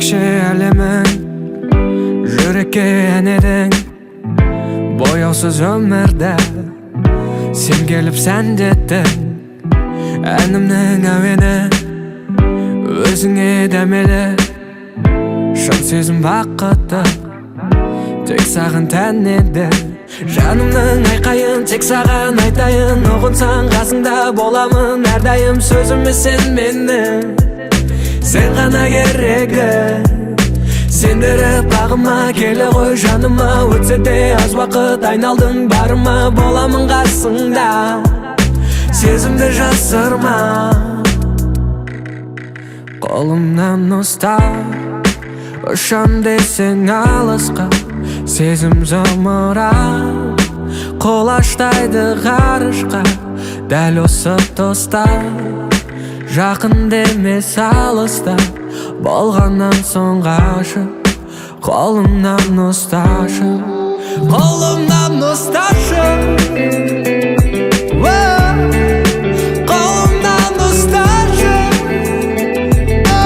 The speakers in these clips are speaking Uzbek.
Ерекше әлемің, жүрекке ән едің. Бояусыз өмірді сен келіп сәндеттің. Әнімнің әуені өзіңе дәмелі. Шын сезім бақыты тек саған тән еді. Жанымның айқайын тек саған айтайын. Ұғынсаң, қасыңда боламын әрдайым. Сөзіме сен менің, сен ғана керегі. Сендіріп бағыма, келе ғой жаныма. Өтсе де аз уақыт, айналдың барыма. Боламын қасыңда, сезімді жасырма. Қолымнан ұста, ұшам десең алысқа. Сезім зымырап құлаштайды ғарышқа. Дәл осы тұста, жақын емес алыста болғаннан соң ғашық. Қолымнан ұсташы, қолымнан ұсташы. О, қолымнан ұсташы. О.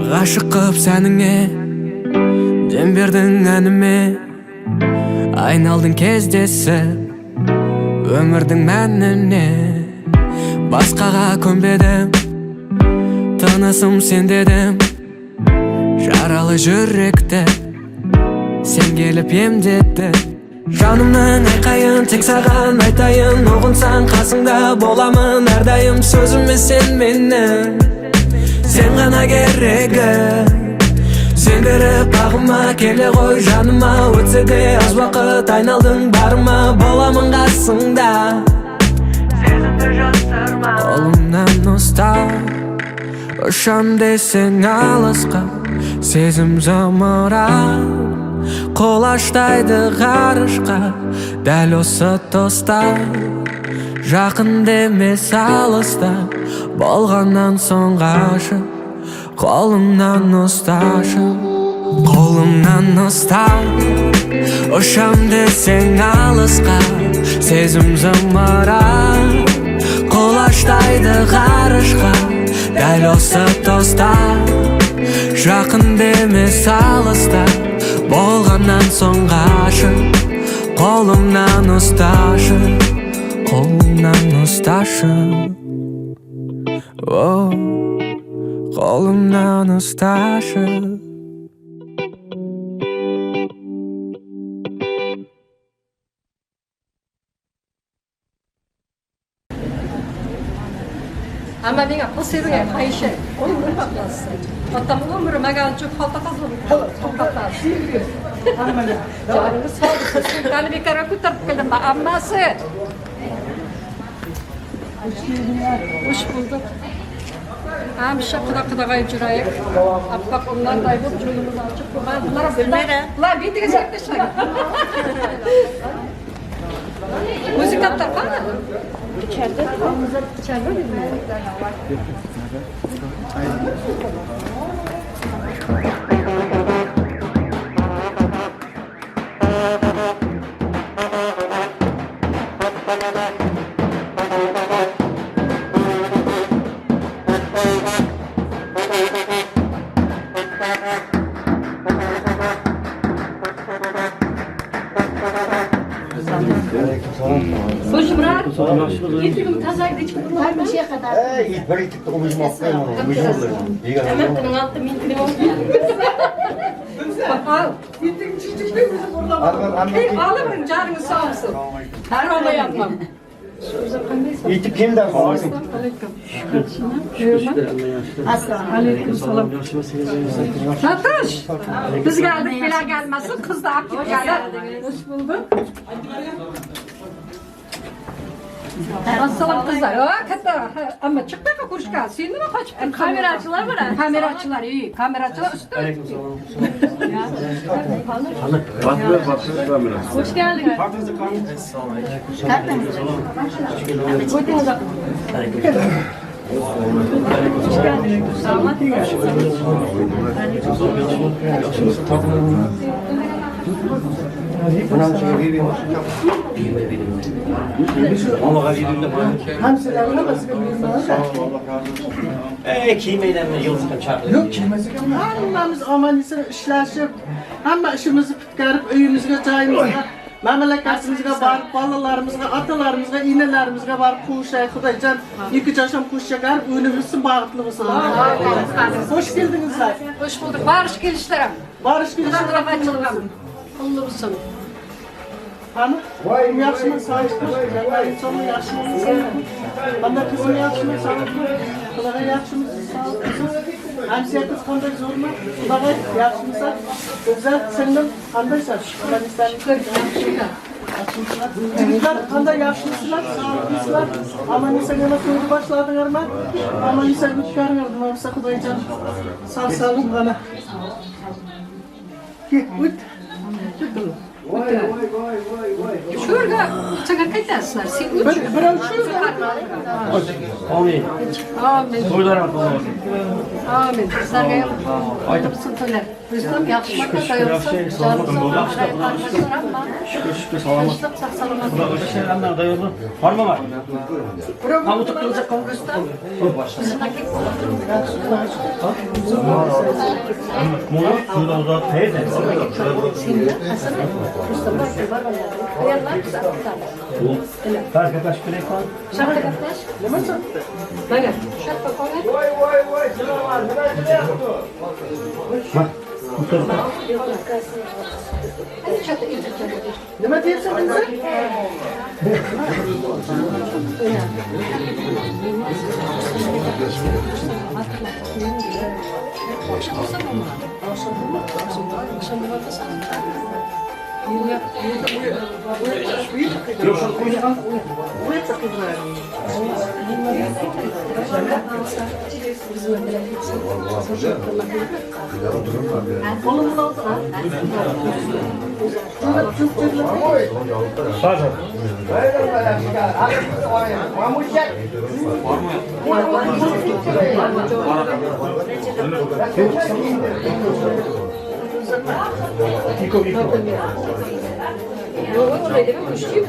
Ғашық қып сәніңе, дем бердің әніме. Айналдың кездесіп өмірдің мәніне. Басқаға көнбедім, тынысым сен дедім. Жаралы жүректі сен келіп емдедің. Жанымның айқайын тек саған айтайын. Ұғынсаң, қасыңда боламын әрдайым. Сөзіме сен менің, сен ғана керегі. Сендіріп бағыма, келе ғой жаныма. Өтсе де аз уақыт, айналдың барыма. Боламын қасыңда, сезімді жасырма. Қолымнан ұста, ұшам десең алысқа. Сезім зымырап құлаштайды ғарышқа. Дәл осы тұста, жақын емес алыста болғаннан соң ғашық. Қолымнан ұсташы, қолымнан ұста. Ұшам десең алысқа. Сезім зымырап құлаштайды ғарышқа. Дәл осы тұста, жақын емес алыста болғаннан соң ғашық. Қолымнан ұсташы, қолымнан ұсташы. О, қолымнан ұсташы. Ama menga qilsanglar qayshi umrim qilasiz. Otam umri magan uchun xalta to'xtatasiz. Jonimiz sog', sumkani bekorga ko'tarib keldim, ammasi. Xush bulduk. Hamisha quda qudag'ay jurayik. Oppoq unlarday bo'lib, yo'limiz ochiq bo'lgan. Bular betiga chekib tashlagan. Muzikantlar qani? İçeride. İçeride mi? Xo'sh, Murat. Etigim tozaydi, hech kim urmaydi. Bir ikki o'zim Tamam, altı ming Al. Etigim chichikda o'zim urlaman. Olaman, joningiz sog' bo'lsin. Har olmayapman. O'zi qandaysiz? Yetib keldi. Alaykum. Alaykum salom. Satish. Biz geldik, bile gelmesin. Kız da aktif geldi. Hoş bulduk. Assalom qizlar. O, katta amma chiqdi ko'rishga. Sen nima qochib? Kamerachilar bor. Kamerachilar, iyi. Kamerachilar usti. Hoş geldin. Hammamiz omon eson ishlashib, hamma ishimizni bitkarib, uyimizga, joyimizga, mamlakatimizga borib, bolalarimizga, otalarimizga, inalarimizga borib qo'shay, Xudojon, ikki josham qo'shakar, o'ni bilsin, baxtli bo'lsin. Xo'sh keldingizlar. Hoş bulduk. Barış gelişlerim. Borish kelishlar. Rahmetçilim. Kutlu olsun. Qani? Yaxshimi, sog'likmi? Insonlar yaxshimi? Qanday qizim yaxshimi, sog'likmi? Xudoga yaxshimisiz, sog'likmisiz? Hamsiya qiz qanday zo'rmi? Xudoga yaxshimisan? Go'zal singlim qandaysan? Yaxshimisizlar? Yigitlar qanday yaxshimisizlar? Sog'likmisizlar? Omon eson yana to'yni boshladinglarmi? Omon eson o'tkaringlar, nima bo'lsa Xudojon sog' salomat g'ana. Ket, o't. Şurada çıkar kaytasınlar. Sen uç. Birov shu Amin. Amin. To'ylar ham bo'lsin. Amin. Sizlarga ham olsun to'ylar. Rustam yaxshi Şükür, yaxshi, salomat bo'lsin. Şükür, şükür, salomat. Tinchlik, sog' salomat. Xudoga shukr, hamma yo'li. Horma var. Ha, o'tirib tursak Rustam. Mola, şurada uzat. Teyze. Kaç kaç kere kal. nima sotdi? Mana, sharpa qo'yadi. Hadi çatı Nima deyapsan o'zi? Yo'q, öyle deme, kuşçuyuz.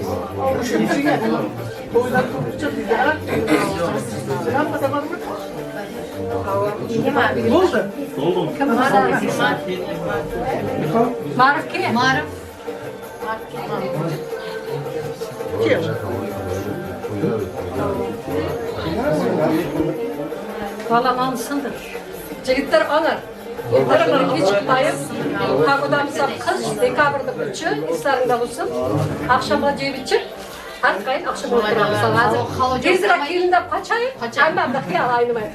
To'ylar ko'pcha Hammada bormi? Bo'ldi. Ma'ruf kim? Ma'ruf. Kim? Valla ansındır. Jigitlar olar. Ertaga kech chiqmayib, pagoda qish, dekabrda uchi, eslaringda bo'lsin. Oqshomga jeb ichib, arqayin oqshom o'tiramiz. Hozir tezroq kelin deb qochayin, hammamda xiyol aynimay.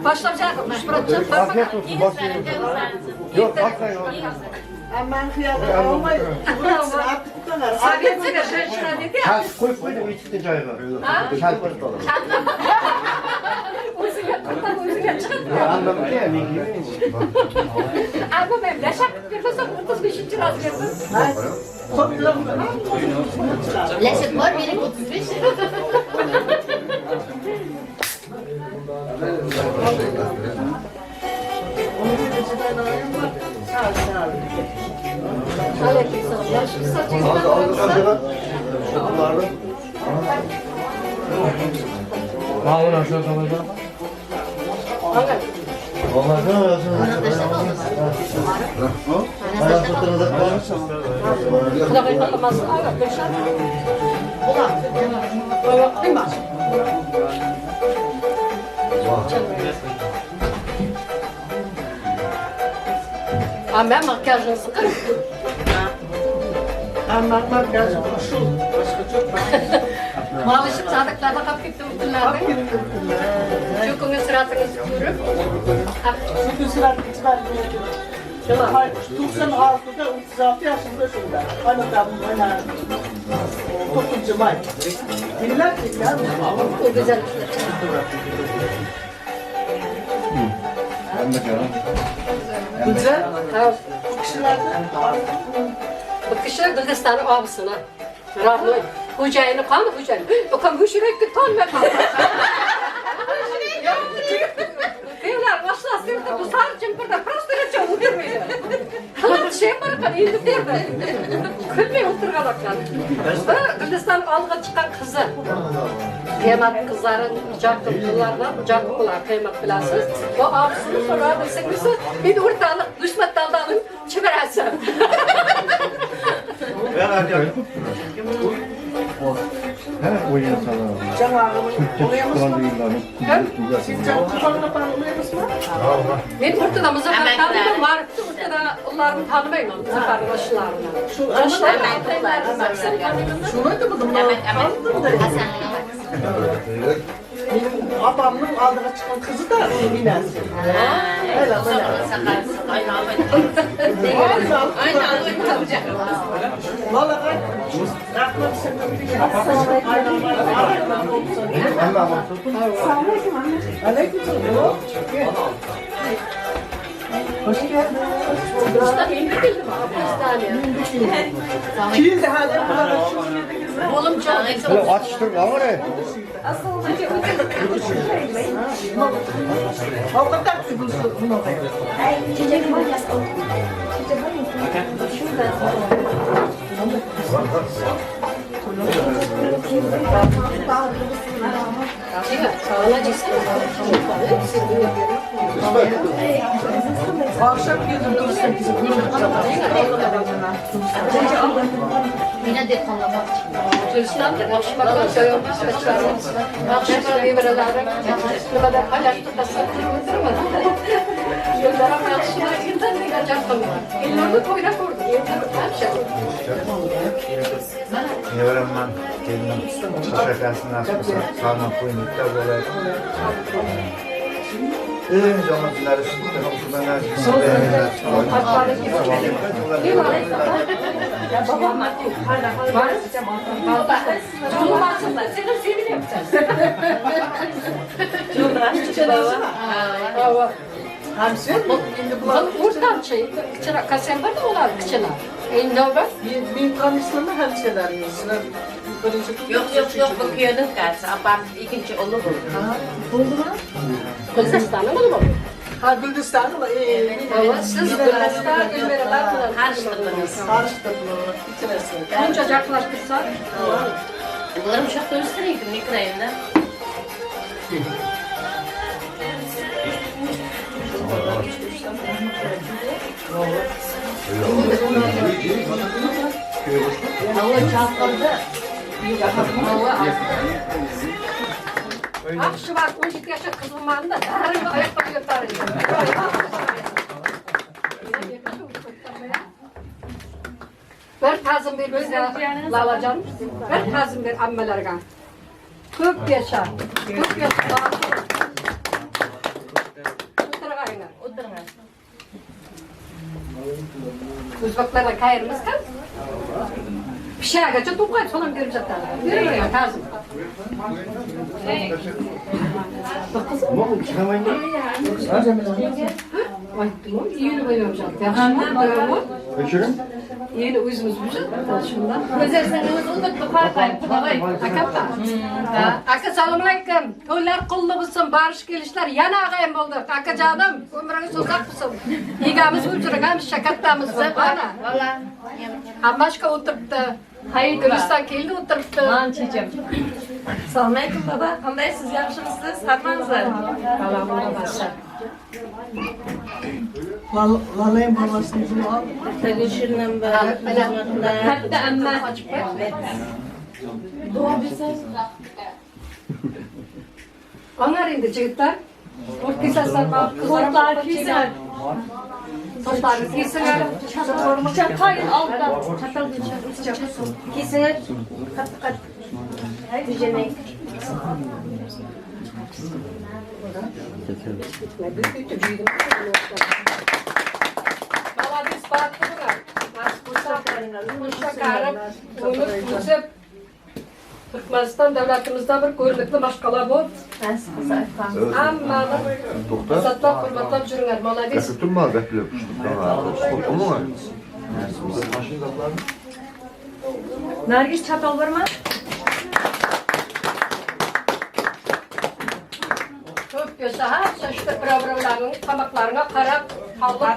Boshlab Yok, bakmayın. Hammani xiyolini olmay, Советская женщина dedi. Koyup koydum içti joyga. O'ziga qilib, o'ziga chiqib. Ama men lashaq qilib bermasam 35 razmerda. Laşık var benim 35. Aleykümselam. Yaxshi Xudoga qo'ymasin. Aga, Gulshan. Qo'yma. Ama makyajını sıkın. Hamma makyaj shu, boshqa yo'q. Malışıp sadıklarda qolib ketdi bu kunlarda. Shu kunga suratınızı ko'rib, Shu suratni chiqarib 96'da 36 yaşında şurada. Anlatalım bana. 9 May. Dinler ya. O güzel. Güzel. Ha, Bu kişilerde bu kishi Guldistan'ın abisini. Родной. Xo'jayini qani xo'jayin? Ukam hushirak tanmayman. Qiylar boshlasın bu sarı jumperda просто necha o'tirmaydi. Qilib şey bor ekan, endi berdi. Kulmay o'tirgan ekan. Bu Guliston olg'a chiqqan qizi. Qiymat qizlari, jaqin qizlardan, jaqin bular qiymat bilasiz. Bu abisini so'radi, singlisi, men o'rtaliq dushman daldaning chibarasi. Men o'rtada Muzaffar taniyman, Ma'rifni o'rtada ularni tanımayman, Muzaffarning yoshlarını. Benim abamın aldığı çıkan kızı da Minası. Hoş geldin. Kildi hala. Oğlum canım. Atıştır var oraya. Akşam geldim 8'i Nevremman gelinim şakasını asmasa sarma koyun da böyle. En zamanları Men tanıştığımda hemşelerimiz. Yok yok yok, bu köyünün karısı. Abam ikinci oğlu buldu. Buldu mu? Güldistan'ın oğlu mu? Ha, Güldistan'ın mı? Siz Güldistan, Gülmeriler karıştırdınız. Karıştırdınız. İçerisi. Bunca yaklaştırsak. Bunların uşaq dönüştürün ki, mikrayında. Akşı var, 17 yaşa kız olmağında darın ayakta yutarım. Bir tazım bir bize lalacan, bir tazım bir ammelerge. Köp yaşa, köp yaşa. Oturğaylar. Oturğay. O'zbeklarga kayırımız kam. Pishagacha to'qay solam berib jatadi. Beraver tazim. Yeni o'zimiz shunda. Aka assalomu alaykum. To'ylar qulli bo'lsin, borish kelishlar yana ag'ayim bo'ldi. Akajonim, umringiz uzoq bo'lsin. Egamiz o'ljiring, hamisha kattamiz. Ana. Hammashka o'tiribdi. Guliston keldi o'tiribdi. Man chechim. Assalomu alaykum baba. Qandaysiz? Yaxshimisiz? Hammangizlar? Lalayım babasını bunu al. Katta amma. Onlar endi jigitlar. To'rtlar kiysin. To'rtlarni kiysinlar. Çatayın alttan. Çatal kiysinlar. Qattiq qattiq. Haydi. Молодец, baxtli o'sib Turkmaniston davlatimizda bir ko'rinlikli mashqala bo'lib, hammani izzatlar, hurmatlab yuringlar. Молодец. Nargiz chapal bormi? Ko'p bo'lsa ha, işte bir-birlarining tomoqlariga qarab,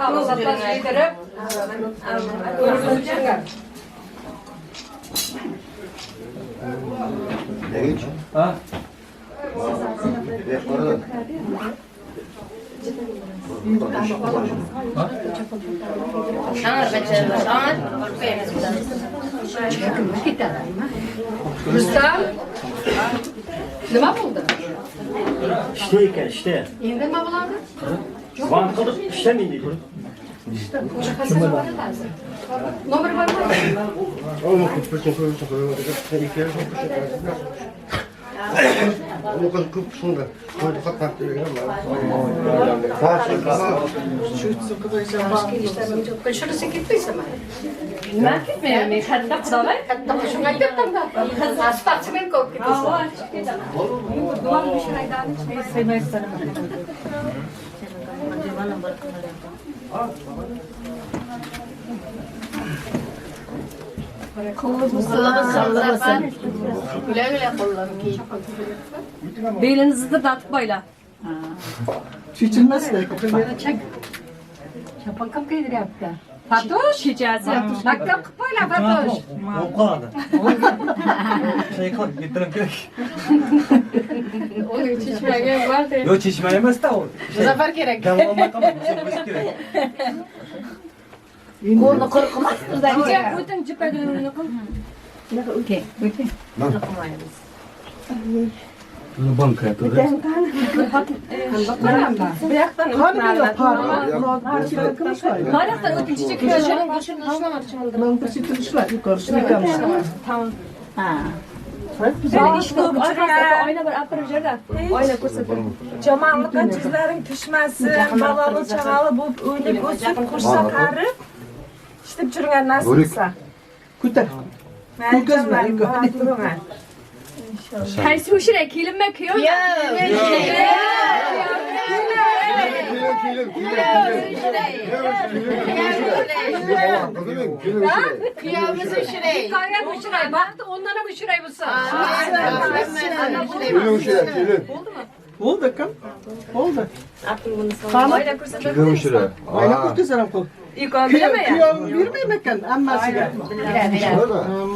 tavla zatlar yedirib, o'rgilib. Ha? Rustam, nima bo'ldi? İşte ekan, işte. Endi nima bo'ladi? Van qilib ishlamaydi dedi. Nomer bormi? Shunisi ketmaysanmi? Nima ketmayman? Men katta qudolay. Katta shunga aytyapman-da. Sportsmen ko'p ketasan. Güle güle kullan ki. Belini zıdırdatıp boyla. Chechilmasda. Chapon kim kiydiryapti? Fatush, Kechasi. maktab qilib qo'ylar Fatush. Bo'lib qoladi. Şey qilib yetirib kerak. Uni chechmagan bor. Yo'q, chechma emas-da u. Muzaffar kerak. Davomat qilib kerak. Qo'lni qo'rqmasdir. Kecha o'tin jipagini qil. Bu yoqdan Tarixdan o'tin chicha Tamam. Oyna bir apirib jo'ra. Oyna ko'rsatib. Yomonlikqa tuzlaring tushmasin, balali chaqali bo'lib o'ynab o'sib, qo'shsa qarib, ishlab yurgan nasib qilsa. Ko'tar. Ko'kazma, turgan. Qaysi o'shira kelinmi kuyov? Kuyovimiz ushiray. Hikoyat ushiray, baxti ondan ham ushiray bo'lsa. Bo'ldi kim? Bo'ldi. Oyna ko'rsatam qo'l. Ikon bilaman. Kuyovim bermayman hammasiga.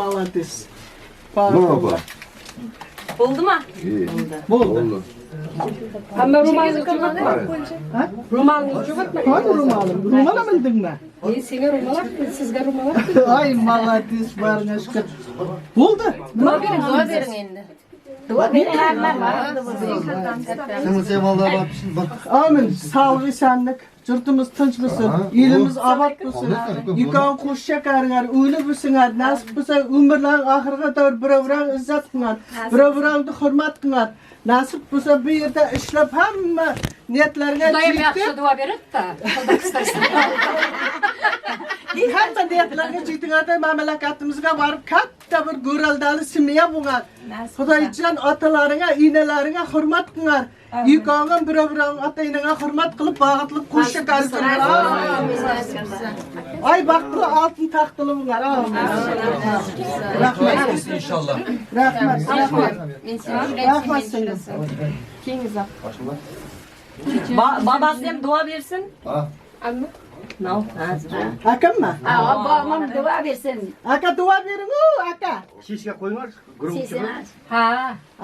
Молодец. Bo'ldimi? Bo'ldi. Hamma ro'molni juvitma. Ro'molni juvitma. Qani ro'molim? Ro'mol ham bildingmi? Men senga ro'mol olib, sizga ro'mol olib. Ay, молодец, barına shukr. Bo'ldi. Nima Duo bering endi. Amin. Sog'lik, esenlik. Yurtimiz tinch bo'lsin, elimiz obod bo'lsin. Ikkoving qo'shcha qaringlar, o'ylab bo'lsinlar, nasib bo'lsa umrlaring oxiriga davr bir-biringni izzat qilinglar, bir-biringni hurmat qilinglar. Nasib bo'lsa bu yerda ishlab hamma niyatlarga Xudoyim yaxshi yetib, duo beradi-da. hamma niyatlarga yetinglarda mamlakatimizga borib katta bir go'raldali semiya bo'lgan. Xudoyjon otalaringga, enalaringga hurmat qilinglar. Ikkoving bir-biringni ota-enangga hurmat qilib, bag'itli qo'shcha qaranglar. Ay baxtli oltin taxtli bo'linglar. Rahmat. Inshaalloh. Rahmat. Rahmat. Rahmat singlim. Babasi ham duo bersin. Akammi? Babam duo bersin. Aka duo bering, u aka. Shishga qo'yinglar, guruhchi. Ha.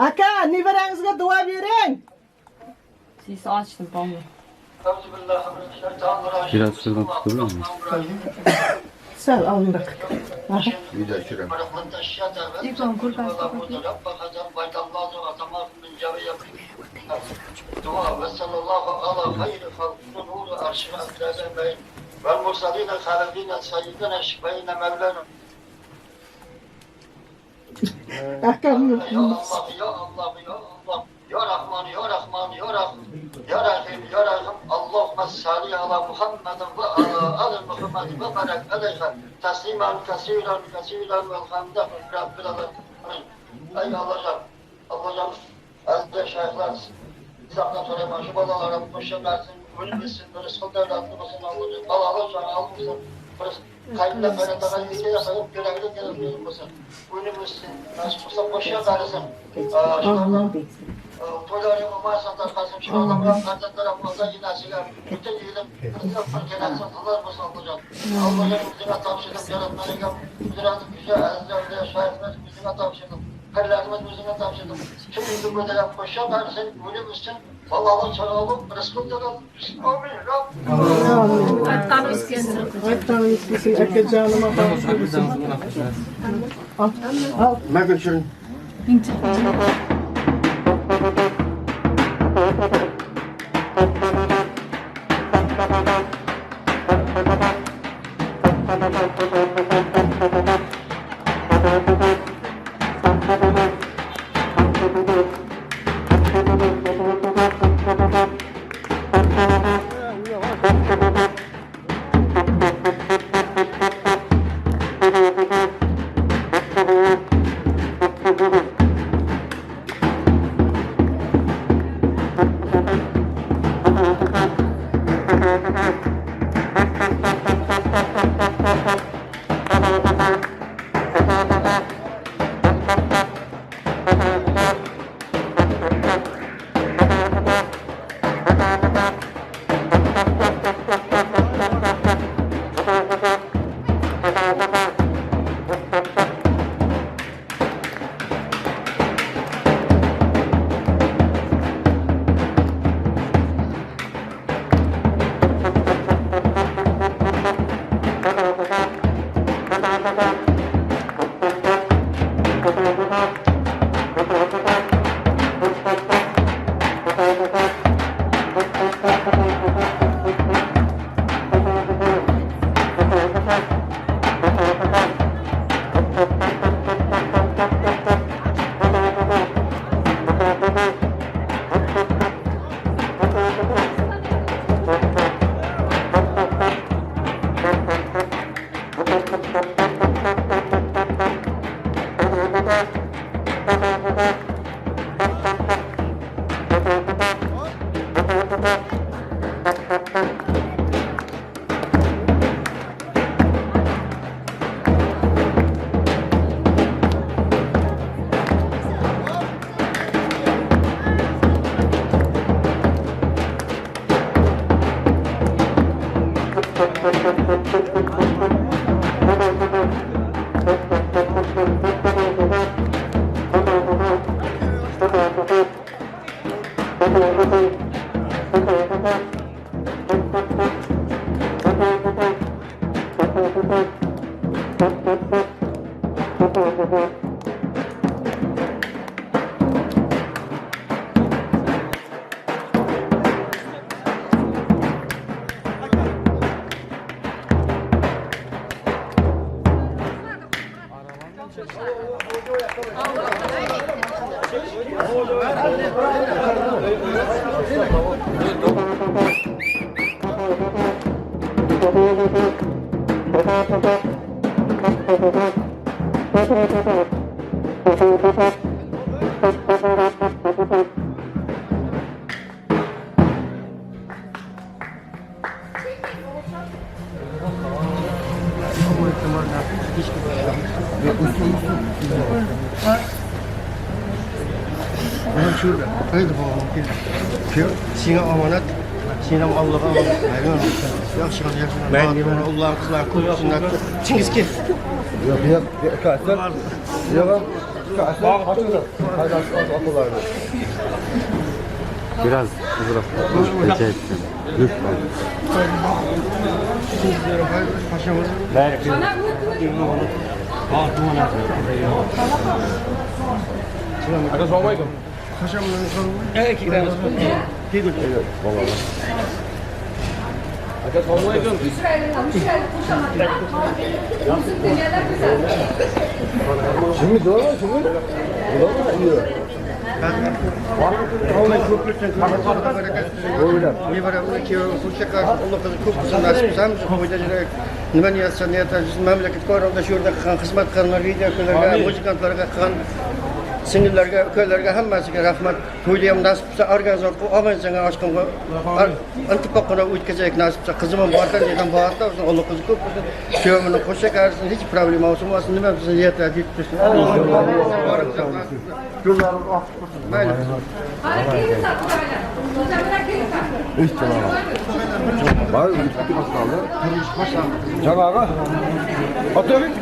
Aka, nevarangizga duo bering. Siz ochdim, pomni. Biraz şuradan tutabilir miyiz? Sal oldinroq. Akam. Ya Allah, ya Allah, ya Rahman, ya Rahman, ya Rahim, ya Rahim, ya Rahim, Allahümme salli ala Muhammedin ve ala ali Muhammed ve barak aleyhe teslimen kesiren kesiren velhamdülillahi Rabbil alemin. Ey Allah'ım, Allah'ım, aziz şeyhler, İslam'dan sonra başı balalara koşa versin, ölmesin, rızkı devletli olsun Allah'ım, balalı canı almışsın, Qayında qaynatağa yeke yapayım, kerakli kerak kelin bo'lsin. O'nim o'ssin, nasib bo'lsa qo'sha qarisin. To'ylaring omon tarqasin, chiroyli farzandlar olsa enasiga, butun yelim keraksin, tillar bo'lsin Allohjon. Allohjon o'ziga topshirdim, yaratganiga qudratli kuchi, azizlarga, shayxlar o'ziga topshirdim. Pirlarimiz o'ziga topshirdim. Kim yuzi ko'tarib qo'sha qarisin, o'nim o'ssin, balali chorali, rizqi tilab. Amin. Aytganimiz kelsin. Aytganimiz kelsin, akajonim, opam bo'lsin. Al, al. Mag'firun. Sina omonat, Sina Allohga omonat. Yaxshi yaxshi. Alloh qizlar ko'p sunnatni. Chingiz kel. Yo'q, yo'q, yo'q. Biraz rica ettim. Lütfen. Assalomu alaykum. Assalomu alaykum. Şimdi doğru, şimdi. Nima niyatsa niyat, mamlakat ko'rolda shu yerda qilgan xizmat qilgan, videolarga, muzikantlarga qilgan Singillarga, ukalarga hammasiga rahmat. To'yni ham nasib qilsa organizat qilib omon senga oshqimga intifoqini o'tkazaylik nasib qilsa. Qizim ham bordan yerdan bordi, Alloh qizi ko'p bo'lsin. Kuyovini qo'sha qarsin, hech problema bo'lmasin, nima bo'lsa niyatlar yetib tursin. Yo'llarim oqib tursin. Mayli. Жаңағы Oturing.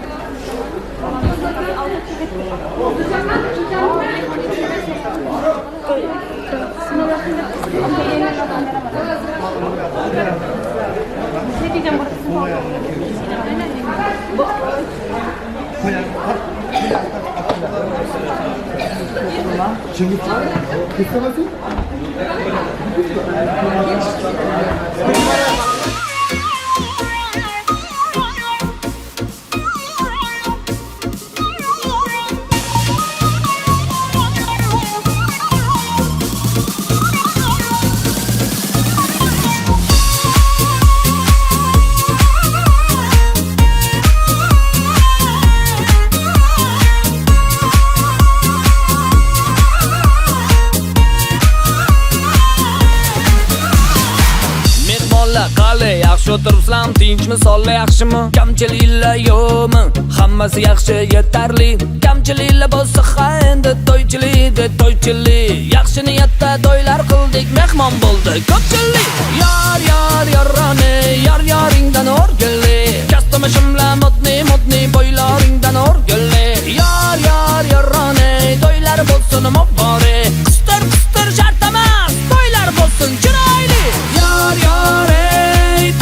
Yaxshi o'tiribsizlarmi, tinchmi, sonlar yaxshimi? Kamchiliklar yo'qmi? Hammasi yaxshi, yetarli. Kamchiliklar bo'lsa ha endi to'ychilik, to'ychilik. Yaxshi niyatda to'ylar qildik, mehmon bo'ldi ko'pchilik. Yor yor yoroni, yor yoringdan o'rgilli. Kastumi shimla modni modni boylaringdan o'rgilli. Yor yor yoroni, to'ylar bo'lsin muborak. Qistir qistir shart emas, to'ylar bo'lsin chiroyli. Yor yor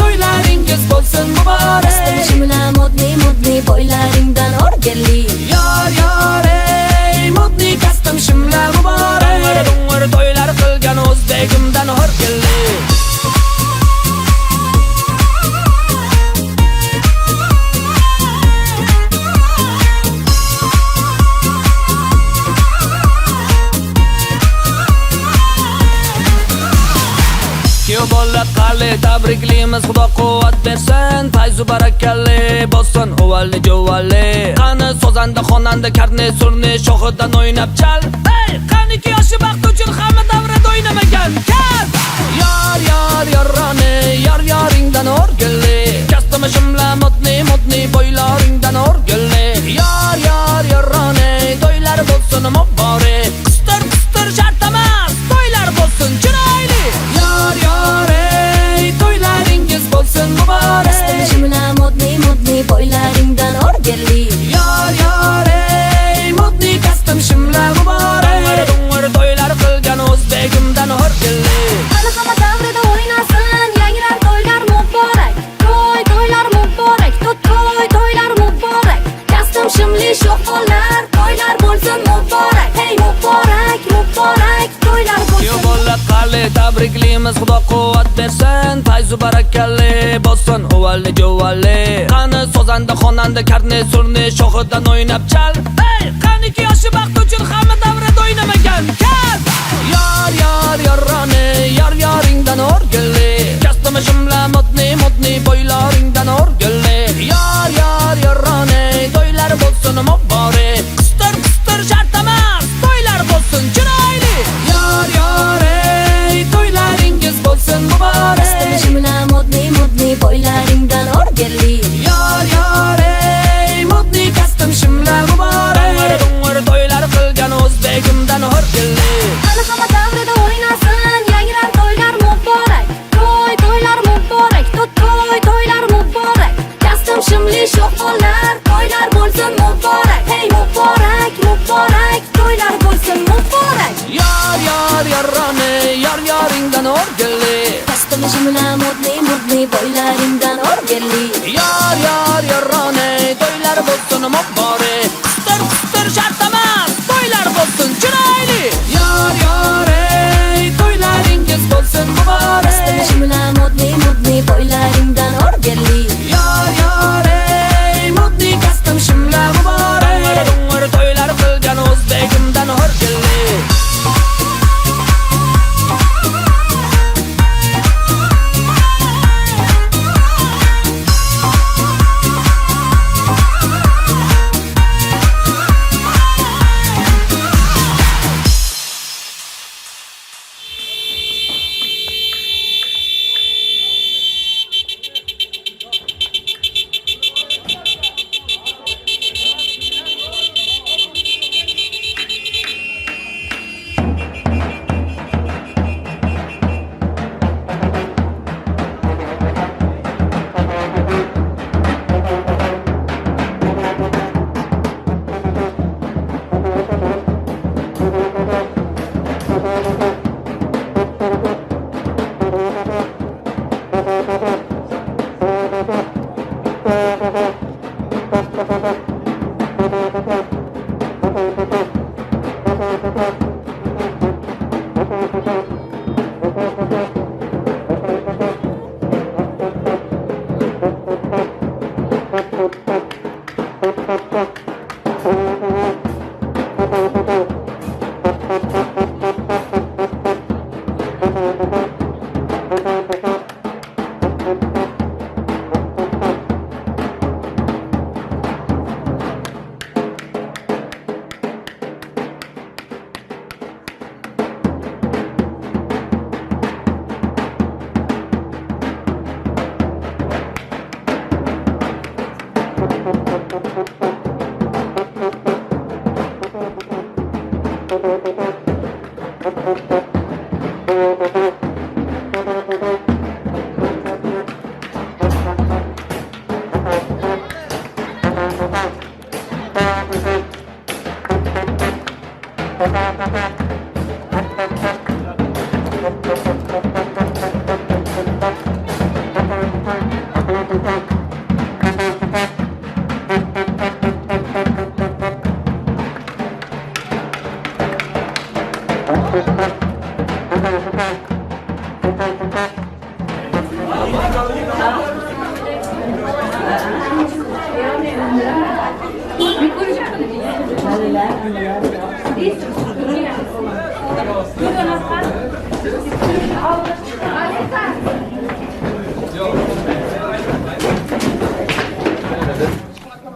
to'ylaringiz bo'lsin muborak. Shimla modni modni boylaringdan o'rgilli. Yor yor ey modni kastim shimla muborak. Dung'ir to'ylar qilgan o'zbegimdan o'rgilli. Tabriklaymiz, Xudo quvvat bersin, fayzu barakali bo'lsin, uvalli juvalli. Qani sozanda, xonanda, karni, surni shoxidan o'ynab chal. Ey, qaniki yoshi baxt uchun hamma davrada o'ynamagan kal. Yor yor yoroni, yor yoringdan o'rgilli. Kastumi shimla modni modni boylaringdan o'rgilli. Yor yor yoroni, to'ylar bo'lsin muborak. Qistir qistir shart emas, to'ylar bo'lsin chiroyli. Yor yor to'ylaringiz bo'lsin muborak. Shimla modni modni boylaringdan o'rgilli. Yor yor ey modni kastim shimla muborak. Dung'ir to'ylar qilgan o'zbegimdan o'rgilli. Hali hamma davrida o'ynasin, yangrar to'ylar muborak. To'y to'ylar muborak, to'y to'ylar muborak. Kastim shimli sho'xlar, to'ylar bo'lsin muborak. Hey muborak, muborak, to'ylar bo'lsin. Tabriklaymiz, Xudo quvvat bersin, fayzu barakali bo'lsin, uvalli juvalli. Qani sozanda, xonanda, karni, surni shoxidan o'ynab chal. Ey, qaniki yoshi baxt uchun hamma davrada o'ynamagan kal. Yor yor yoroni, yor yoringdan o'rgilli. Kastumi shimla modni modni boylaringdan o'rgilli. Yor yor yoroni, to'ylar bo'lsin muborak. Qistir qistir shart emas, to'ylar bo'lsin chiroyli. Yor yor to'ylaringiz bo'lsin muborak. Shimla modni modni boylaringdan o'rgilli. Yor yor ey modni kastim shimla muborak. Dung'ir to'ylar qilgan o'zbegimdan o'rgilli. Hali hamma davrada o'ynasin, yangrar to'ylar muborak. To'y to'ylar muborak, to'y to'ylar muborak. Kastim shimli sho'xlar, to'ylar bo'lsin muborak. Hey muborak, muborak, to'ylar bo'lsin muborak. Yor yor yoroni, yor yoringdan o'rgilli. Kastim shimla modni modni boylaringdan o'rgilli. Yor yor yoroni, to'ylar bo'lsin muborak. Qistir qistir shart emas, to'ylar bo'lsin chiroyli. Yor yor ey to'ylaringiz bo'lsin muborak. Kastim shimla modni modni boylaringdan o'rgilli. Yor yor ey modni kastim shimla muborak. Dung'ir to'ylar qilgan o'zbegimdan o'rgilli.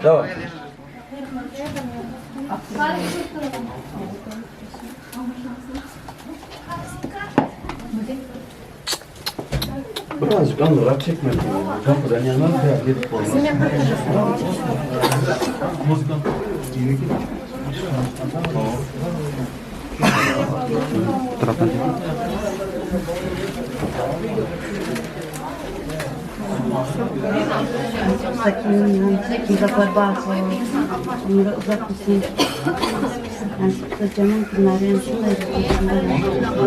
Давай. Birazcık anılar çekmedim. Kapıdan yanına gelip olmaz. Taraftan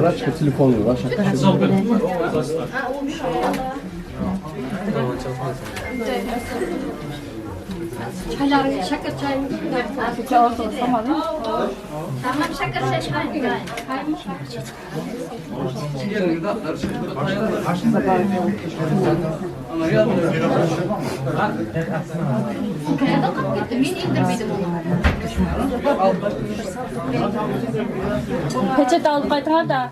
Врачка телефон ваша. Şakır çayını Tamam şakır çay. Qayerda qolib ketdi? Men indirmaydim uni. Peçete alıp qaytma da.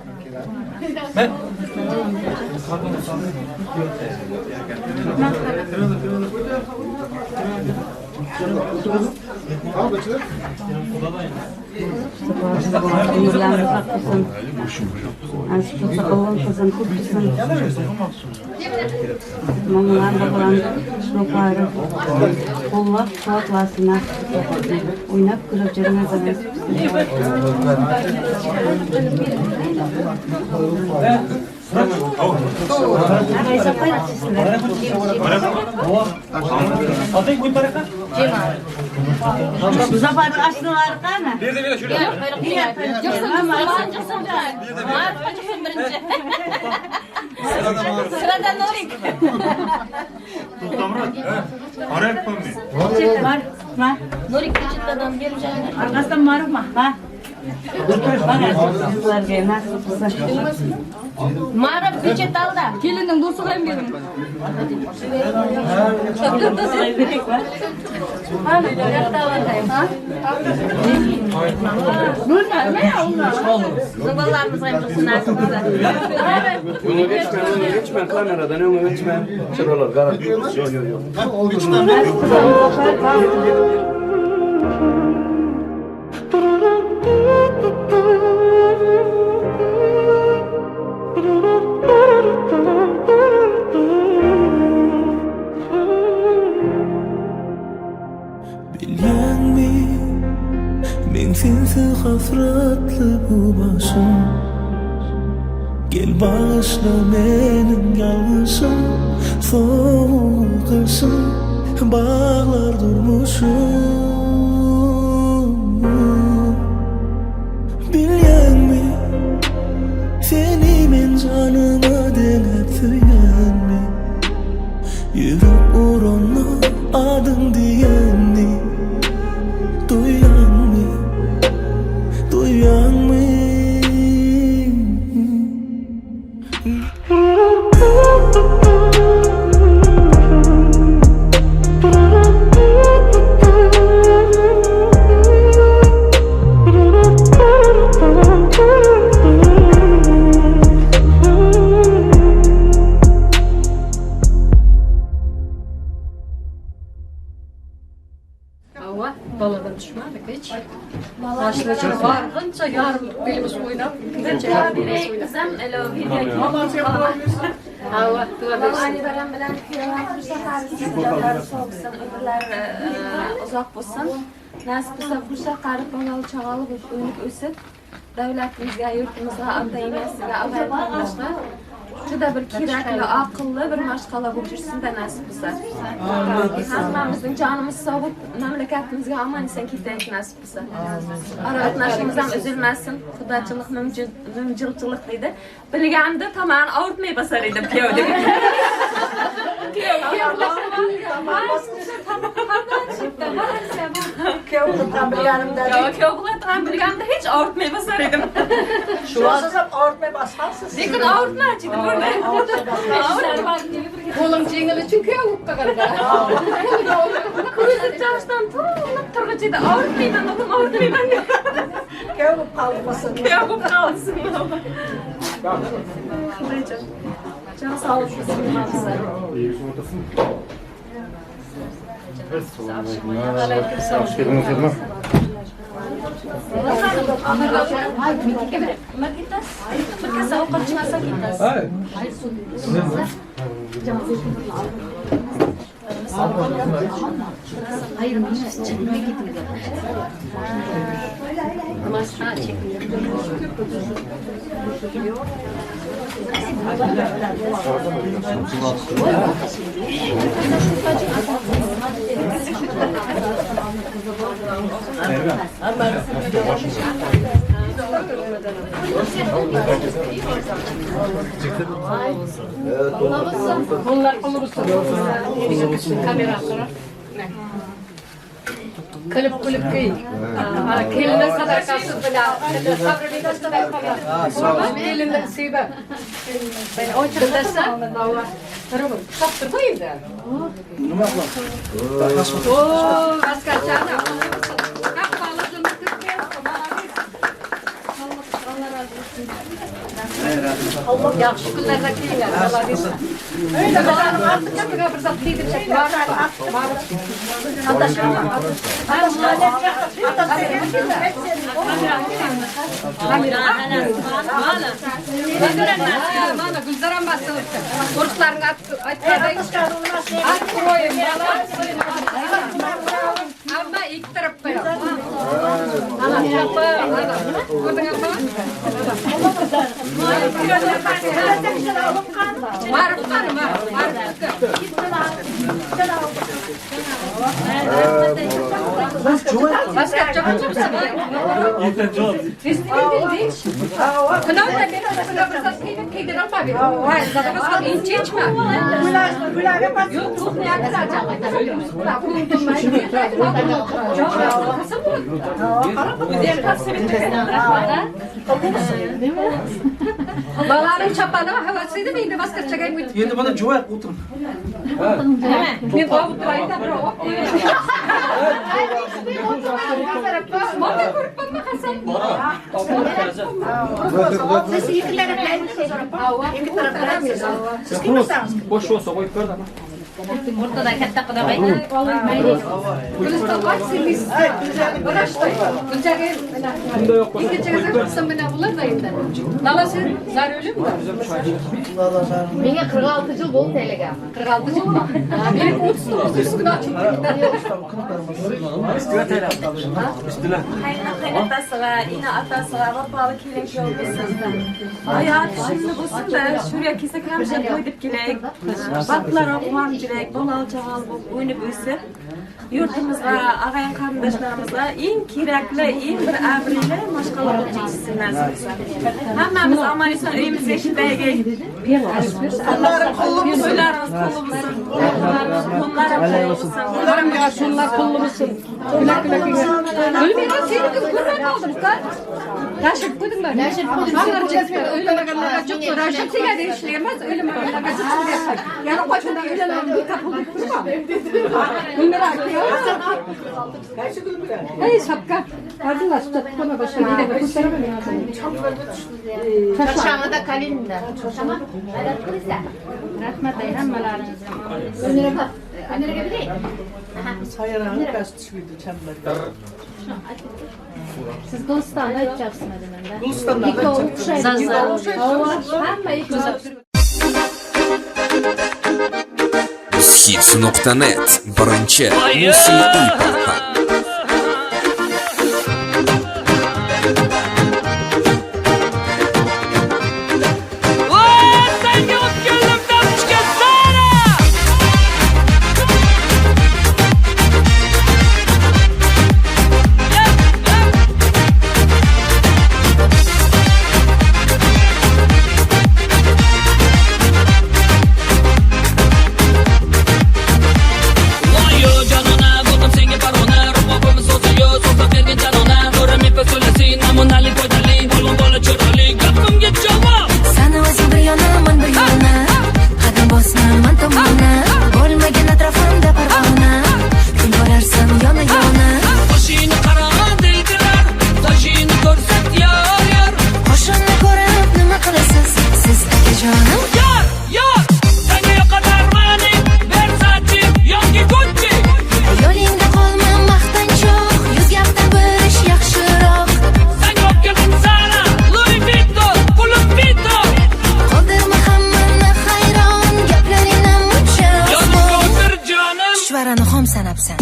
Sırada Norik. Norik peçeteden bereceğim. Arkasından maruf ma? Maruf peçet al da. Kelinning do'sti ham benim. Öne geçme, öne geçme kameradan öne geçme. Şuralar kara. Yok yok yok. Bilýänmi men sensiz hasratly bu başım. Gel bağışla menin yanlışım, soğuk kışım, bağlar durmuşum. Bilýänmi seni men canıma denep söýenmi, Yürek uğruna adın diyenni, duyan mı, duyan mı? Ava, baladan tushmadik hech. Boshlarga borguncha yarim belimiz o'ynab, Kızım, elo video. Ava, dua bersin. Anivaram bilan kuyovim xursand jonlari sog' bo'lsin, umrlari uzoq bo'lsin. Nasib bo'lsa xursand qarib, bolali chaqali bo'lib o'ynab o'sib, davlatimizga, yurtimizga, ota enasiga, og'ay qarindoshga juda bir kerakli, aqlli bir mashg'ala bo'lib yursin-da nasib bo'lsa. Hammamizning jonimiz sog' bo'lib, mamlakatimizga omon eson ketaylik nasib bo'lsa. Ora qatnashimiz ham uzilmasin. Xudochilik, mumjilchilik deydi. Bilganda tomog'ini og'ritmay bosar edi kuyov deb. Kuyov bilganimda hech og'ritmay bosar edim. Shu ham og'ritmay bosgansiz. Lekin og'ritmadi burada. Qo'lim jengil uchun kuyov bo'lib qolganda. Ko'zi yoshdan to'lib turg'ich edi. Og'ritmayman, o'g'lim, og'ritmayman. Kuyov bo'lib qolmasin. Kuyov bo'lib qolsin. Xudojon. Jon sog'lik bersin. Hoş geldiniz. Nima ketasiz? Bir kasa ovqat chiqarsa ketasiz. Bunlar qulluq. Kamera qara. Kulib kulib kiy. Kelinning sadaqasi bilan kelinning siybi. Ben ochiqdasa, toptirdi endi. Nima qilamiz? O, askarchani. Yaxshi kunlarda kelinglar. Öyle bir zat kiydircek. Mana Gulzaram bosib. O'rislarning aytganday. Откроем. Hamma ikki tarafga. Ana chapa, ana. Ko'rdingizmi? Marif qani, marif. Başka çok çok. Balalarning chapani havasida endi boshqachaga o'tib. Endi bana juvay o'tiring. Men qo'yib turayda birov. Mana ko'ribmanmi Hasan? Siz ikki taraflaysiz. Ikki taraflaysiz. Siz kimsangiz? Bo'sh bo'lsa qo'yib ko'rdim. O'rtada katta qudag'ay. Guliston qaysi? Gulchaga ikkinchi ular da endi. Lala sen zarurmi? Menga 46 yil bo'ldi taylaganman. 46 yilmi? Men 39 kun ochib Qaynotasiga, ina otasiga vafoli kelin kuyov bo'lsin. Hayot shunni bo'lsin-da, shurya kelsak ham to'y deb kelaylik. Baxtlar quvonch kerak, bolali chaqali bo'lib o'ynab o'sib, yurtimizga, og'ayin qarindoshlarimizga eng kerakli, eng bir obro'li mashg'ala bo'lib yetishsin nasib qilsa. Hammamiz omon eson uyimizga ketaylik. Qo'llaring qullu bo'lsin. To'ylarimiz qullu bo'lsin. Qo'llarim qullu bo'lsin. Qo'llarim yoshlar qullu bo'lsin. Gulmira seni kız ko'rmay qoldim, Rashid qo'ydingmi? Rashid qo'ydim. O'ylamaganlarga juq Rashid tegadi ishlar emas, o'ylamaganlarga juq deyapti. Yana qochanda o'ylanadi, topildi turma. Gulmira Qaysi Gulmira? Ey shapka. Adilla tutqona boshqa. Chorshamada Kalinda. Tamam. G'ayrat qilinglar. Rahmat hammalaringizga. Gulmira, Amiraga beray. Sayranı past tushmaydi chambarga. Siz Gulistonda aytyapsizmi demanda? Gulistonda Ikkovi o'xshaydi. Hamma ikkovi. Uzhits.net birinchi musiqiy portal. Senga o'tgandim tapchga Zara. Voy jonona, bo'ldim senga parvona, rubobim so'zi yo'q, so'zlab bergin janona. Ko'rim ipa so'lasi, namunali foydali, bo'lg'un bola chiroyli, gapimga javob. Sani o'zing bir yona, man bir yona. Qadam bosma man tomona. Bo'lmagin atrofimda parvona. Kun bo'larsan yona yona. Qoshingni qara deydilar, toshingni ko'rsat yor yor. Qoshimni ko'rib nima qilasiz siz akajonim? Yor yor, senga yoqadi Armani, Versace yoki Gucci. Yo'lingda qolma maqtanchoq, yuz gapdan bir ish yaxshiroq. Senga olib keldim Zara, Louis Vuitton, pulim biton. Qoldirma hammani hayron, gaplaringni muncha Yonimga o'tir jonim. Chuchvarani xom sanabsan.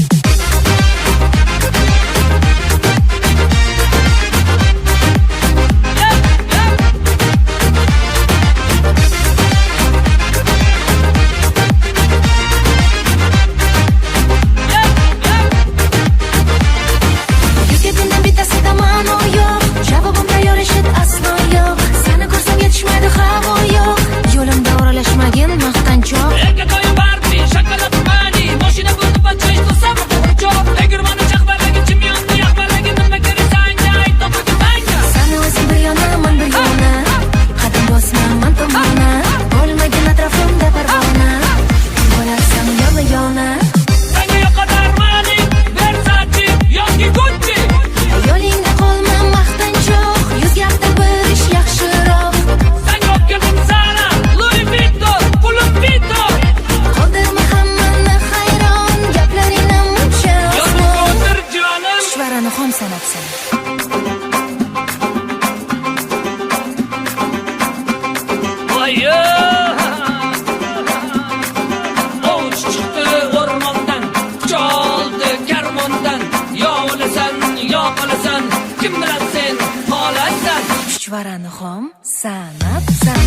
Yuzga bundan bittasida ma'no yo'q. Javobim tayyor eshit aslo yo'q. Seni ko'rsam yetishmaydi havo yo'q. Yo'limda o'ralashmagin maqtanchoq. Aka toyim Barbie, shokolad Mani, mashina bo'ldi pachaydi sabr qurchoq. Tegirmoni chaqbalagi, chimyonni yaxmalagi, nima kerak sanga, ayt topadi manga. Sani o'zing bir yona, man bir yona. Qadam bosma man tomona. Bo'lmagin atrofimda parvona. Kun bo'larsan yona yona. Senga yoqadi Armani, Versace yoki Gucci. Yo'lingda qolma maqtanchoq, yuz gapdan bir ish yaxshiroq. Senga olib keldim Zara, Louis Vuitton, pulim biton. Qoldirma hammani hayron, gaplaringni muncha Yonimga o'tir jonim. Chuchvarani xom sanabsan. Voy Ovchi chiqdi o'rmondan, choldi karmondan. Yo o'lasan, yo qolasan, kim biladi sen xolasan. Chuchvarani xom sanabsan.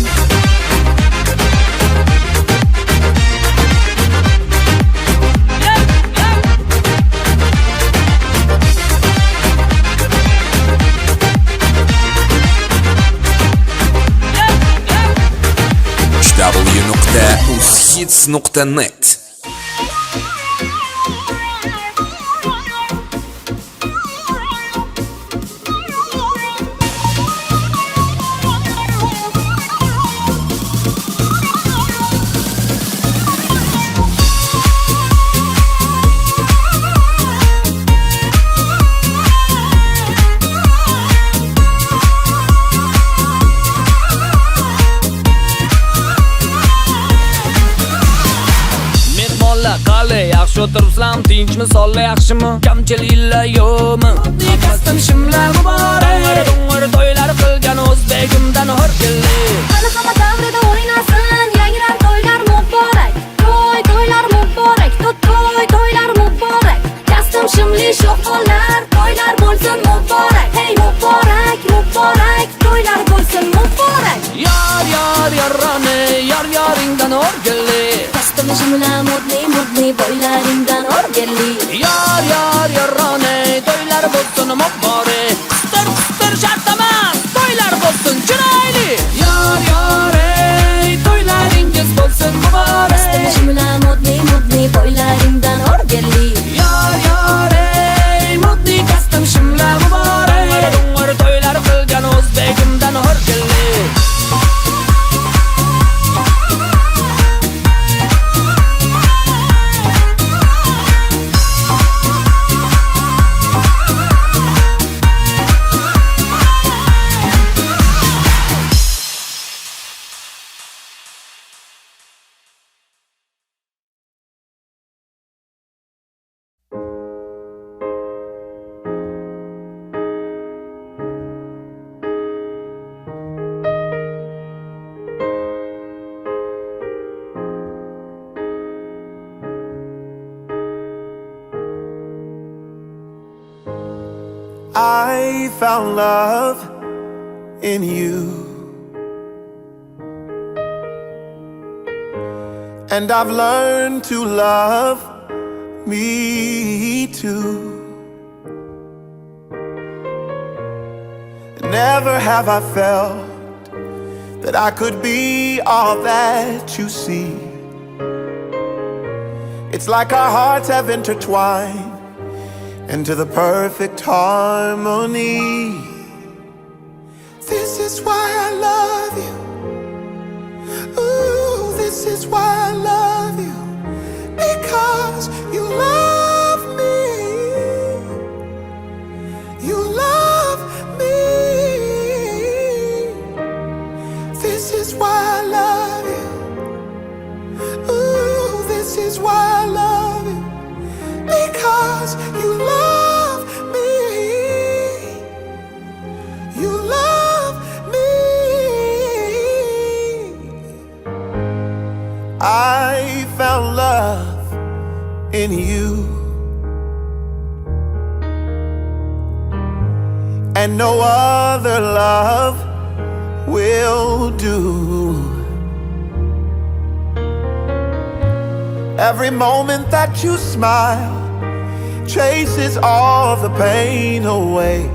w.uzhits.net Mehmonlar qalay, yaxshi o'tiribsizlarmi, tinchmi, sonlar yaxshimi, kamchiliklar yo'qmi? Kostyum shimlar muborak, Dong'ir to'ylar qilgan o'zbegimdan hur keldi. Hali hamma davrida o'ynasin, yangrar to'ylar muborak. To'y to'ylar muborak, to'y to'ylar muborak. Kostyum shimli sho'x bolalar, to'ylar bo'lsin muborak. Hey muborak, muborak, to'ylar bo'lsin muborak. Yor yor yoroni, yor yoringdan o'rgilli. Kostyum shimla modli modli boylaringdan o'rgilli. Yor yor yoroni, to'ylar bo'lsin muborak. Qistir qistir shart emas, to'ylar bo'lsin chiroyli. Yor yor ey, to'ylaringiz bo'lsin muborak. Kostyum shimla modli modli boylaringdan o'rgilli. Yor yor ey, modli kostyum shimla muborak. Dong'ir to'ylar qilgan o'zbegimdan o'rgilli. I found love in you. And I've learned to love me too. Never have I felt that I could be all that you see. It's like our hearts have intertwined into the perfect harmony. This is why I love you. Ooh, this is why I love you. Because you love me. You love me. This is why I love you. Ooh, this is why I love you. Because you love me. You love me. I found love in you. And no other love will do. Every moment that you smile chases all the pain away.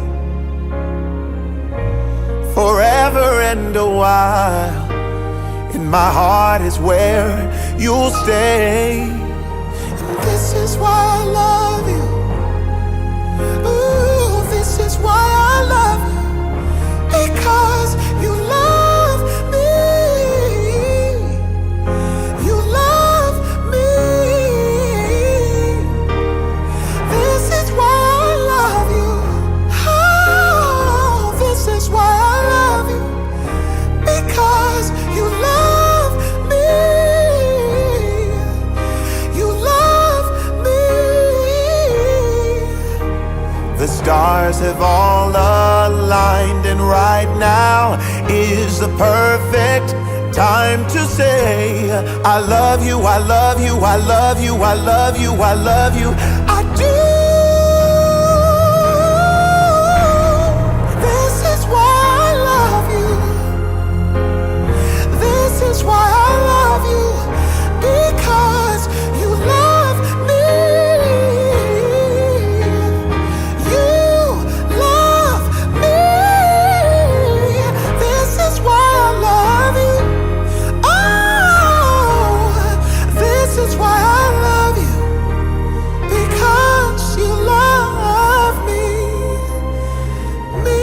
Forever and a while, in my heart is where you'll stay. And this is why I love you. Ooh, this is why I love you. Because you love me. You love me. This is why I love you. Oh, this is why I love you. Because you love me. You love me. The stars have all aligned, and right now is the perfect time to say I love you, I love you, I love you, I love you, I love you, I do. This is why I love you. This is why I love you. Because you love me. You love me. This is why I love you. Oh, this is why I love you. Because you love me. Me.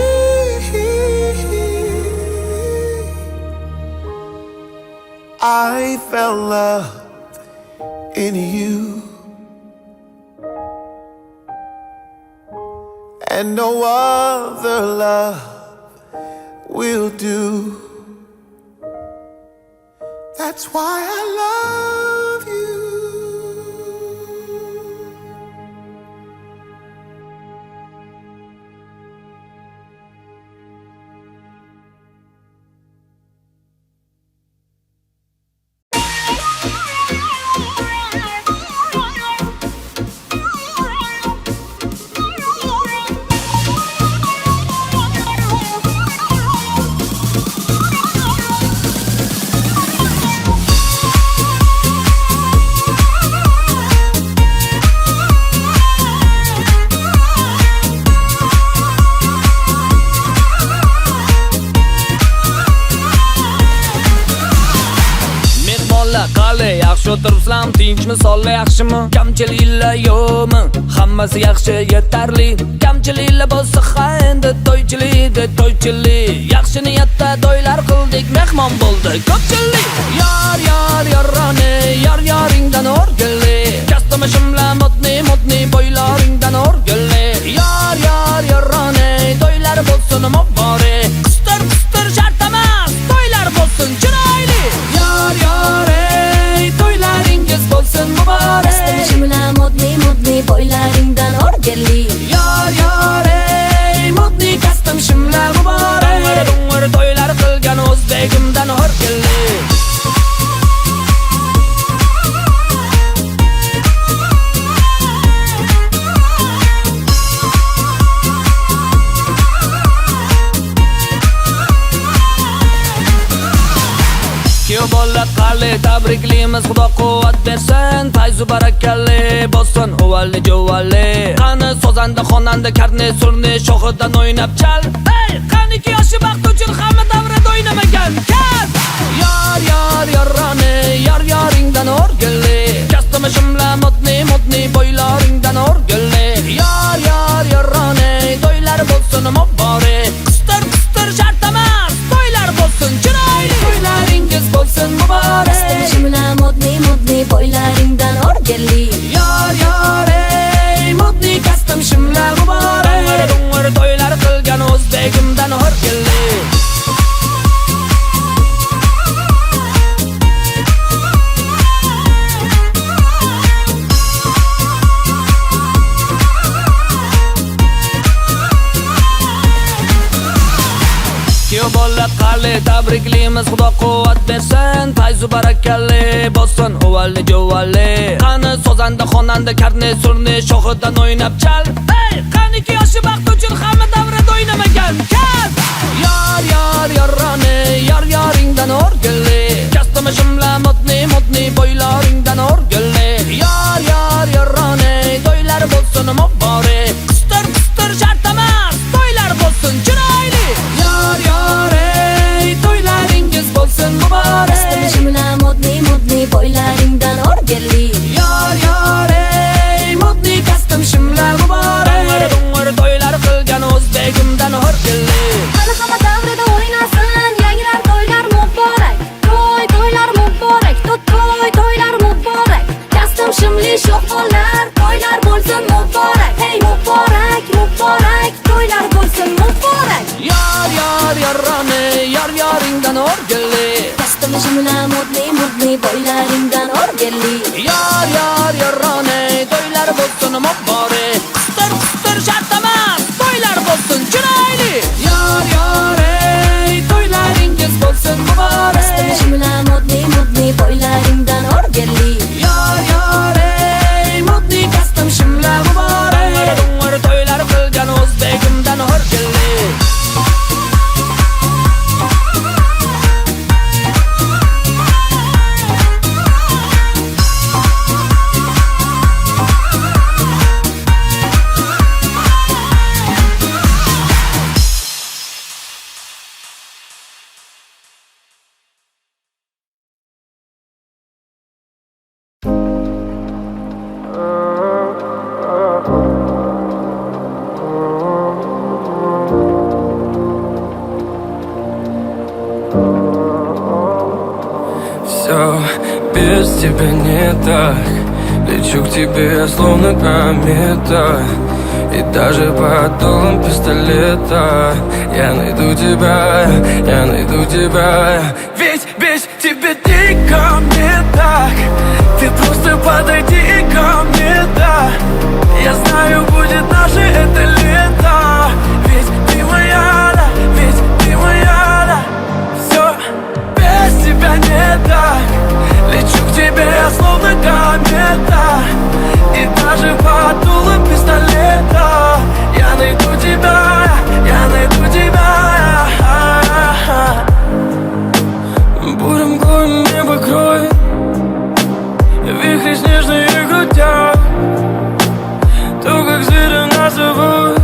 I found love in you. And no other love will do. That's why I love you. Mehmonlar, qalay, yaxshi o'tiribsizlarmi, tinchmi, sog'lik yaxshimi, kamchiliklar yo'qmi, hammasi yaxshi, yetarli. Kamchiliklar bo'lsa ha endi to'ychilik, to'ychilik. Yaxshi niyatda to'ylar qildik, mehmon bo'ldi ko'pchilik. Yor yor yoroni, yor yoringdan o'rgili. Kastumi shimla modni modni boylaringdan o'rgili. Yor yor yoroni, to'ylar bo'lsin muborak. Qistir qistir shart emas, to'ylar bo'lsin chiroyli. Yor yor ey, to'ylaringiz bo'lsin muborak. Kastumi shimla modni modni boylaringdan o'rgili. Yor yor ey, modni kastim shimla muborak. Dong'ir to'ylar qilgan o'zbegimdan o'rgili. tabriklaymiz, Xudo quvvat bersin, fayzu barakali bo'lsin uvalli juvalli. Qani sozanda, xonanda, karni, surni shoxidan o'ynab chal. Hey, qaniki yoshi baxt uchun hamma davrada o'ynamagan kaz. Yor yor yoroni, yor yoringdan o'rgilli. Kastumi shimla modni modni boylaringdan o'rgilli. Yor yor yoroni, to'ylar bo'lsin muborak. Qistir qistir shart emas, to'ylar bo'lsin chiroyli. To'ylaringiz bo'lsin muborak. Shimla modni modni boylaringdan o'rgilli. Yor yor ey modni kastim shimla muborak. Dong'ir to'ylar qilgan o'zbegimdan o'rgilli. Kuyov bola qali tabriklaymiz, Xudo quvvat bersin, fayzu barakali bo'lsin uvalli juvalli. Qani sozanda, xonanda, karni, surni shoxidan o'ynab chal. Hey, qaniki yoshi baxt uchun hamma davrada o'ynamagan kaz. Yor yor yoroni, yor yoringdan o'rgilli. Kastumi shimla modni modni boylaringdan o'rgilli. Yor yor yoroni, to'ylar bo'lsin muborak. Qistir qistir shart emas, to'ylar bo'lsin chiroyli. Yor yor ey to'ylaringiz bo'lsin muborak. Shimla modni modni boylaringdan o'rgilli. Yor yor ey modni kastim shimla muborak. Dong'ir to'ylar qilgan o'zbegimdan o'rgilli. Hali hamma davrada o'ynasin, yangrar to'ylar muborak. To'y to'ylar muborak, to'y to'ylar muborak. Kastim shimli sho'x bolalar, to'ylar bo'lsin muborak. Hey muborak, muborak, to'ylar bo'lsin muborak. Yor yor yoroni, yor yoringdan o'rgilli. Kastim shimla modni modni boylaringdan o'rgilli. Yor yor yoroni, to'ylar bo'lsin muborak. Qistir qistir shart emas, to'ylar bo'lsin chiroyli. Yor yor ey to'ylaringiz bo'lsin muborak. Kastim shimla modni modni boylaringdan o'rgilli. Yor yor ey modni kastim shimla muborak. Dong'ir to'ylar qilgan o'zbegimdan o'rgilli. Все без тебя не так. Лечу к тебе, словно комета. И даже под дулом пистолета я найду тебя, я найду тебя. Ведь без тебя дико мне так. Ты просто подойди ко мне, да. Я знаю, будет наше это лето. Ведь ты моя, да, ведь ты моя, да. Все без тебя не так. Лечу к тебе, словно комета. И даже под дулом пистолета я найду тебя, я найду тебя. Буря мглой небо кроет, вихри снежные крутят. То, как зверя нас зовут,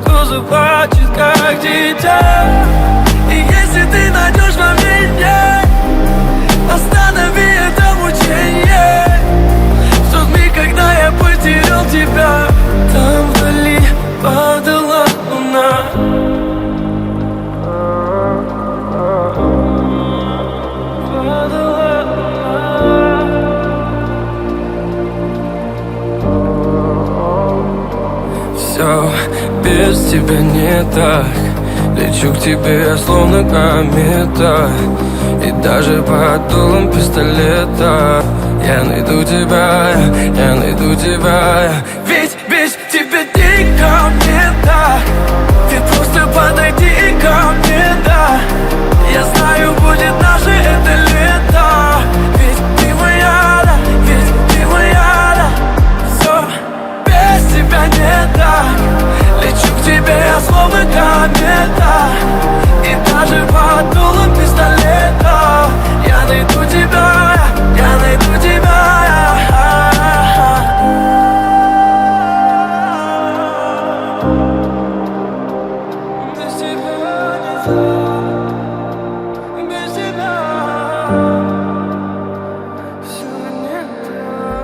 то заплачет, как дитя. И если ты найдешь во мне, останови это мучение. В тот миг, когда я потерял тебя, там вдали падала луна. Падала луна. Все без тебя не так. Лечу к тебе, словно комета. И даже под дулом пистолета я найду тебя, я найду тебя. Ведь без тебя дико мне так. Ты просто подойди ко мне, да. Я знаю, будет наше это лето. Ведь ты моя, да, ведь ты моя, да. Все без тебя не так. Лечу к тебе, словно комета. И И даже под дулом пистолета я найду тебя, я найду тебя. Без тебя нельзя, без тебя всё не так.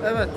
Evet.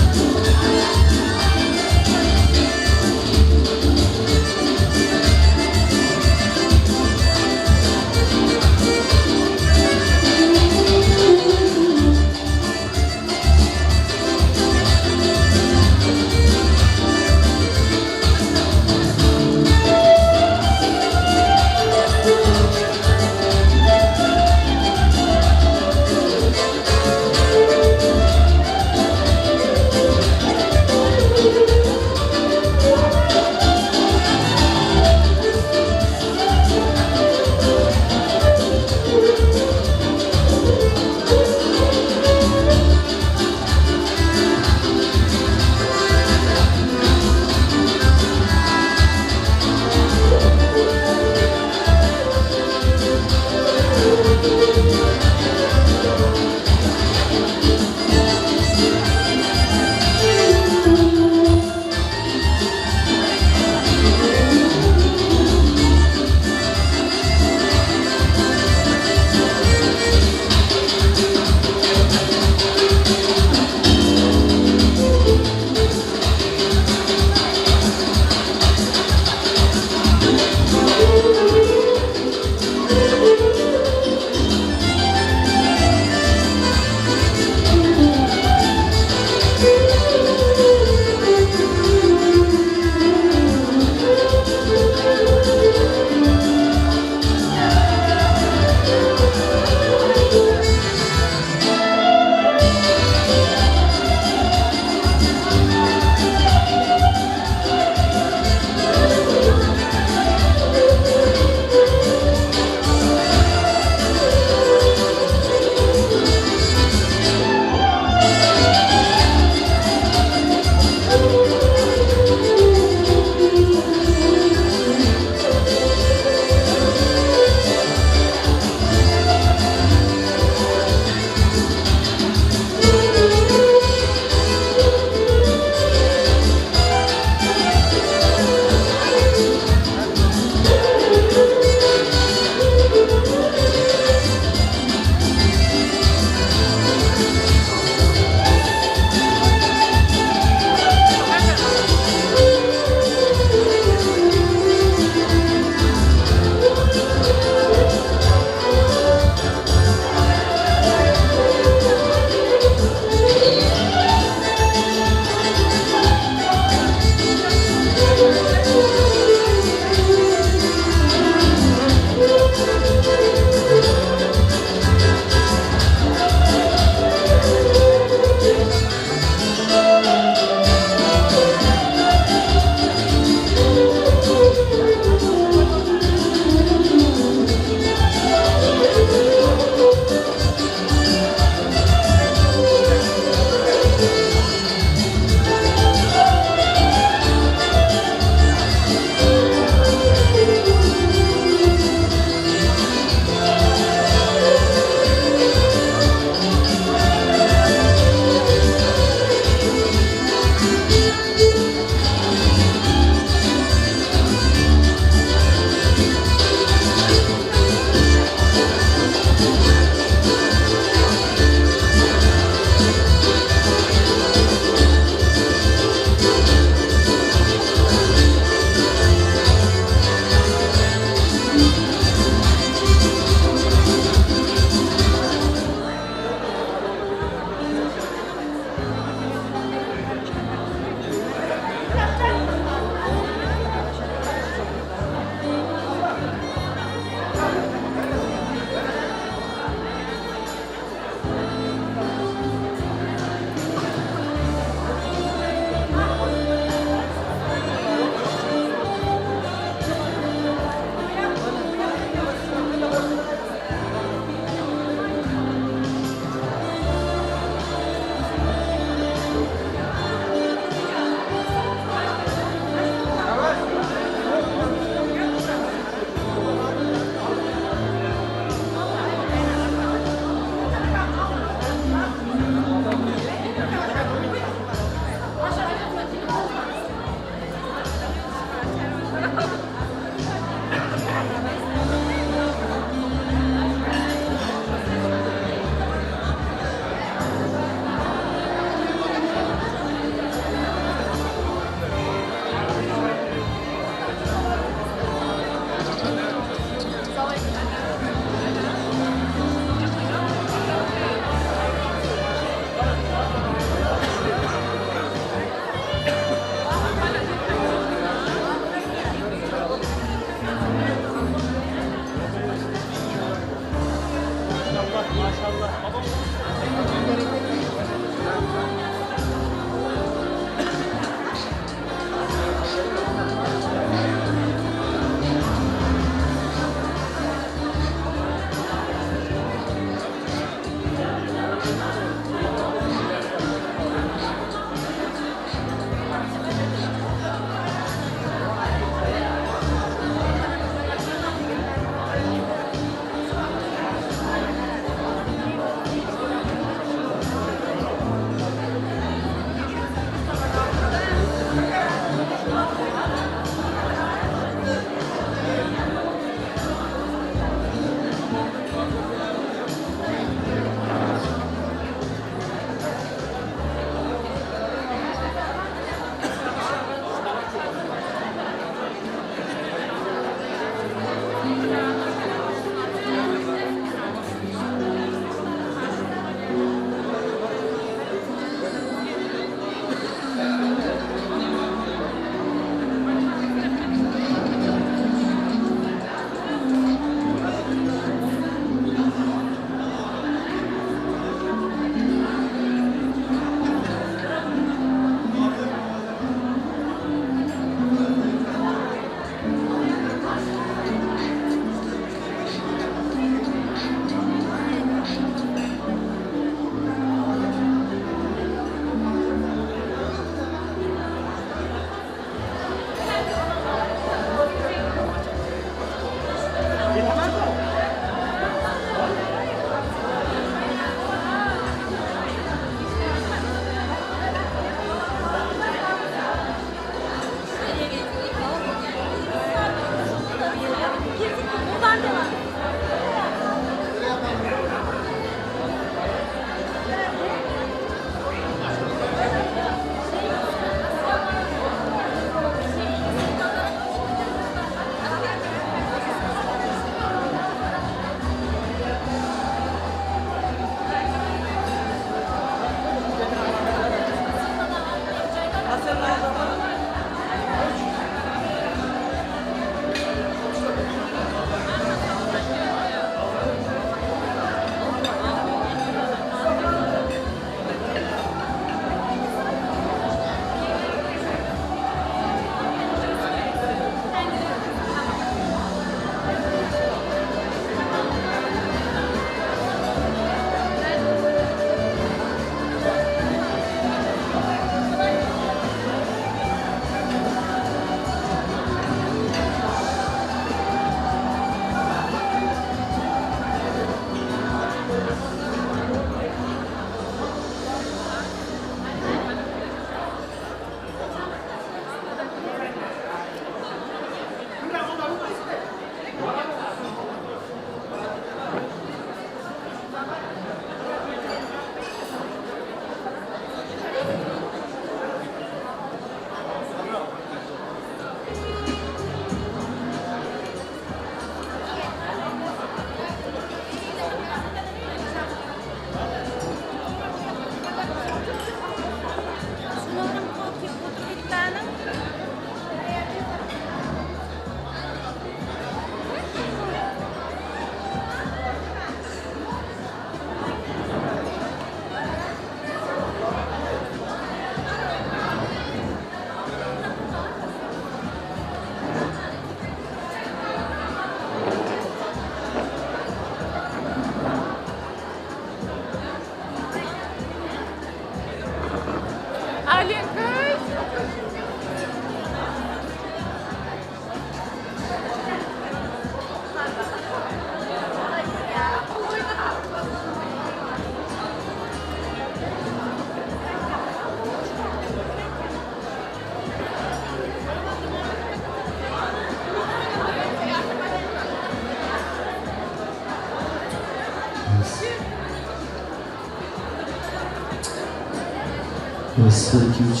Test 1 2 3.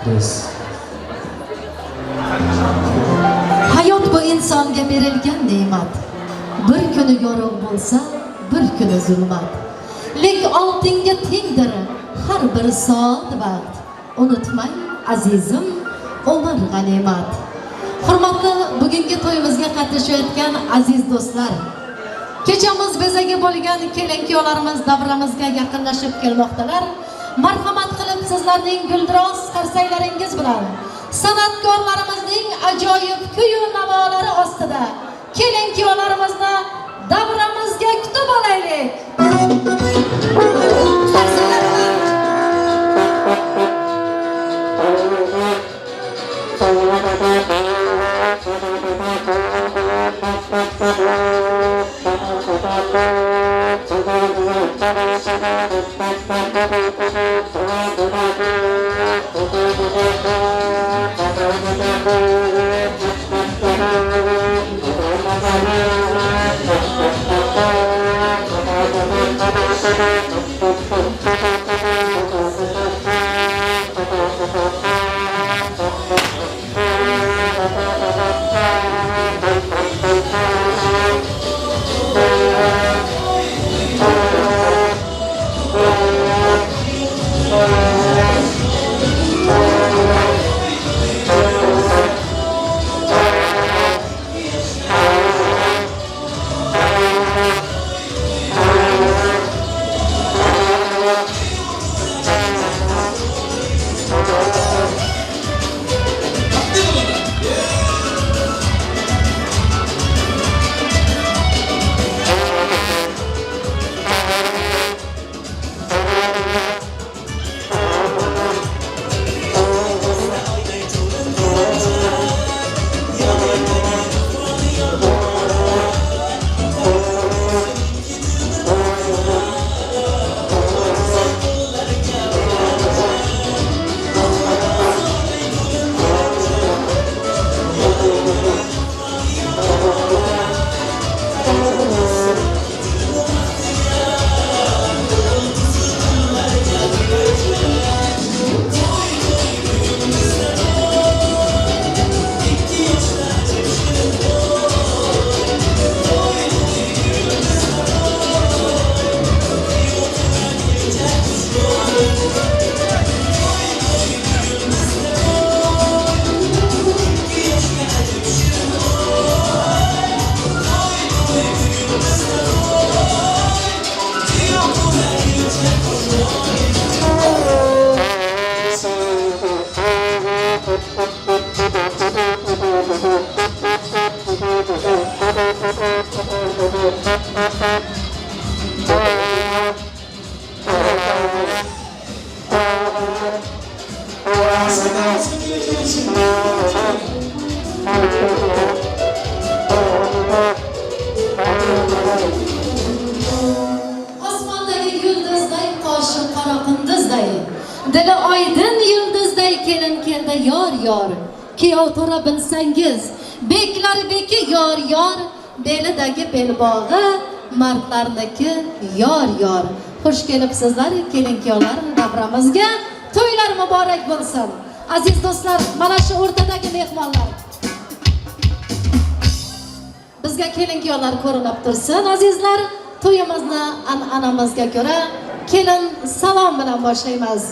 Test. Hayot bu insonga berilgan ne'mat. Bir kuni yorug' bo'lsa, bir kuni zulmat. Lek oltinga tengdir har bir soat vaqt. Unutmang azizim, umr g'animat. Hurmatli bugungi to'yimizga qatnashayotgan aziz do'stlar, kechamiz bezagi bo'lgan kelin-kuyovlarimiz davramizga yaqinlashib kelmoqdalar. Marhamat qilib sizlarning guldiroz qarsaklaringiz bilan san'atkorlarimizning ajoyib kuy va navolari ostida kelin-kuyovlarimizni davramizga kutib olaylik. Qarsaklar bilan. Osmondagi yulduzday, qoshi qora qunduzday, dili oydin yulduzday kelin keldi yor yor. Kuyov to'ra bilsangiz, beklar beki yor yor, belidagi belbog'i mardlarniki yor yor. Xush kelibsizlar kelin kuyovlar davramizga. To'ylar muborak bo'lsin. Aziz do'stlar, mana shu o'rtadagi mehmonlar. Bizga kelin kuyovlar ko'rinib tursin azizlar. To'yimizni an'anamizga ko'ra kelin salom bilan boshlaymiz.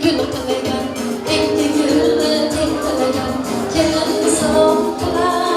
Gül qilgan, ikki gulni teng qilgan, kelin salom qilar.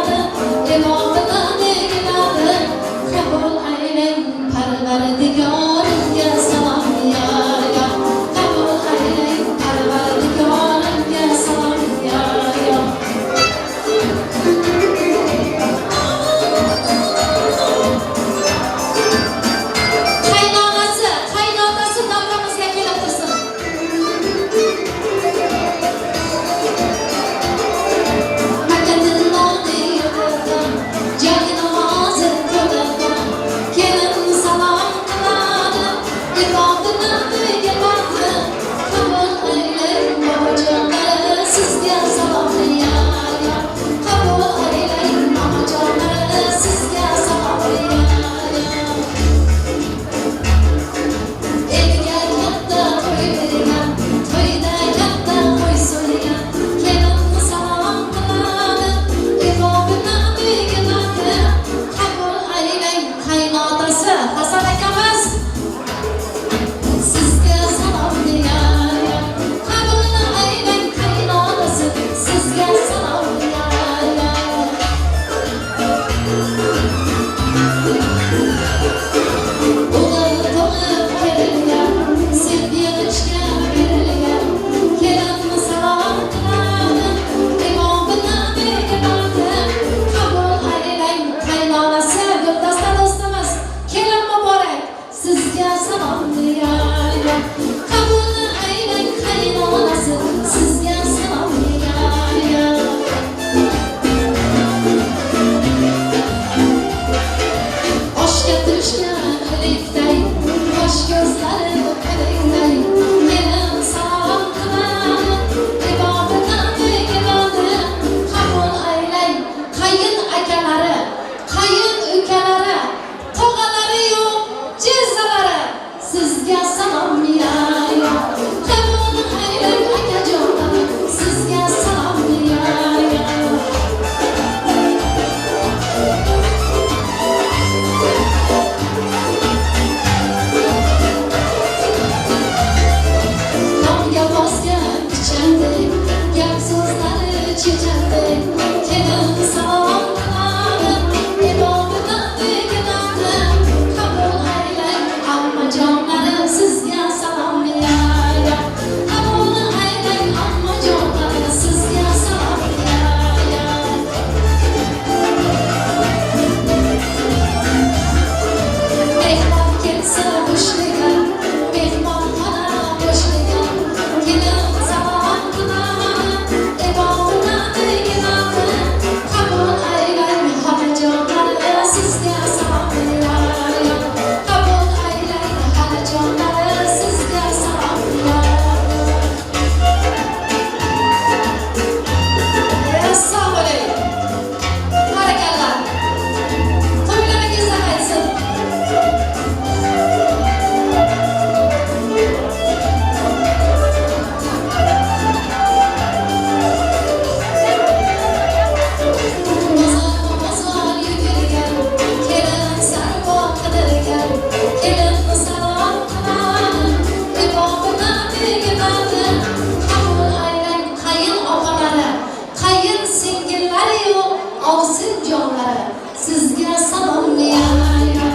salomlari, sizga salom ya ya.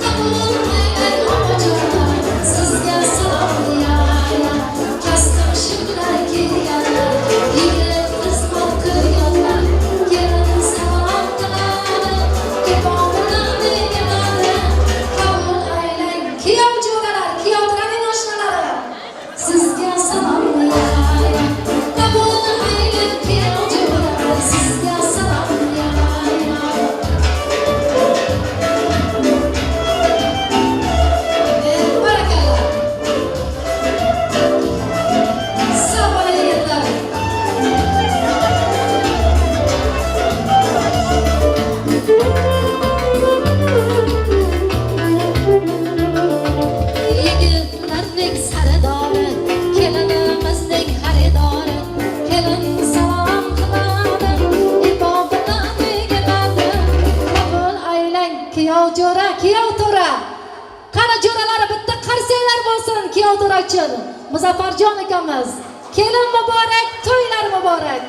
Qabul aylang opajonlar, sizga salom ya ya. Kastim shimlar kiyganlar, yigit xizmat qilganlar, kelin salom qiladi, kepomidan deganadi. Qabul aylang kuyov jo'ralar, kuyovlarning oshnalari, sizga salom ya ya. Qabul aylang kuyov jo'ralar, sizga salom ya ya. Barakalla. Sog' bo'ling yigitlar. Yigitlarning sardori, kelinimizning xaridori, kelin salom qiladi, ibo bilan egiladi. Qabul aylang kuyov jo'ra, kuyov to'ra. Qani jo'ralari bitta qarsanglar bo'lsin kuyov to'ra uchun. Muzaffarjon akamiz, kelin muborak, to'ylar muborak.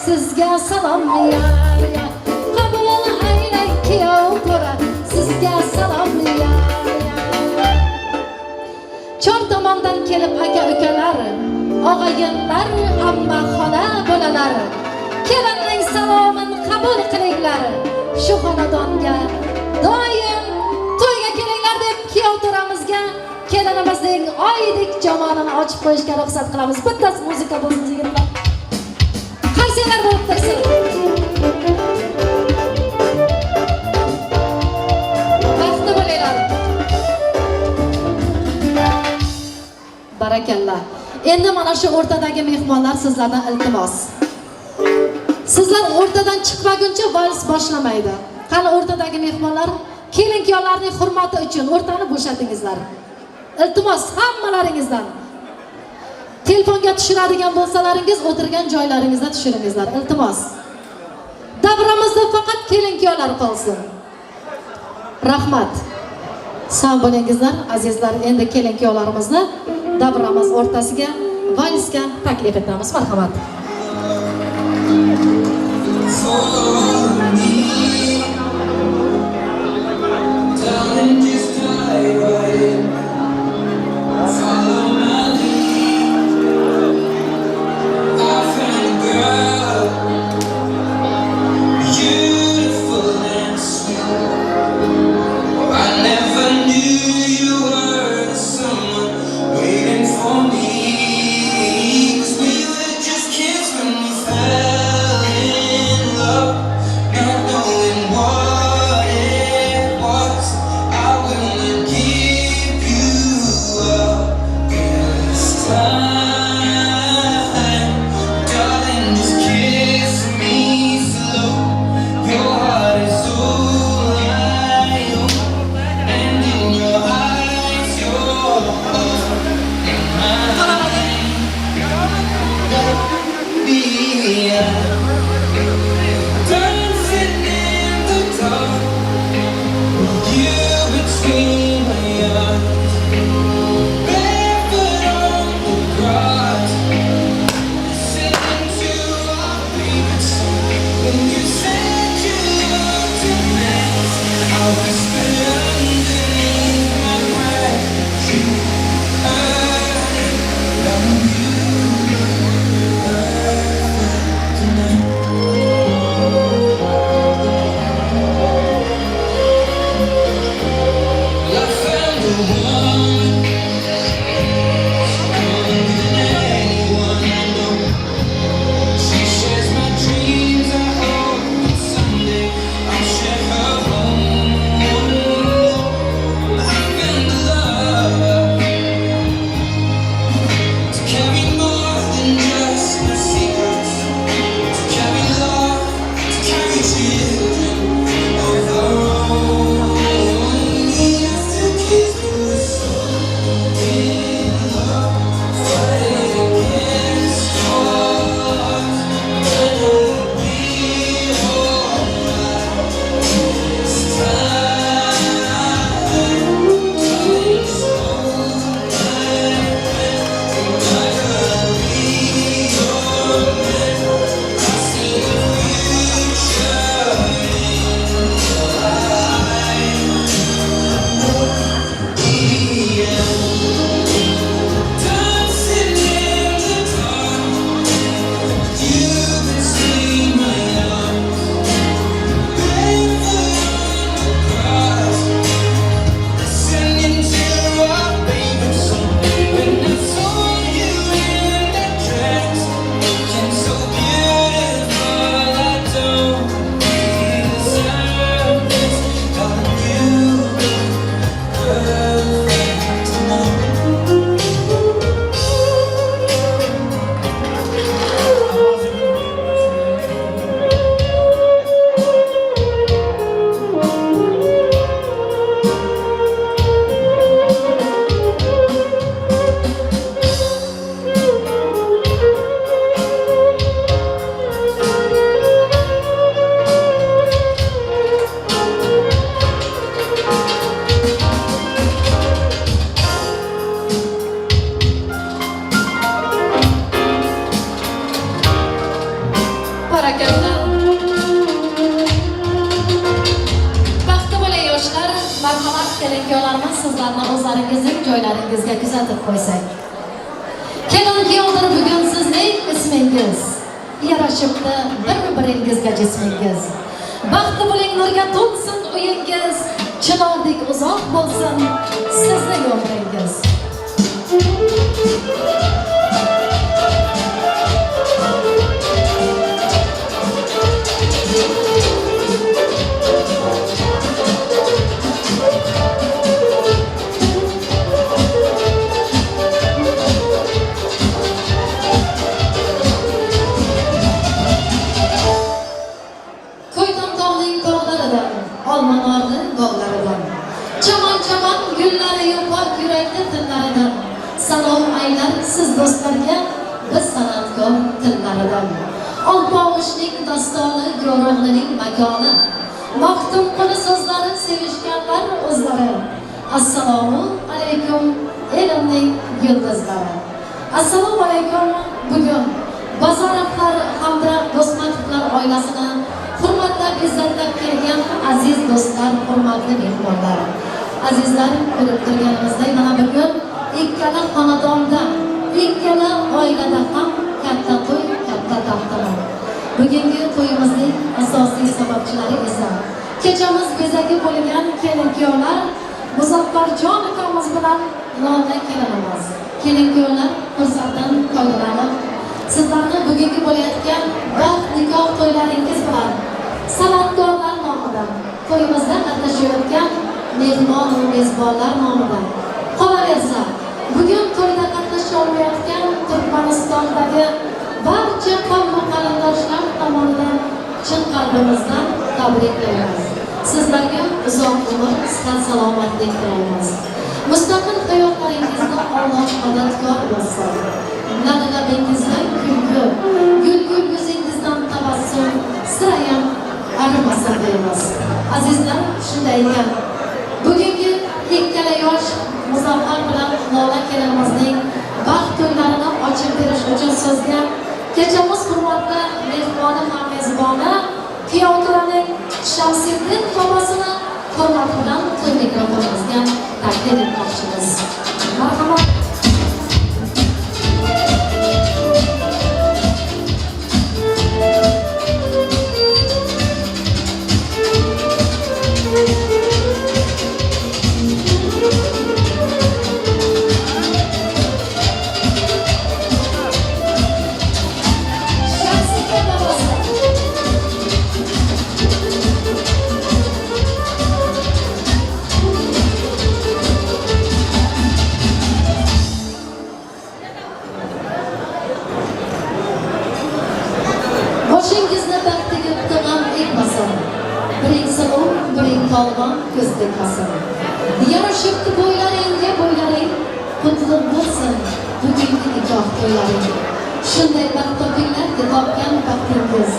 Sizga salom ya ya. Qabul aylang kuyov to'ra, sizga salom ya ya. Chor tomondan kelib aka ukalar, og'ayinlar, amma xola bolalar, kelinning salomin qabul qilinglar. Shu xonadonga doim to'yga kelinglar deb kuyov to'ramizga kelinimizning oydek jamolini ochib qo'yishga ruxsat qilamiz. Bittasi muzika bo'lsin yigitlar. Qarsanglar bo'lib tursin. Baxtli bo'linglar. Barakalla. Endi mana shu o'rtadagi mehmonlar sizlardan iltimos. Sizlar o'rtadan chiqmaguncha vals boshlamaydi. Qani o'rtadagi mehmonlar, kelin kuyovlarning hurmati uchun o'rtani bo'shatingizlar. Iltimos hammalaringizdan. Telefonga tushiradigan bo'lsalaringiz o'tirgan joylaringizda tushiringizlar. Iltimos. Davramizda faqat kelin kuyovlar qolsin. Rahmat. Sog' bo'lingizlar azizlar. Endi kelin kuyovlarimizni davramiz o'rtasiga valsga taklif etamiz. Marhamat. Just kids when we fell in love. Marhamat, kelin kuyovlarimiz, sizlarni o'zlaringizning joylaringizga kuzatib qo'ysak. Kelin kuyovlar, bugun sizning ismingiz yarashibdi bir-biringizga jismingiz. Baxtli bo'ling, nurga to'lsin uyingiz, chinordek uzoq bo'lsin sizning umringiz. Ko'ytomtog'ning tog'laridan, olmanorning bog'laridan, chaman-chaman gullari pok yurakli tillaridan salom aylar siz do'stlarga biz san'atkor tillaridan. Olpovushning dostoni, Go'ro'g'lining makoni, Maxtumquli so'zlari sevishganlar o'zlari. Assalomu alaykum elimning yulduzlari. Assalomu alaykum. Bugun Bozorovlar hamda Do'stmatovlar oilasini hurmatlab, izzatlab kelgan aziz do'stlar, hurmatli mehmonlar. Azizlar, ko'rib turganimizdek, mana bugun ikkala xonadonda, ikkala oilada ham katta to'y, katta tantana. Bugungi to'yimizning asosiy sababchilari esa kechamiz bezagi bo'lgan kelin-kuyovlar Muzaffarjon ukamiz bilan Lola kelinimiz. Kelin-kuyovlar, fursatdan foydalanib sizlarni bugungi bo'layotgan baxt nikoh to'ylaringiz bilan san'atkorlar nomidan, to'yimizda qatnashayotgan mehmon va mezbonlar nomidan, qolaversa bugun to'yda qatnasha olmayotgan Turkmanistondagi barcha qavm qarindoshlar tomonidan chin qalbimizdan tabriklaymiz. Sizlarga uzoq umr, sihat, salomatlik tilaymiz. Mustaqil hayotlaringizni Alloh madadkor bo'lsin. Labingizdan kulgi, gul-gul yuzingizdan tabassum sirayam arimasin deymiz. Azizlar, shunday ekan, bugungi ikkala yosh Muzaffar bilan Lola kelinimizning baxt to'ylarini ochib berish uchun so'zga kechamiz hurmatli mehmoni ham mezboni kuyovto'raning Shamsiddin bobosini hurmat bilan to'y mikrofonimizga taklif etmoqchimiz. Marhamat. Boshingizni baxtiga g'am ekmasin. Biring suluv, biring polvon ko'z tekmasin. Yarashibdi bo'ylaringga bo'ylaring, qutlug' bo'lsin bugungi nikoh to'ylaring. Shunday baxt topinglarki topgan baxtingiz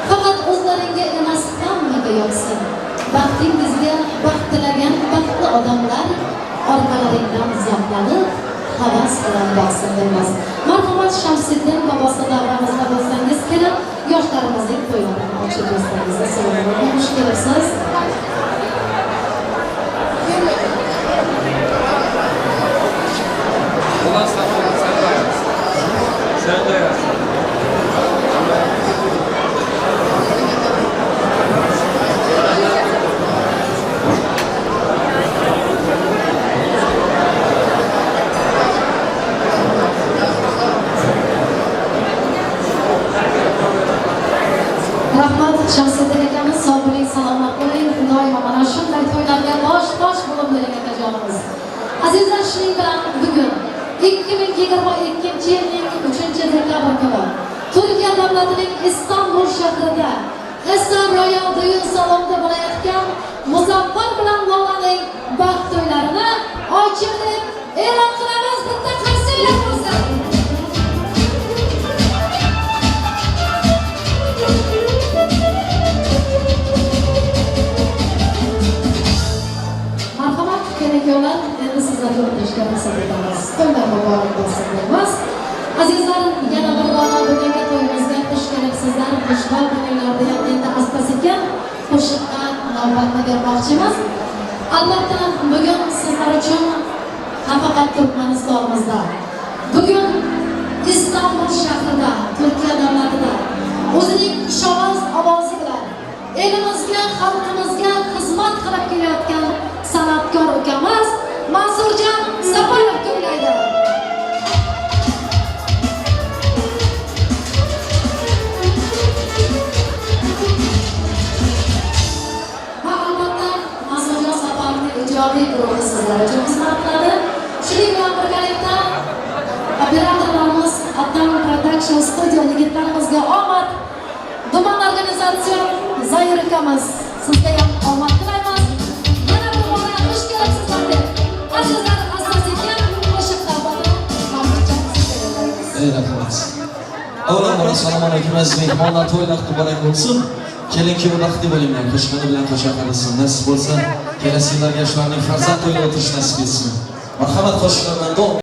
faqat o'zlaringga emas, hammaga yoqsin. Baxtingizga baxt tilagan baxtli odamlar orqalaringdan zavqlanib, havas bilan boqsin deymiz. Marhamat, Shamsiddin bobosi davramizda bo'lsangiz kelib, yoshlarimizning to'ylarini ochib bersangiz. Assalomu alaykum, xush kelibsiz. Rahmat Shamsiddin akamiz, sog' bo'ling, salomat bo'ling. Doimo mana shunday to'ylarga bosh bo'lib bering akajonimiz. Azizlar, shuning bilan bugun 2022-yilning 3-dekabr kuni Turkiya davlatining Istanbul shahrida Essen Royal düğün salonida bo'layotgan Muzaffar bilan Lolaning baxt to'ylarini ochiq deb e'lon qilamiz. Bitta qarsaklar bo'lsin. Marhamat, kelin-kuyovlar, endi sizlarga o'tirishga ruxsat etamiz. To'ylar muborak bo'lsin deymiz. Azizlar, yana bir bora bugungi to'yimizga xush kelibsizlar, xushvaqt bo'linglar degan endi asta-sekin qo'shiqqa navbatni bermoqchimiz. Albatta, bugun sizlar uchun nafaqat Turkmanistonimizda, bugun Istanbul shahrida, Turkiya davlatida o'zining xushovoz ovozi bilan elimizga, xalqimizga xizmat qilib kelayotgan san'atkor ukamiz Mansurjon Saparov kuylaydi. Va albatta Mansurjon Saparovning ijodiy guruhi sizlar uchun xizmat qiladi. Shuning bilan birgalikda operatorlarimiz Atam Production Studio yigitlarimizga omad, Duman organizatsion Zayir ukamiz sizga ham omad tilaymiz. Yana bir bora xush kelibsizlar deb azizlar asosiyga qo'shiq navbatini Mahmudjon sizga yo'llaymiz. Ey rahmat. Avvalambor assalomu alaykum aziz mehmonlar, to'ylar muborak bo'lsin. Kelin kuyov baxtli bo'linglar, qo'shqani bilan qo'sha qarasin. Nasib bo'lsa, kelasi yillarga shularning farzand to'yida o'tirish nasib etsin. Marhamat qo'shiqlar bilan davom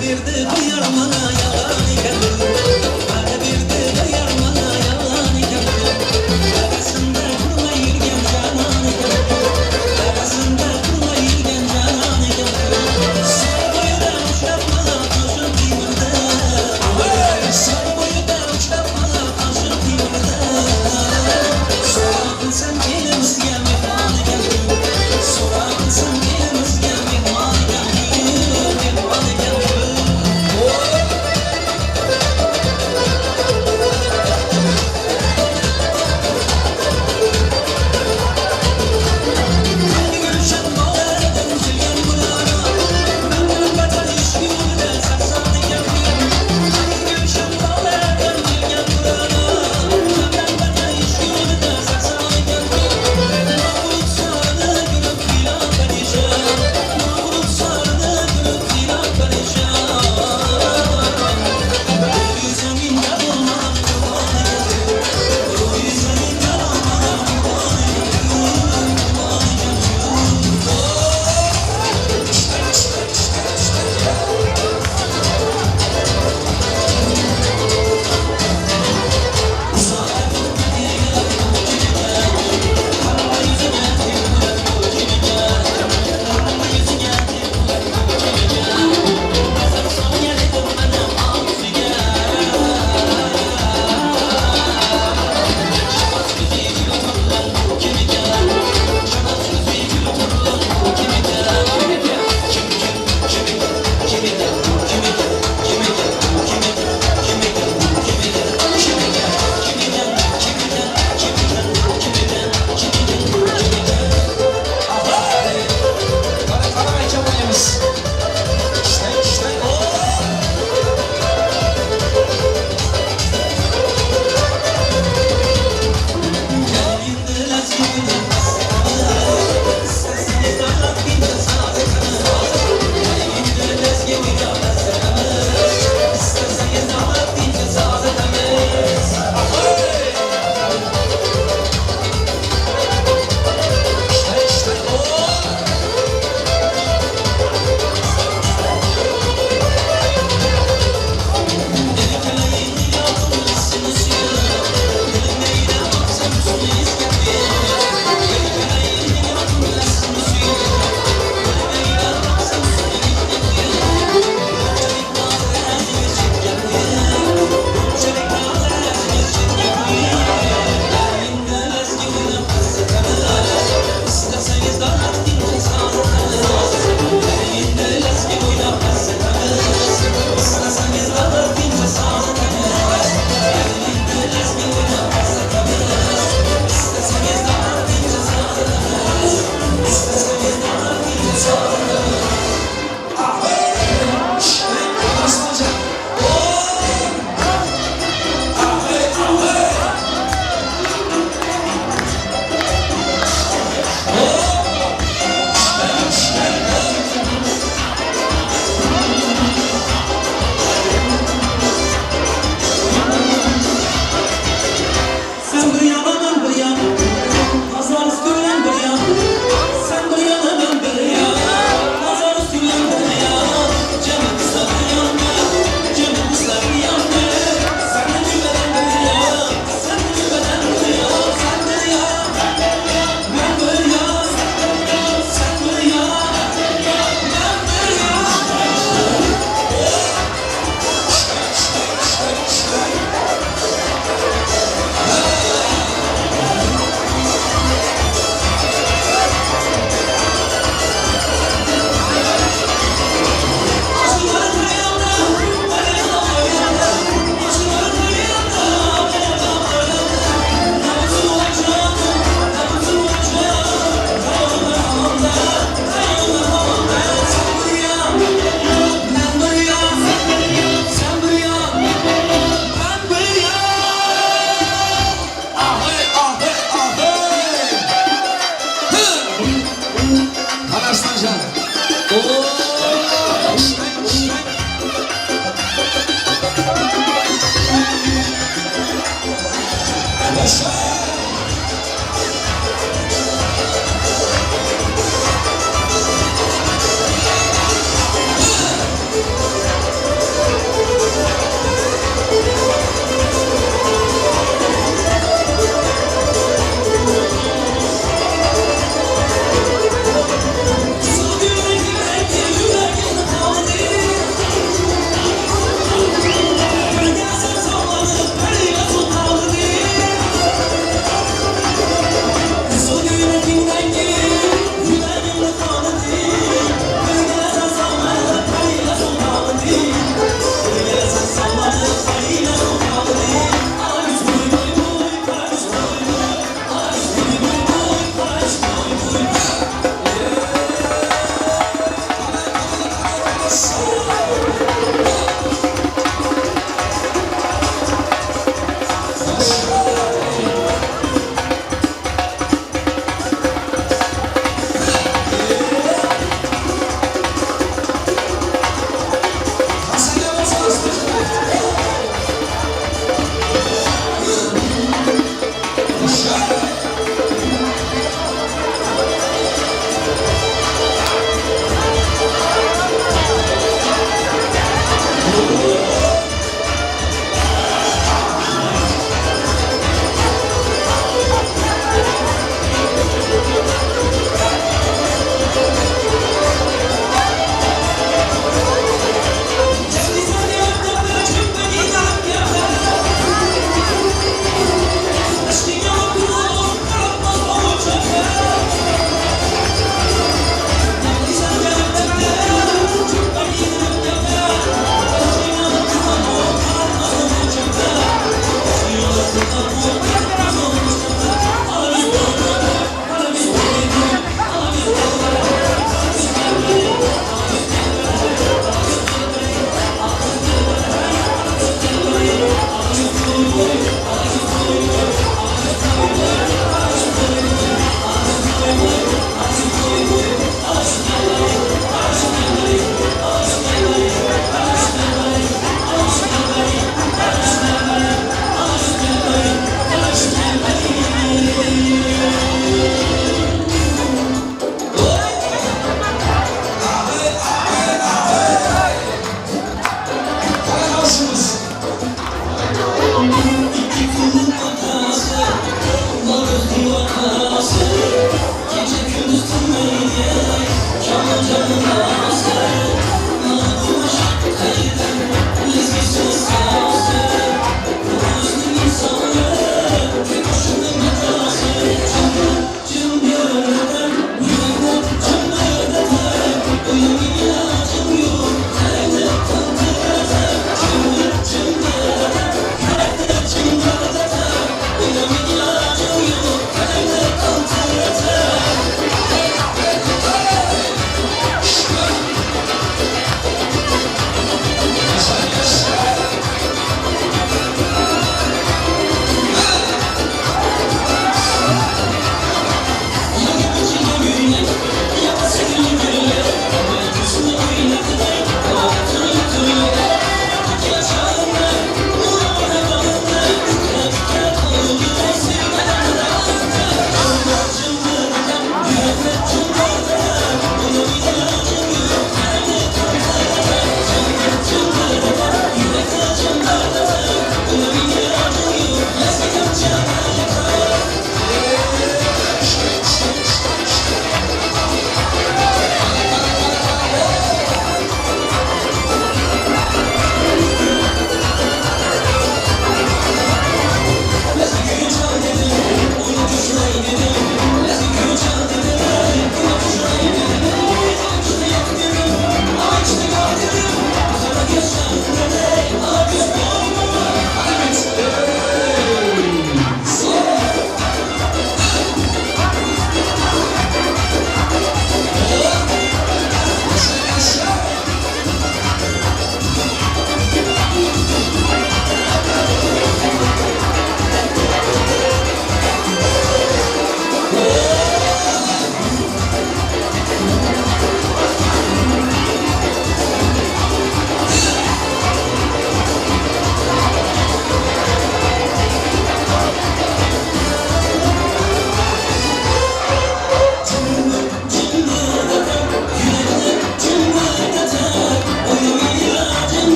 Berdi bu yar mana yalan ekan. Va'da berdi bu yar mana yalan ekan. Va'dasida turmay yurgan janon ekan. Va'dasida turmay yurgan janon ekan. Soy bo'yida uchrab mana qo'shin temirda. Soy bo'yida uchrab mana qo'shin temirda. So'ra bilsam elimizga mehmon ekan. So'ra bilsam elimizga mehmon ekan. Mehmon ekan.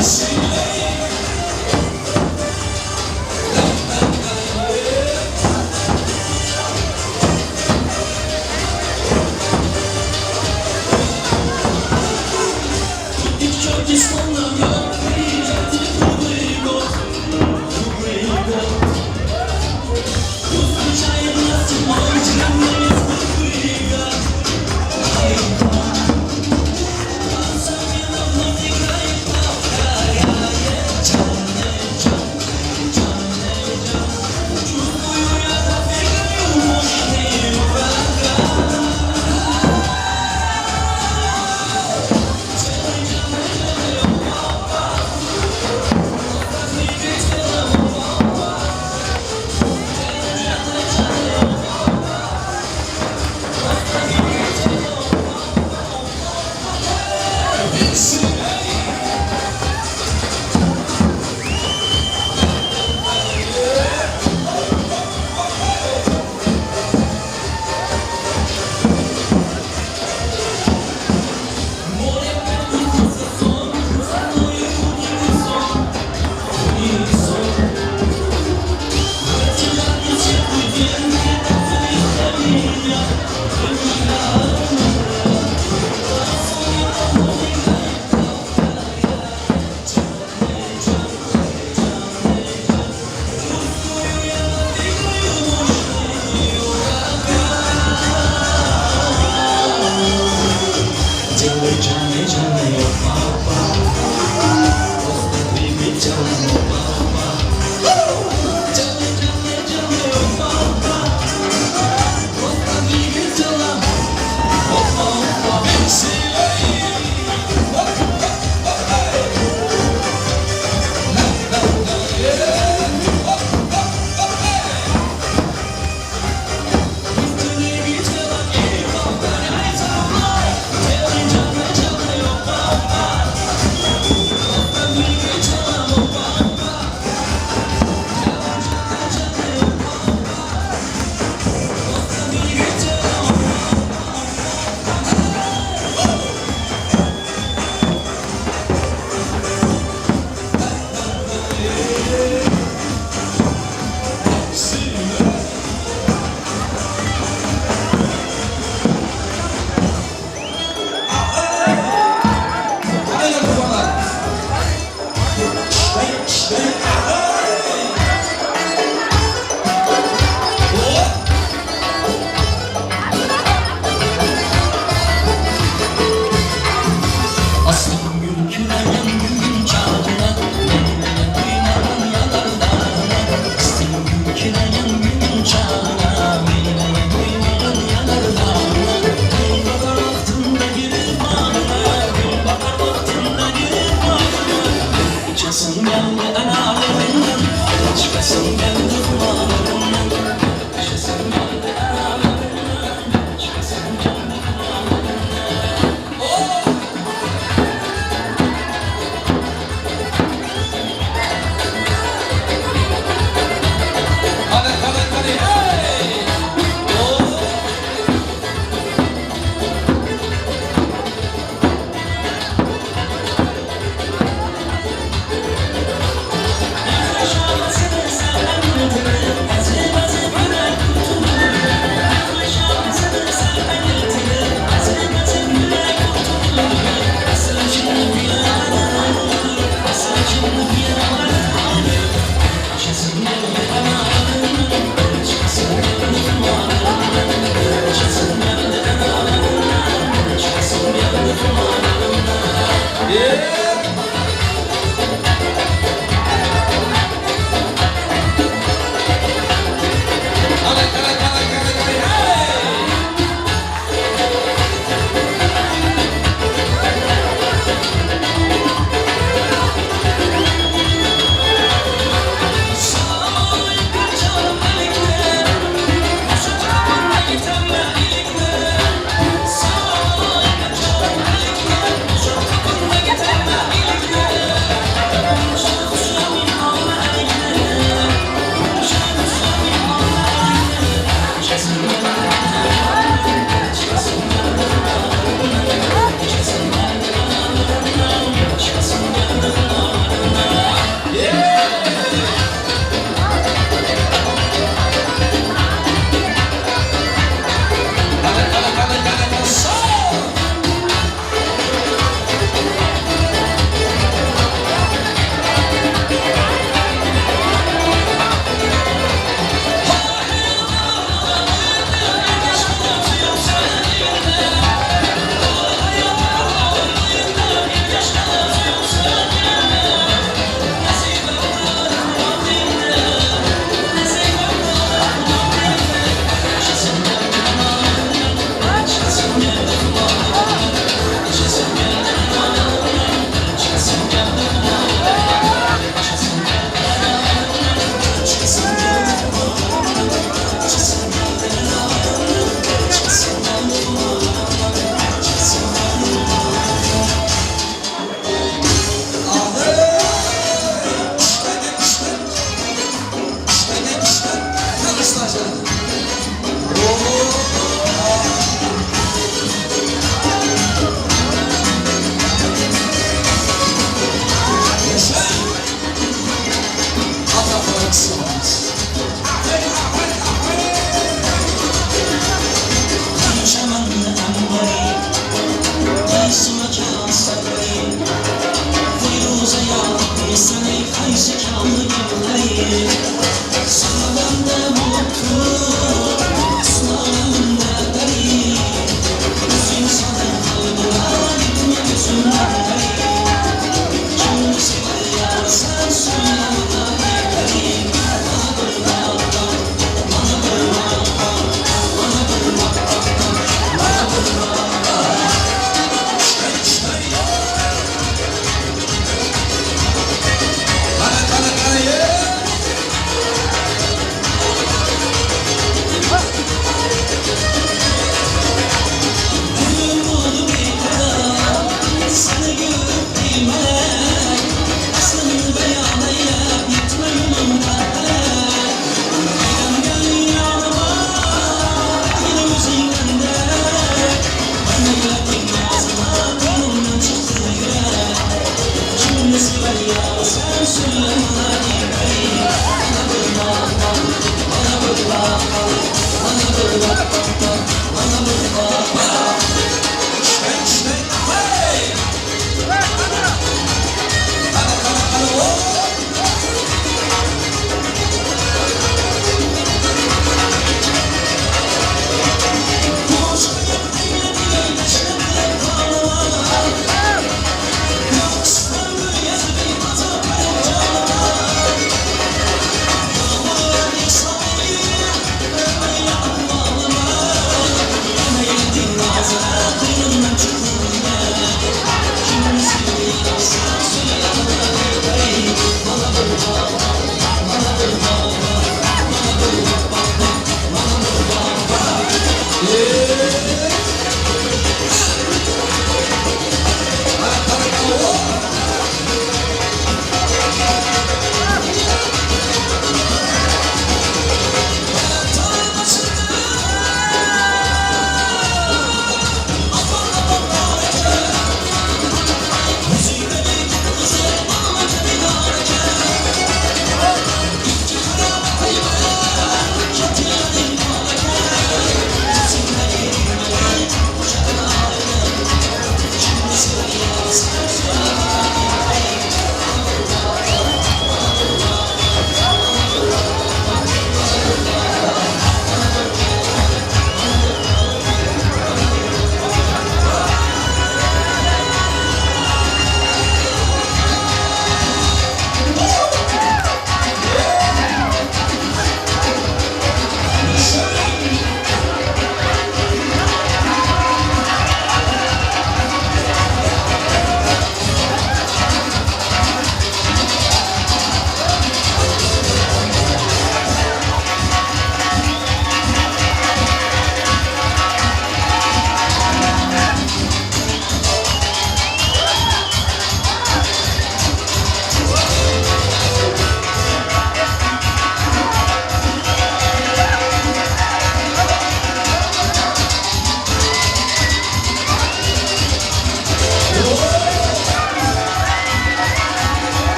See. Get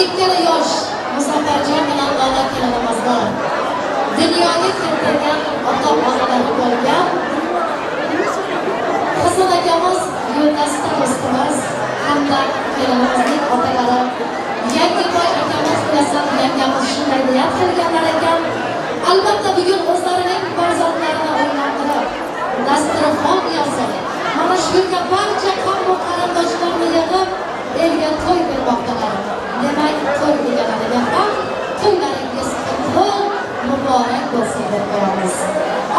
Ikkala yosh Muzaffarjon bilan Lola kelinimizni dunyoga keltirgan ota-onalari bo'lgan Hasan akamiz, yo'ldasta do'stimiz hamda kelinimizning otalari Yangiboy akamiz, bilasan yangamiz shunday niyat qilganlar ekan. Albatta bugun o'zlarining farzandlarini o'ylantirib, dasturxon yozib, mana shu yerga barcha qavm qarindoshlarni yig'ib, elga to'y bermoqdalar. Demak, to'y egalariga ham to'ylaringiz qutlug' muborak bo'lsin deb qo'yamiz.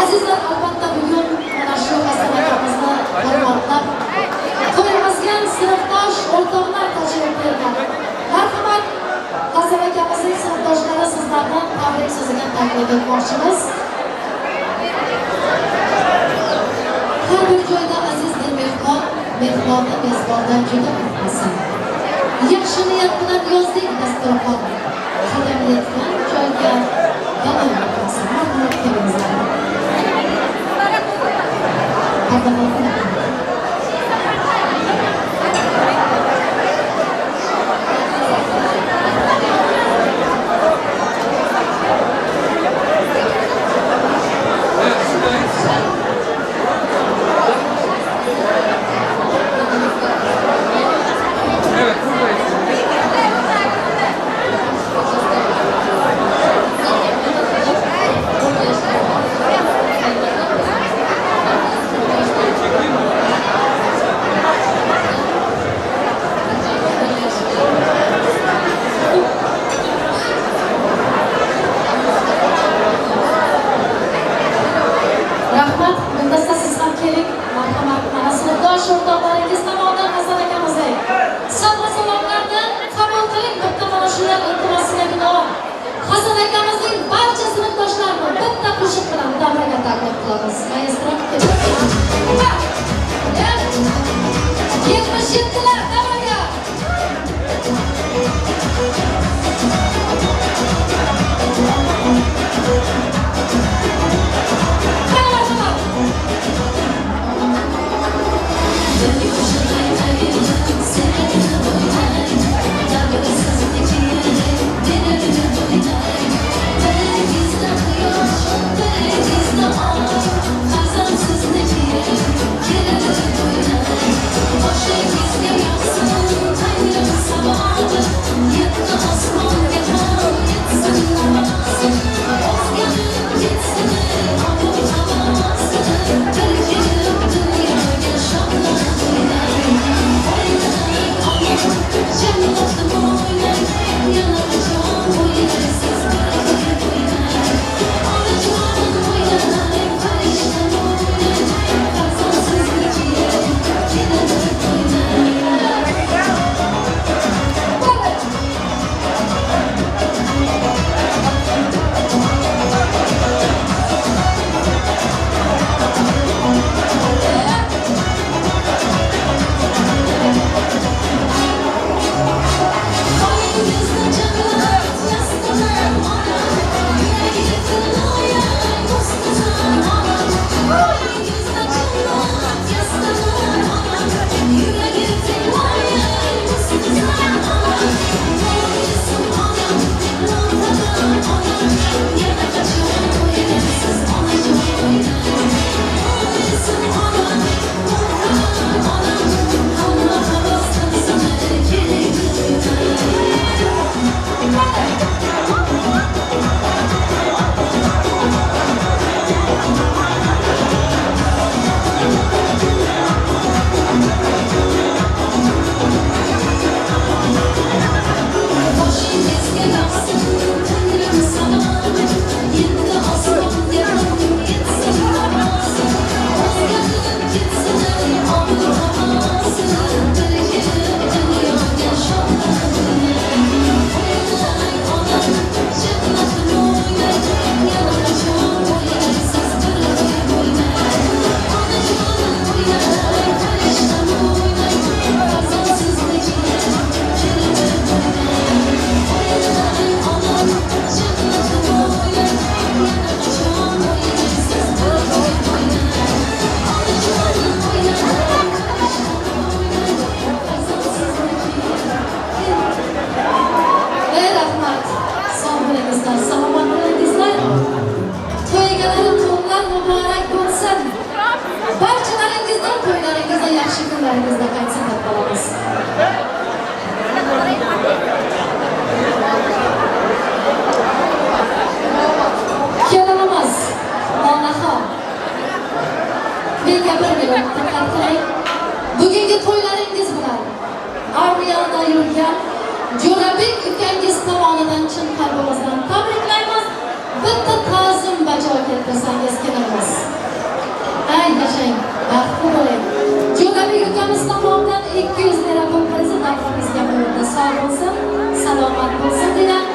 Azizlar, albatta bugun mana shu Hasan akamizni hurmatlab to'yimizga sinfdosh o'rtoqlar tashrif buyurgan. Marhamat, Hasan akamizning sinfdoshlari sizlarni tabrik so'ziga taklif etmoqchimiz. Har bir joyda azizdir mehmon, mehmonni mezbondan juda etmasin. Yaxshi niyat bilan yozdik dasturxon. Qadam yetgan joyga balo yetmasin. Marhamat, kelingizlar. Marhamat. Rahmat, bundasta siz ham keling. Marhamat, mana sinfdosh o'rtoqlaringiz tomonidan Hasan akamizga sovg'a salomlarni qabul qiling. Bitta mana shular iltimosiga binoan Hasan akamizning barcha sinfdoshlarini bitta qo'shiq bilan davraga taklif qilamiz. Maestro, keling. 77lar davraga. Başa gizli yapsın. bo'lgan Jo'rabek ukangiz tomonidan chin qalbimizdan tabriklaymiz. Bitta ta'zim bajo keltirsangiz kelamiz. Ay yashang, baxtli bo'ling. Jo'rabek ukamiz tomonidan 200 lira pul prizi davramizga qo'yildi. Sog' bo'lsin, salomat bo'lsin degan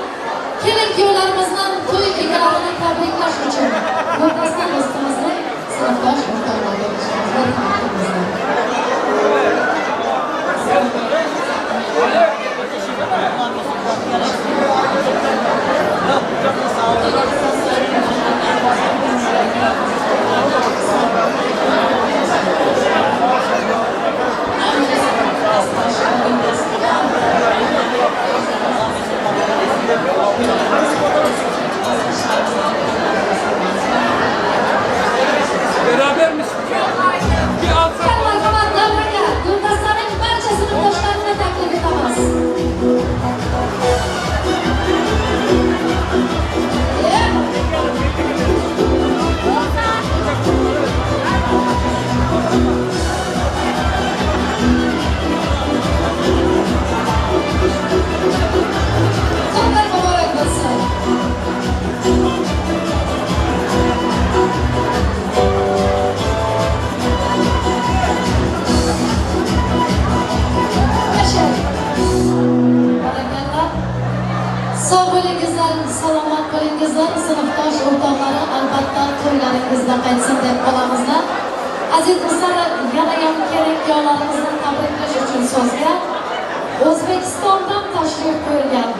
kelin kuyovlarimizdan to'y egalarini tabriklash uchun Yo'ldosdan do'stimizni sinfdosh o'rtoqlarga Beraber misin? Bir alsak. Marhamat davraga Yo'ldoslarning barcha sinfdoshlarini taklif etamiz. To'ylar muborak bo'lsin. Yashang. Barakallah. Sog' bo'lingizlar, salomat bo'lingizlar, sinfdosh o'rtoqlari albatta to'ylaringizda qaytsin deb qolamizlar. Aziz do'stlar, yana ham kelin kuyovlarimizni tabriklash uchun so'zga O'zbekistondan tashrif buyurgan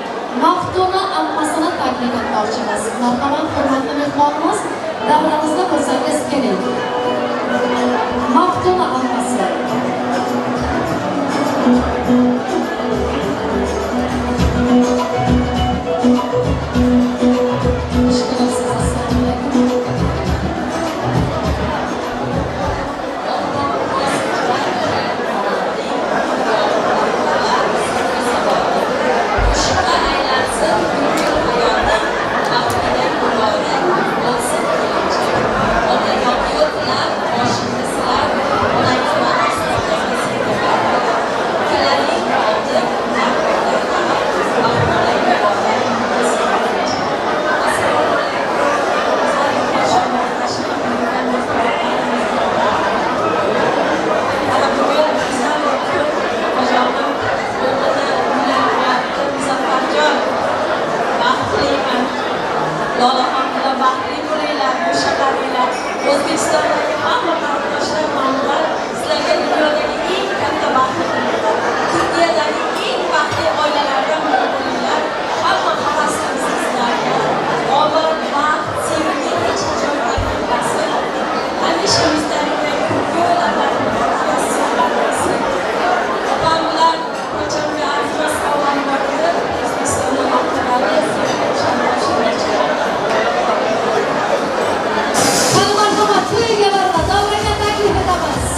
Maftuna ammasini taklif etmoqchimiz. Marhamat, hurmatli mehmonimiz, davramizda bo'lsangiz keling. Maftuna ammasi. Xush kelibsiz, assalomu alaykum. O'zbekistondagi hamma qarindoshlar, ma'murlar sizlarga dunyodagi eng katta baxtni tilayman. Turkiyadagi eng baxtli oilalardan biri bo'linglar. Hamma havasimiz sizlarga. Omad, baxt, sevgi hech qachon ayrilmasin. Hamisha yuzlaringda kulgi lablaringda tabassumlar bo'lsin. Opam bilan ko'chamga arzimas sovg'am bor edi. O'zbekistonda martabali Qani marhamat, to'y egalarini davraga taklif etamiz.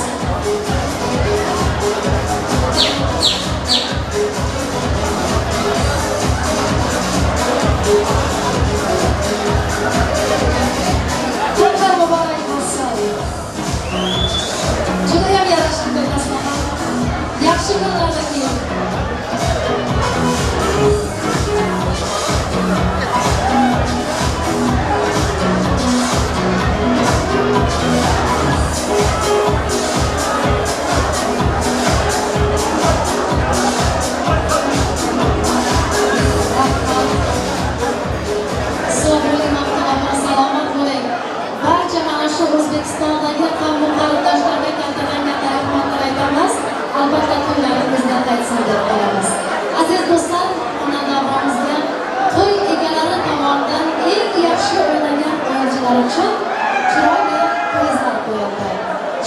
To'ylar muborak bo'lsin. Judayam yarashdi Yo'ldoslar. Yaxshi kunlarda keyin. Sog' bo'ling, Maftuna opa, salomat bo'ling. Barcha mana shu O'zbekistondagi qavm qarindoshlarga kattadan katta rahmatlar aytamiz. Albatta to'ylaringizda qaytsin deb qolamiz. Aziz do'stlar, mana davramizga to'y egalari tomonidan eng yaxshi o'ynagan o'yinchilar uchun chiroyli prizlar qo'yildi.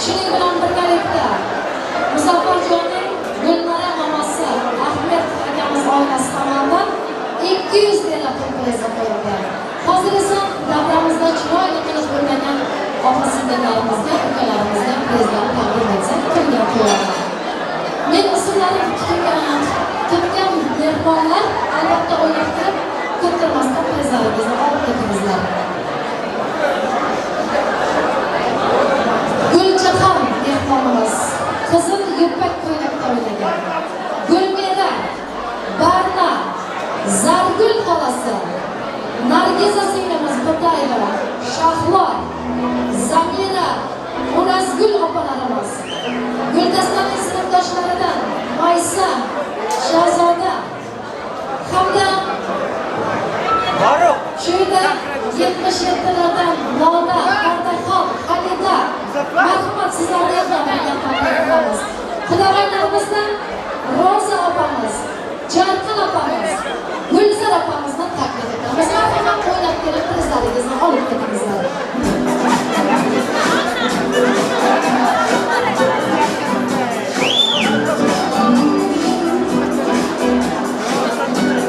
Shuning bilan birgalikda Muzaffarjonning Gulnora mamasi Ahmed akamiz oilasi tomonidan 200 lira pul prizi qo'yildi. Hozir esa davramizda chiroyli qilib o'ynagan opa singillarimizga, ukalarimizga prizlarni taqdim etsak, to'yga qo'yaman. Men ismlarim tutgan mehmonlar albatta o'ylab turib, ko'ptirmasdan prizlaringizni olib ketingizlar. Gulchahon mehmonimiz qizil yupak ko'ylakda o'ynagan. Gulmira Gul xolasi, Nargiza singlimiz Botayeva, Shahlo, Zamira, O'razgul opalarimiz, Guldastaning sinfdoshlaridan Maysa, Shahzoda hamda shu yerda 77lardan Lola, Pardaxon, Xalida, marhamat, sizlarni ham tabrik qilamiz. Xudovandlarimizdan Roza opamiz, Jarqin opamiz, Gulzar opamizni taklif etamiz. Marhamat, o'ynab kelib prizlaringizni olib ketingizlar.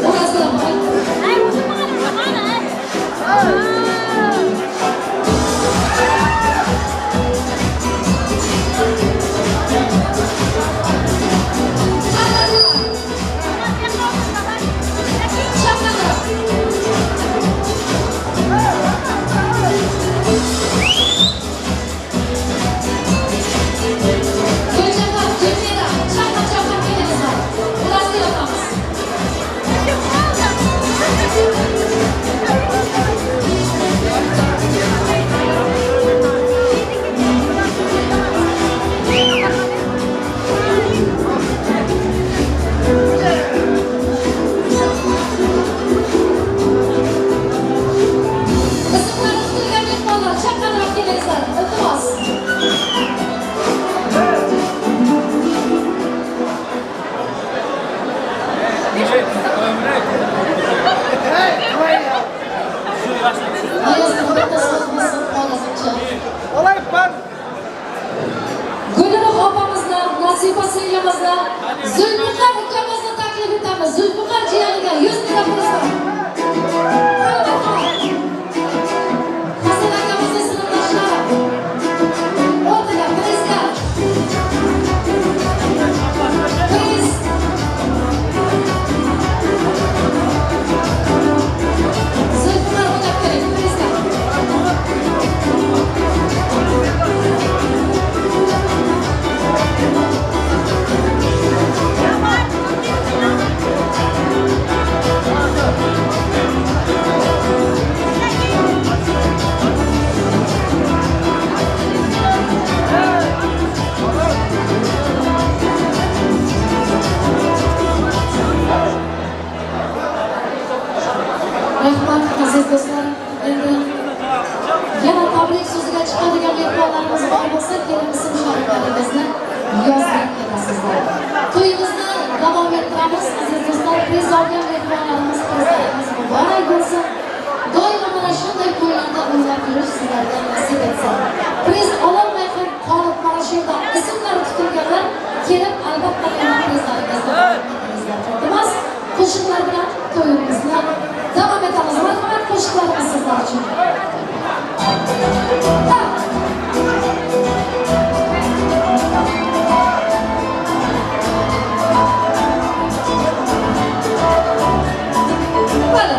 O'razgul opa. Gulchehra, Gulmira, chaqqa chaqqa kelingizlar. O'razgul opamiz. Ismlari tutilgan mehmonlar, chaqqonroq kelingizlar, iltimos. Ayozni bitta so'zmasin, xorazmcha. Gulruh opamizni, Nasiba singlimizni, Zulfiqor ukamizni taklif etamiz. Zulfiqor jiyaniga 100 ming priz bor. Hasan akamizni sinfdoshlari. O'rtaga prizga. Priz. Zulfiqor o'ynab keling, prizga. Rahmat, aziz do'stlar. Endi yana tabrik so'ziga chiqadigan mehmonlarimiz bor bo'lsa, kelib ism shariflaringizni yozib ketasizlar. To'yimizni davom ettiramiz, aziz do'stlar. Priz olgan mehmonlarimiz, prizlarimiz muborak bo'lsin. Doimo mana shunday to'ylarda o'ynab yurish sizlarga nasib etsin. Priz ololmay ham qolib mana shu yerda ismlari tutilganlar kelib albatta yana prizlaringizni olib ketingizlar. Iltimos, qo'shiqlar bilan to'yimizni davom etamiz. Marhamat, qo'shiqlarimiz sizlar uchun. Ha! Mana.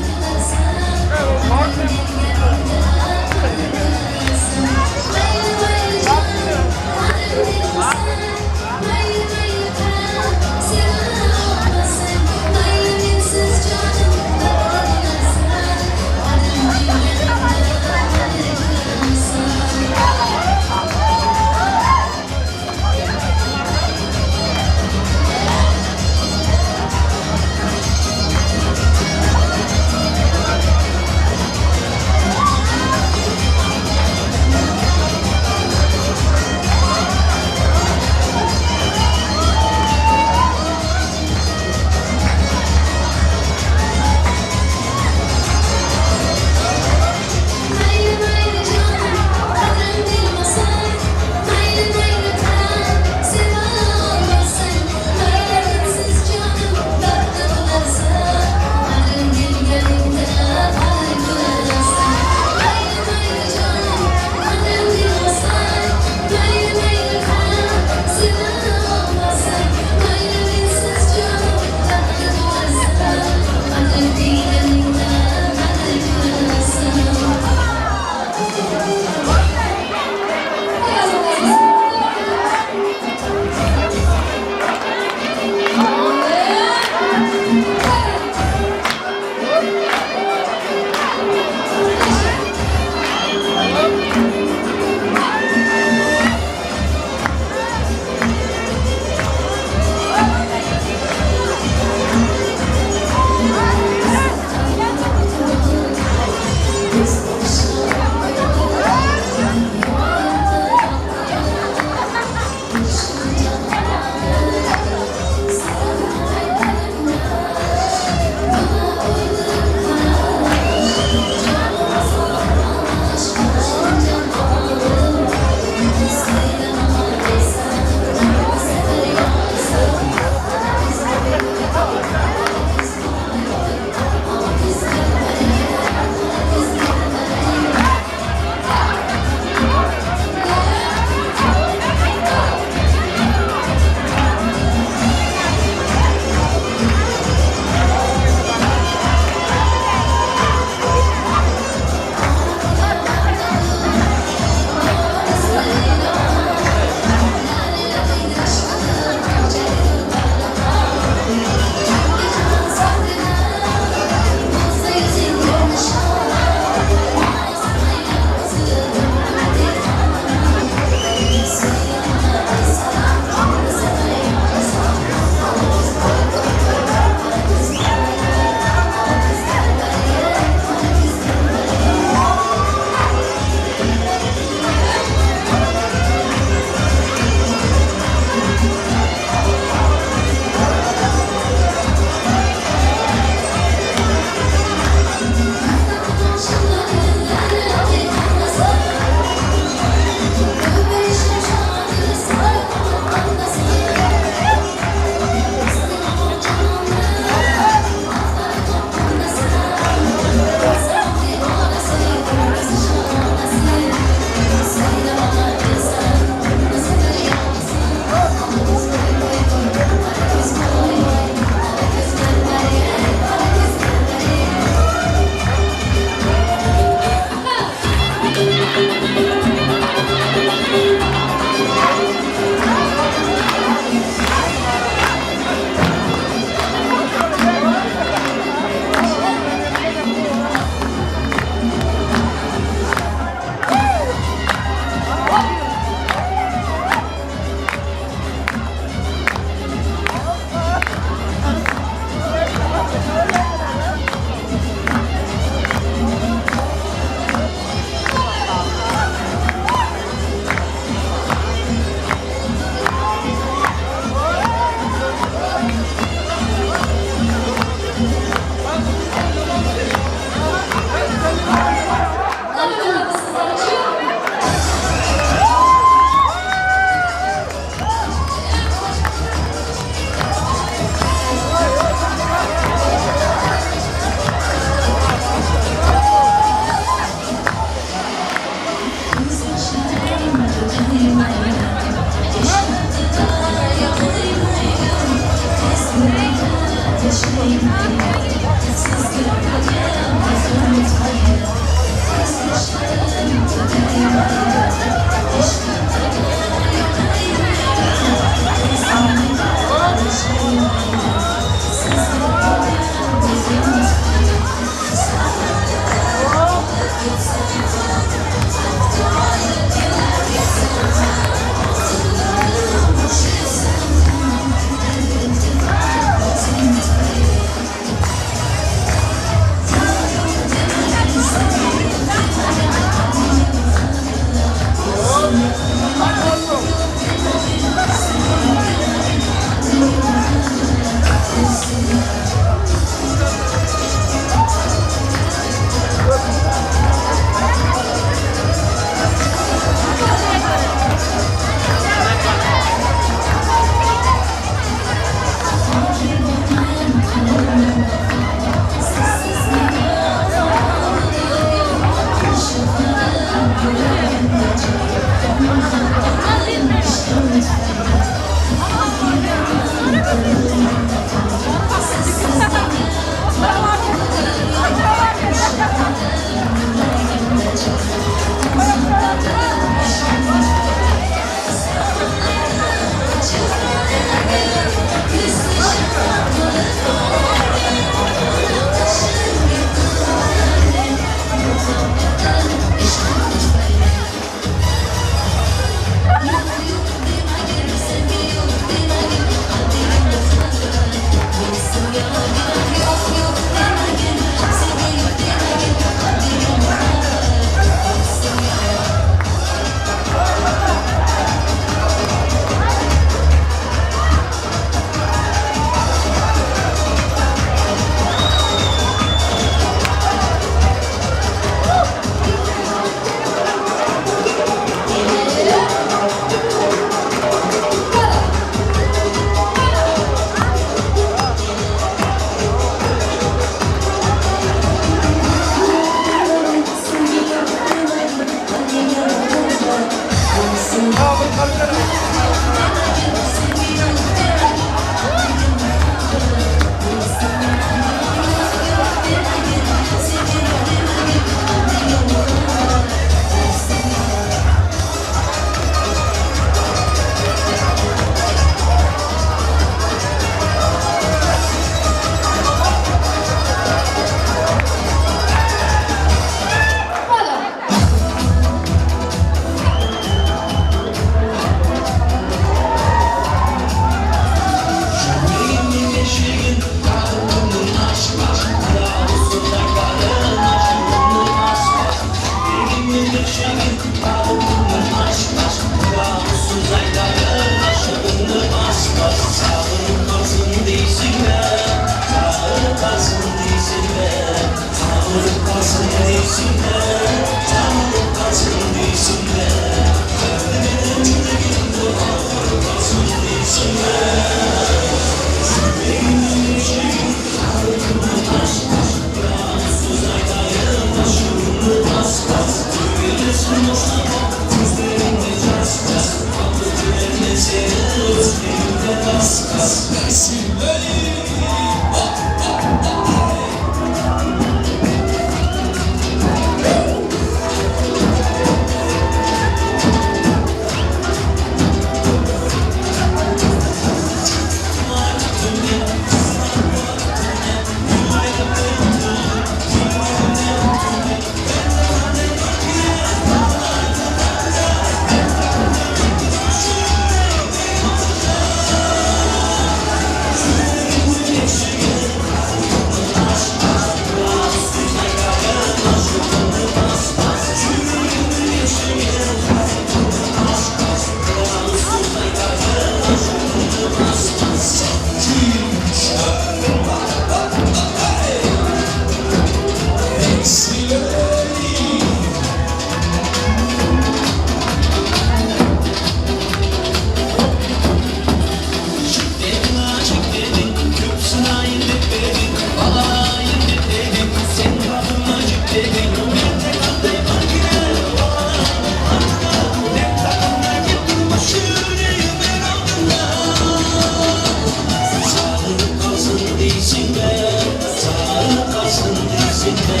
Kalsın deysin de,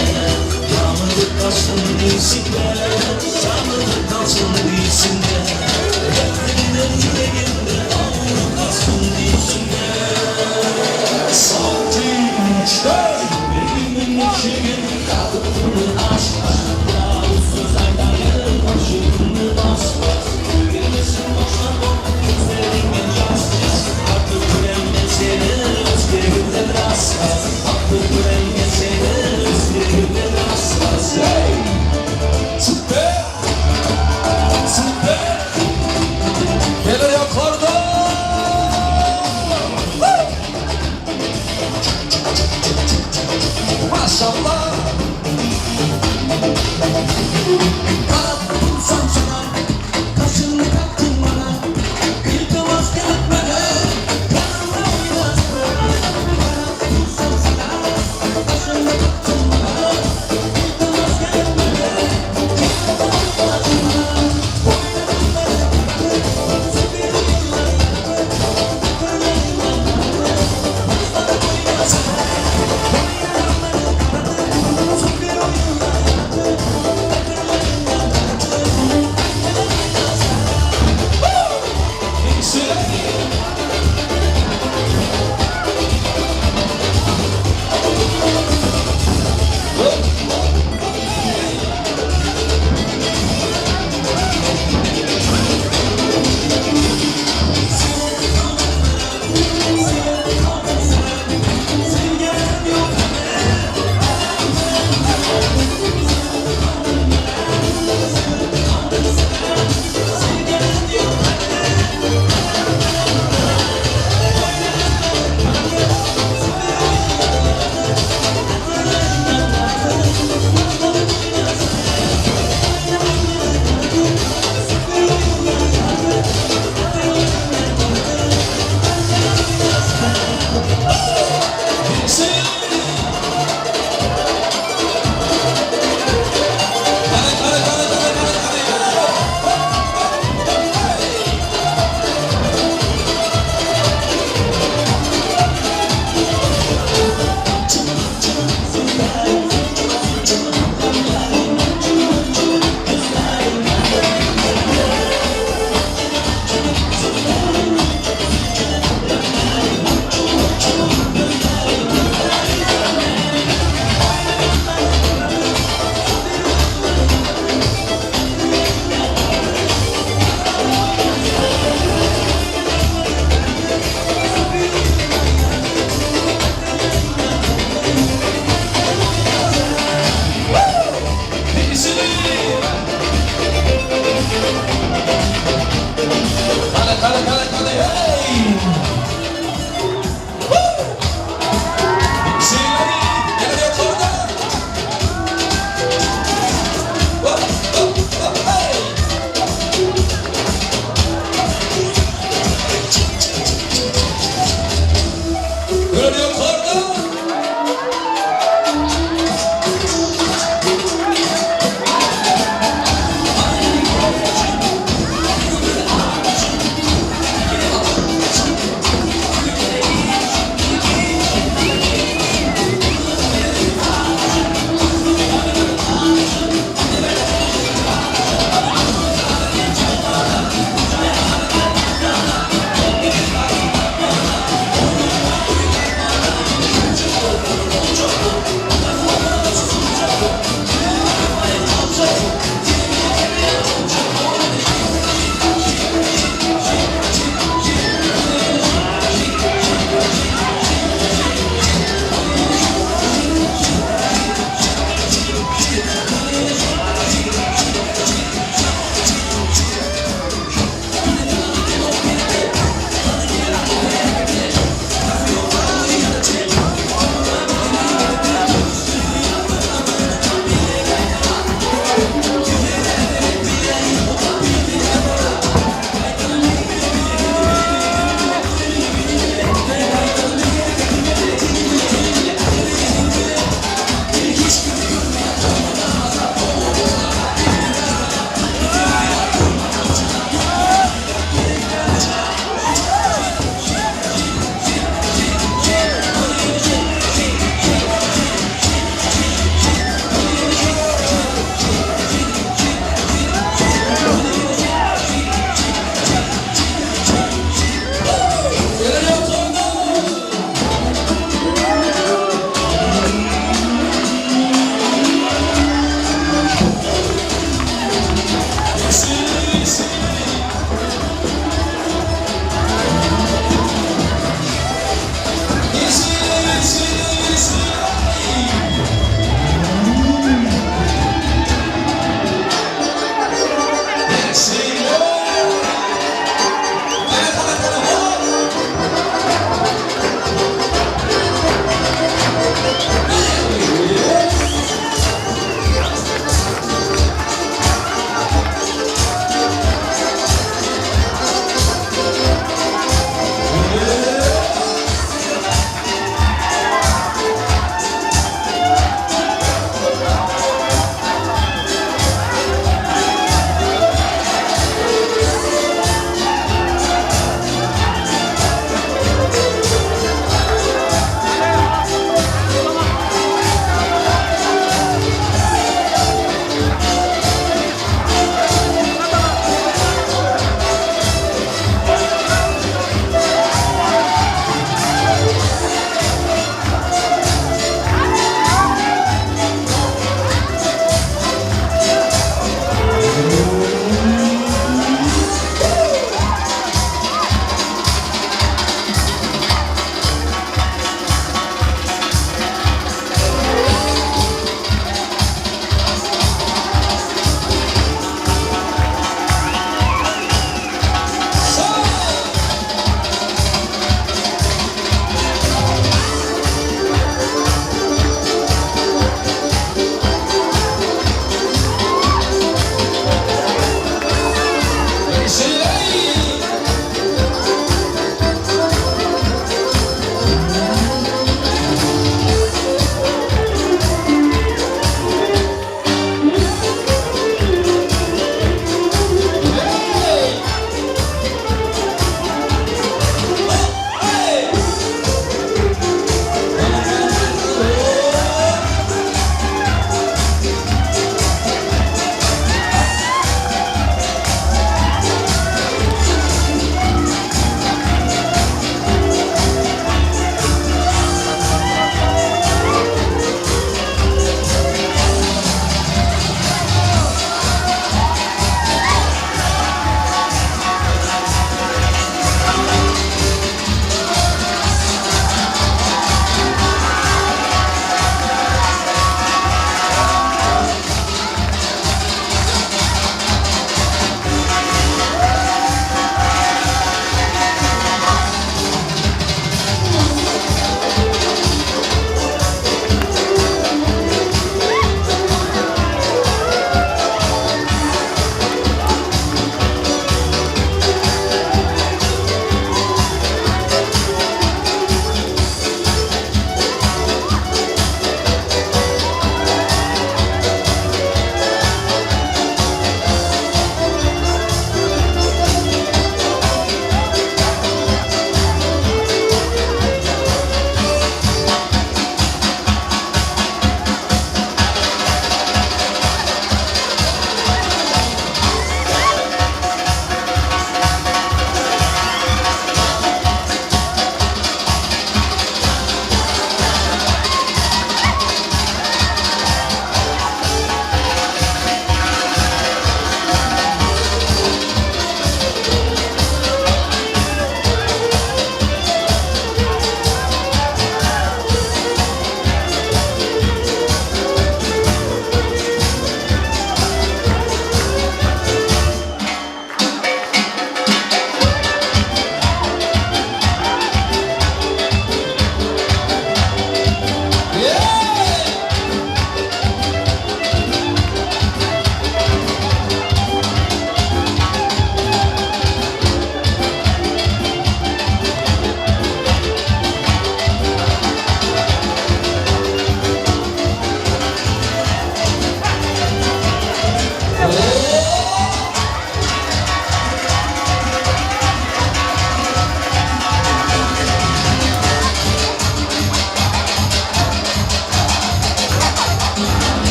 Yağmurlu kalsın deysin de, Yağmurlu kalsın deysin de, Dertlerinin yüreğinde Ağır kalsın deysin de. Son iki, üç, dört. Benim işim kalktım aşk aşk. Yavuzsuz aydarın başını bas bas. Girmesin boşuna bok, gözlerinden yas yas. Artık göremem seni, özgürlüğümden rast rast. Artık göremem seni, özgürlüğümden rast rast. Hey! Süper! Süper! Gelir yukarıda. Maşallah. Kalktım sana, kaşını taktın bana. İltimas etmeden kanımla oynasın. Kalktım sana, kaşını taktın bana. İltimas etmeden kanımla oynasın. Oynadım bana kanı, süpürüyorlar yanı. Kırlarından kanı, bana oynasın. Oynadım bana kanı, süpürüyorlar yanı. Kırlarından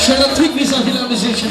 Şöyle Türk misafirlerimiz için.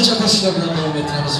Qo'shimcha qo'shiqlar bilan davom ettiramiz.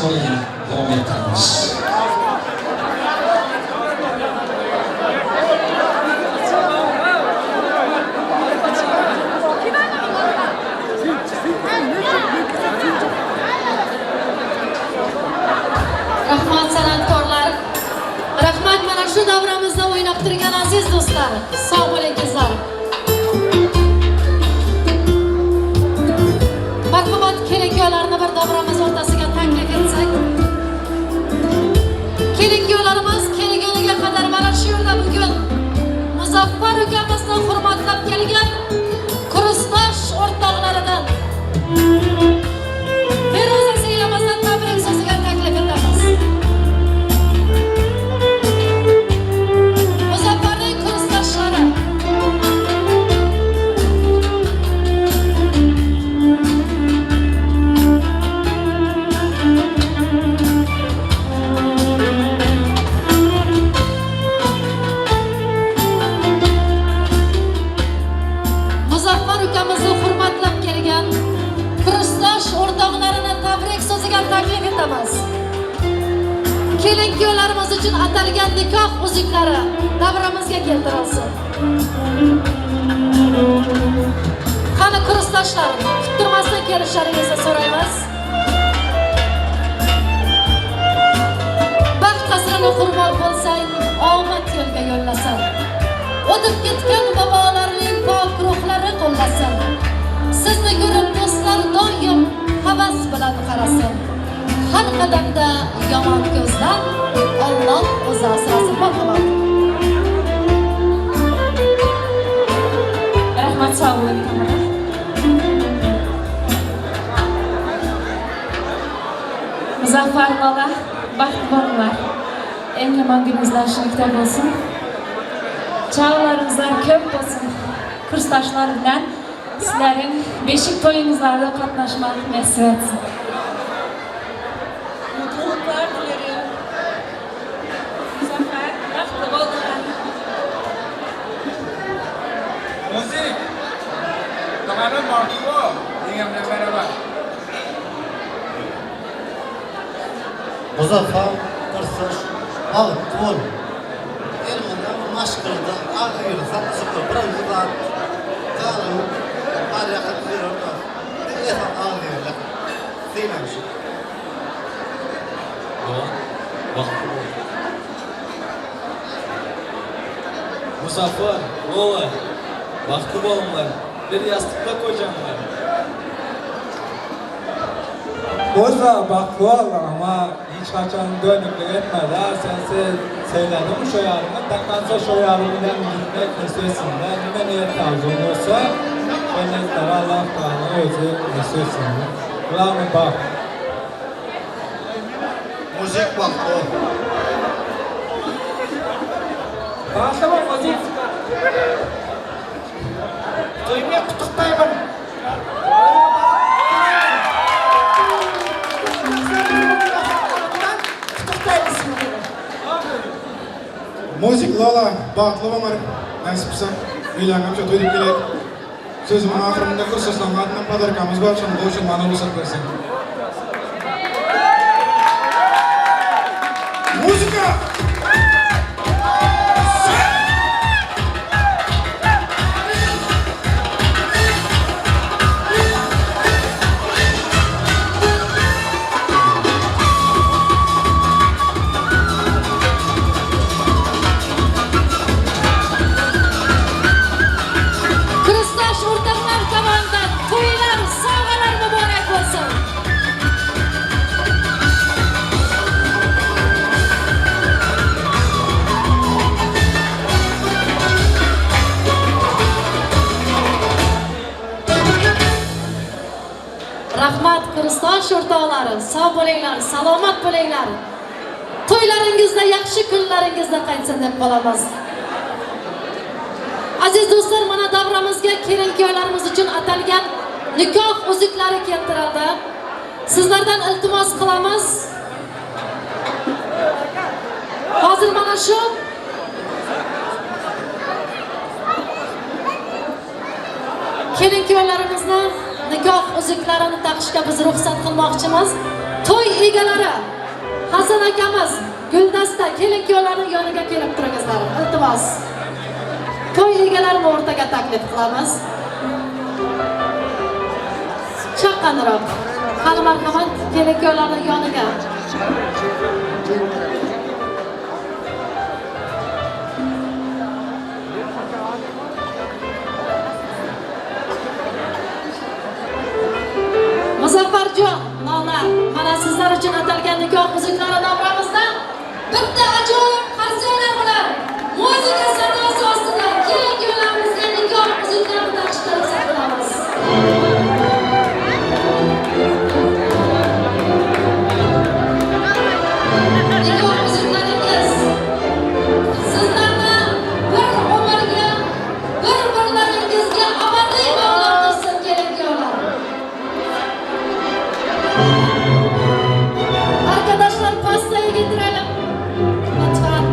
Sog'ligini davom ettiramiz. Rahmat san'atkorlar. Rahmat mana shu davramizda o'ynab turgan aziz do'stlar. Sog' bo'ling qizlar. Marhamat, kelin-kuyovlarni bir davramiz o'rtasiga taklif etsak. Kelin-kuyovlarimiz kelguniga qadar mana shu yerda bugun Muzaffar ukamizni hurmatlab kelgan kursdosh o'rtoqlaridan Feruza singlimizni tabrik so'ziga taklif etamiz. Muzaffarning kursdoshlari. Muzaffar ukamizni hurmatlab kelgan kursdosh o'rtoqlarini tabrik so'ziga taklif etamiz. Kelin-kuyovlarimiz uchun atalgan nikoh uzuklari davramizga keltirilsin. Qani kursdoshlar, kuttirmasdan kelishlaringizni so'raymiz. Baxt qasrini qurbon bo'lsang, omad yo'lga yo'llasin. O'tib ketgan bobolarning pok ruhlari qo'llasin. Sizni ko'rib do'stlar doim havas bilan qarasin. Har qadamda yomon ko'zdan Alloh o'zi asrasin. Marhamat. Rahmat, sog' bo'ling. Muzaffar lola, baxtli bo'linglar. Eng yomon kuningizlar shunikda bo'lsin. Çağlarımızlar köp bo'lsin. Kursdoshlar bilan sizlarning beshik to'yingizlarda qatnashmak nasib etsin. Mutluluklar dilerim. Muzaffer, baxtli bo'linglar. Müzik. Kameram baxtli. Yengemle beraber. Muzaffar kursdosh baxtli bo'l. Elminde maşkırda ağrıyorsa sıkır bir yılan canım var yakın diyor da esas ağrıyorlar. Seylemiş. Baxtli bo'l. Muzaffar, Lola, baxtli bo'linglar. Bir yastıkta kocanlar. Boza baxtli ol ama hiç qachon dönüklük etme da sense seyledim şu yarımı takansa şu yarımdan gitmek nasip da nima niyat arzu olsa o niyetleri Allah Teala o'zi nasip etsin. Glавный baxt. Müzik baxtli ol. Baxtli bo'l, müzik. To'yimga qutlug'layman. Müzik Lola, baxtli bo'linglar. Nasib bo'lsa uylangancha to'yib kelaylik. So'zimning oxirida kursdoshlarga adından podarkamiz bor, shuni qo'shib mana ruxsat bersin. Muzika! Kursdosh o'rtoqlar tomonidan to'ylar, sovg'alar muborak bo'lsin. Rahmat kursdosh o'rtoqlari, sog' bo'linglar, salomat bo'linglar. To'ylaringizda yaxshi kunlaringizda qaytsin deb qolamiz. Aziz do'stlar, mana davramizga kelin-kuyovlarimiz uchun atalgan nikoh uzuklari keltirildi. Sizlardan iltimos qilamiz. Hozir mana shu kelin-kuyovlarimizni nikoh uzuklarini taqishga biz ruxsat qilmoqchimiz. To'y egalari Hasan akamiz Guldasta kelin kuyovlarning yoniga kelib turingizlar, iltimos. To'y egalarini o'rtaga taklif qilamiz. Chaqqonroq. Qani marhamat, kelin kuyovlarning yoniga. Muzaffarjon, Lola, mana sizlar uchun atalgan nikoh muziklari davramizda bitta ajoyib qarsalar bilan muzika sadosi ostida kelin kuyovlarimizga nikoh muziklarini taqishga ruxsat qilamiz. Nikoh muziklaringiz sizlarni bir umrga bir-birlaringizga abadiy bog'lab tursin kelin kuyovlar. Arkadaşlar pastayı getirelim. Lütfen.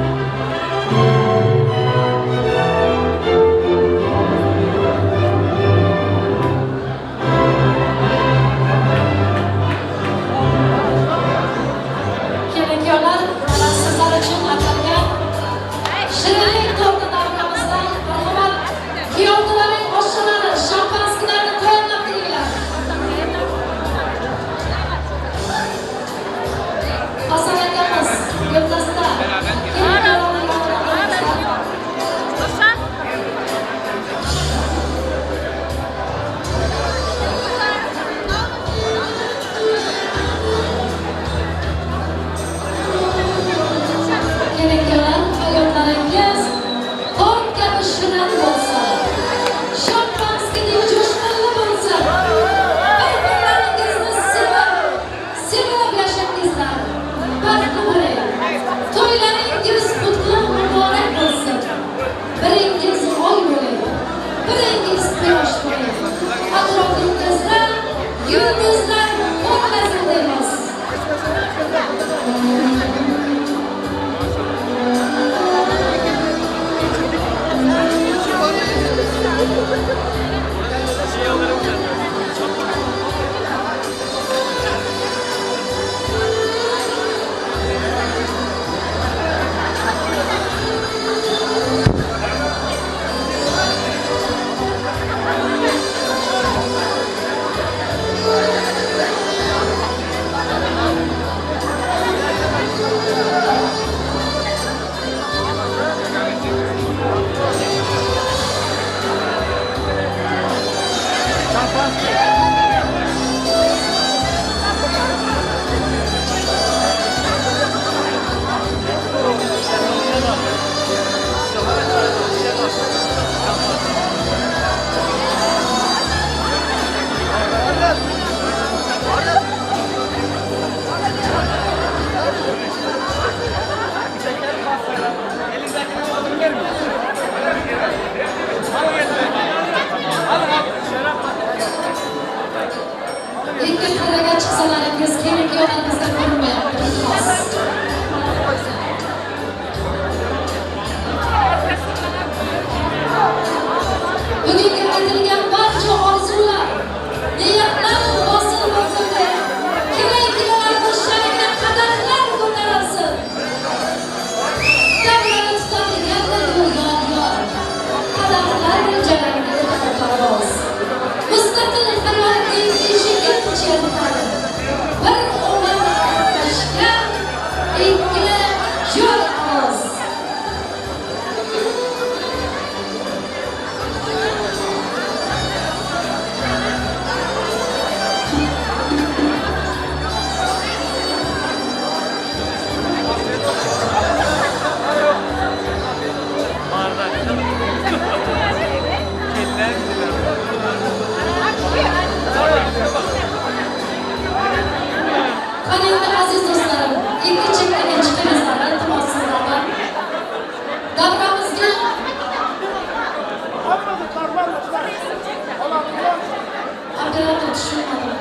Kelin kuyovlar, mana sizlar uchun atalgan shirinlik torti davramizdan marhamat. Kuyovlarning oshxonalari, shampanskilarni tayyorlab kelinglar. Hasan akamiz, Guldasta, kelin kuyovlarning yonida turingizlar. Kelin kuyovlar, hayotlaringiz tort kabi shirin bo'lsin. Shampanskidek jo'shqinli bo'lsin. Bir-birlaringizni sevib, sevib yashangizlar. Baxtli bo'ling. To'ylaringiz qutlug' muborak bo'lsin. Biringiz oy bo'ling, biringiz quyosh bo'ling. Atrofingizda yulduzlar porlasin deymiz. Ikki qirraga chiqsalaringiz kelin kuyovlarimizga ko'rinmayapti, iltimos. Bugungi aytilgan barcha orzular, niyatlar hosil bo'lsin deb kelin kuyovlarimiz sha'niga qadahlar ko'tarilsin. Davrani tutadiganlar yor-yor, qadahlar jarangida parvoz. Mustaqil hayotning eshigi chertadi. Bir o'g'il aralashgan, ikki jo'r ovoz. Qani endi aziz do'stlarim, ikki chekkaga chiqingizlar, iltimos sizlardan. Davramizga operator tushunmadim.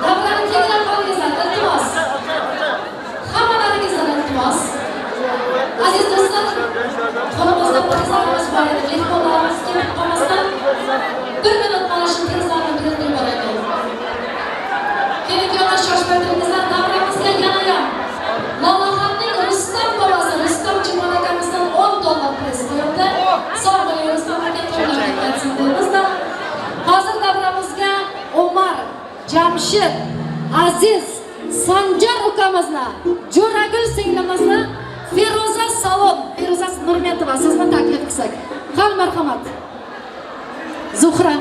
Davrani kengroq olingizlar, iltimos. Hammalaringizdan iltimos. Aziz do'stlar, qo'limizda prizlarimiz bor edi. Mehmonlarimiz kelib qolmasdan bir minut mana shu prizlarni berib yuboraylik. Kelin Jamshid, Aziz, Sanjar ukamizni, Jo'ragul singlimizni, Feruza Salom, Feruza Nurmetova sizni taklif qilsak. Qani marhamat. Zuhra.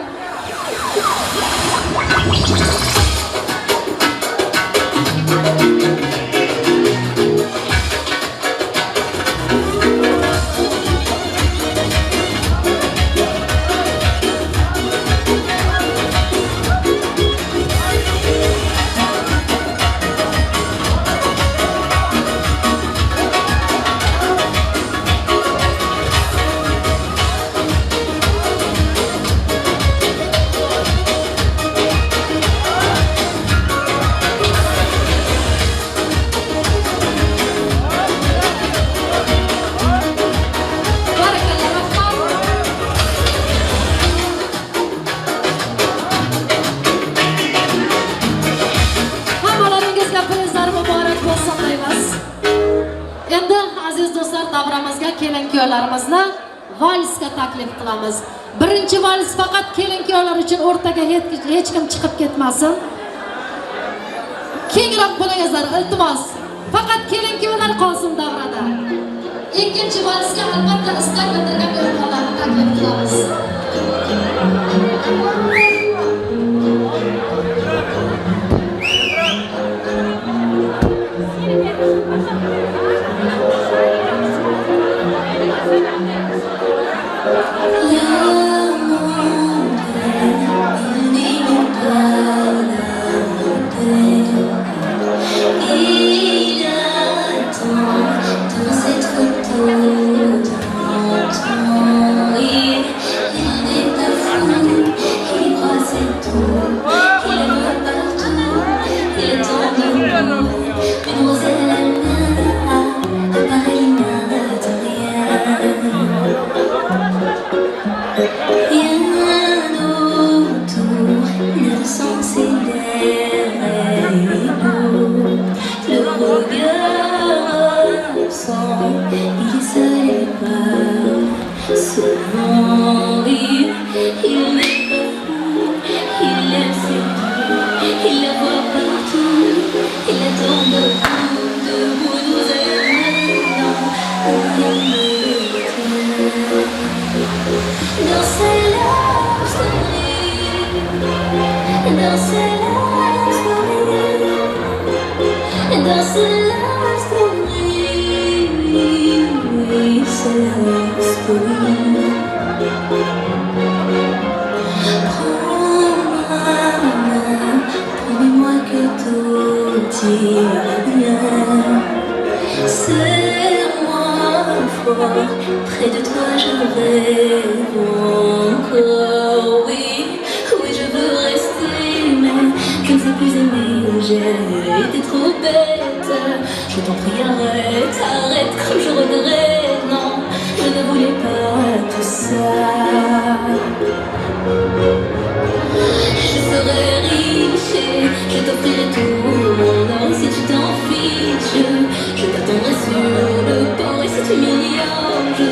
Kelin-kuyovlarimizni valsga taklif qilamiz. Birinchi vals faqat kelin-kuyovlar uchun, o'rtaga hech kim chiqib ketmasin. Kengroq bo'lingizlar, iltimos. Faqat kelin-kuyovlar qolsin davrada. Ikkinchi valsga albatta istak bildirgan mehmonlarni taklif qilamiz. Il attend dans cette photo d'antan. Il n'est pas fou, il croit c'est tout. Il la voit partout, il attend debout. Mademoiselle Anna, à Paris n'attend rien. Rien autour ne ressent ses lèvres. Le regard absent, il est seul et peur. Souvent il n'est pas fou, il aime ses tout, il la voit partout, il attend debout, debout, nous allons rien ne retient. Dans sa love story, dans sa love story, dans sa love story, sa love story. Prends ma main, promets-moi que tout ira bien. Serre-moi fort, près de toi je rêve encore. Oui, oui, je veux rester, mais je ne sais plus aimer. J'ai été trop bête. Je t'en prie, arrête, arrête, comme je regrette. Non, je ne voulais pas tout ça. Je serai riche et je t'offrirai tout mon or. Si tu t'en fiches, je t'attendrai sur le port. Et si tu m'ignores, je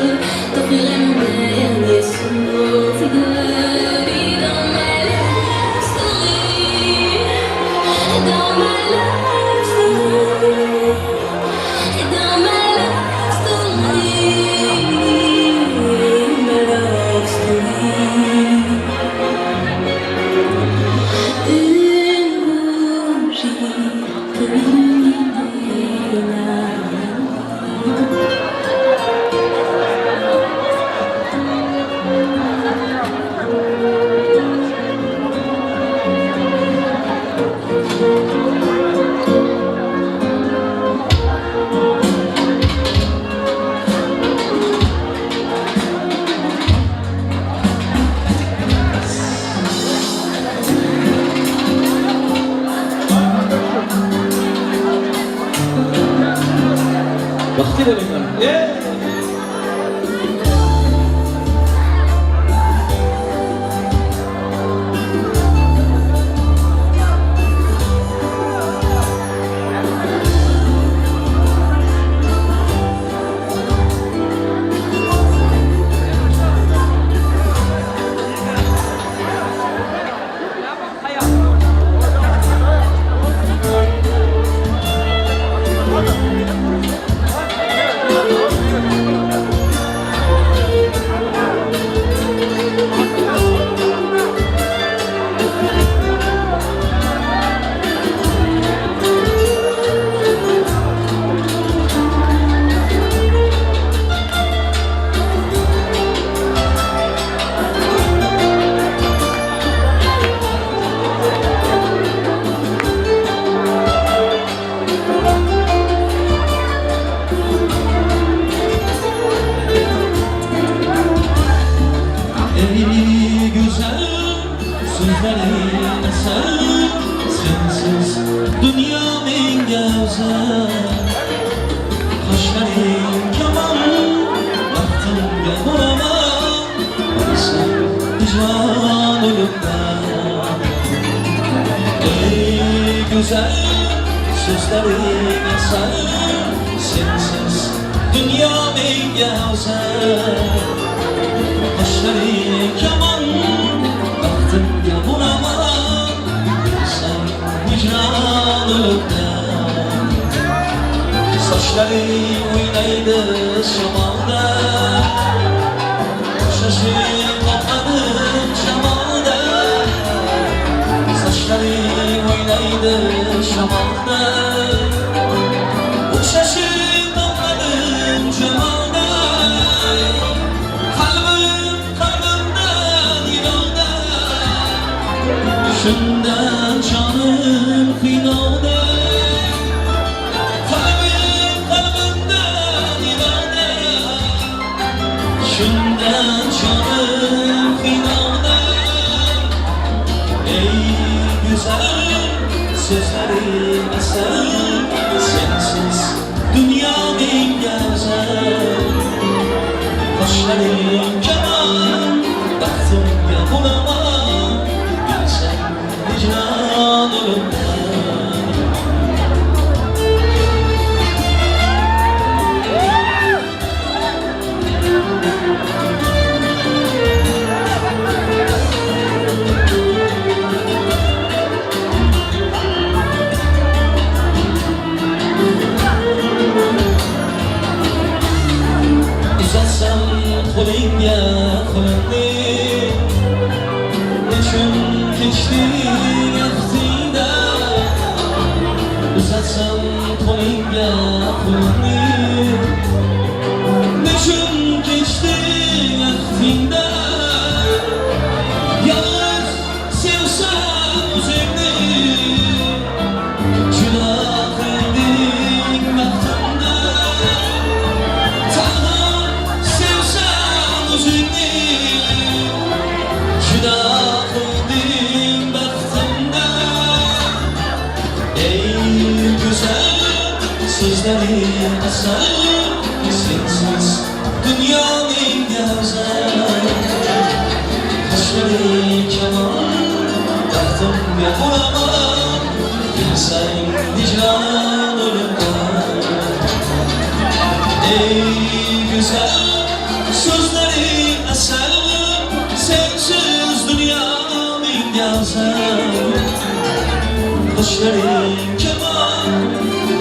t'offrirai mon dernier souffle de vie. Dans ma love story, dans ma love story, dans ma love story, ma love story. Une bougie peut illuminer la nuit. Baxtli bo'linglar. menga afzal. Qoshlaring kamon, baxtimga bo'laman, bilsang hijron o'limdan. Ey go'zal, so'zlaring asal, sensiz dunyo menga afzal. Qoshlaring kamon, baxtimga bo'laman, bilsang hijron o'limdan. Sochlaring o'ynaydi shamolda, o'xshashing topmadim shamolda. Sochlaring o'ynaydi shamolda, o'xshashing topmadim jamolda. Qalbim qalbimdan yiroqda, shundan jonim qiynaldi. Qalbim qalbimdan yiroqda, shundan jonim qiynaldi. Ey güzel, so'zlaring asal, sensiz dunyo menga afzal. Qoshlaring kamon, baxtimga bo'laman, bilsang hijron o'limdan. Uzatsam qo'lingga qo'limni, nechun kechding ahdingdan? Uzatsam qo'lingga qo'limni, nechun kechding ahdingdan? Yolg'iz sevsam o'zingni, judo qilding baxtimdan. Tanho sevsam o'zingni, judo qilding baxtimdan. Ey go'zal, so'zlaring asal, sensiz dunyo menga afzal. Qoshlaring kamon, baxtimga bo'laman, bilsang hijron o'limdan. Ey go'zal, so'zlaring asal, sensiz dunyo menga afzal. Qoshlaring kamon,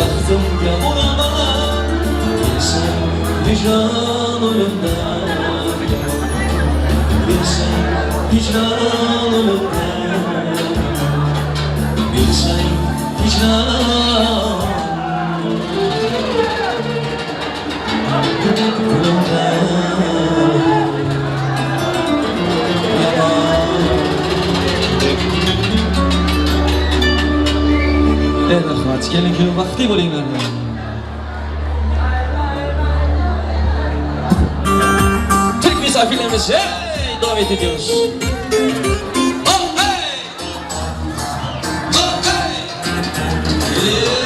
baxtimga bo'laman, bilsang hijron o'limdan. Bilsang hijron o'limdan, bilsang hijron o'limdan. Ey rahmat, kelin kuyov baxtli bo'linglar. Türk misafirlerimizi davet ediyoruz. Oh hey! Oh hey! Yeah.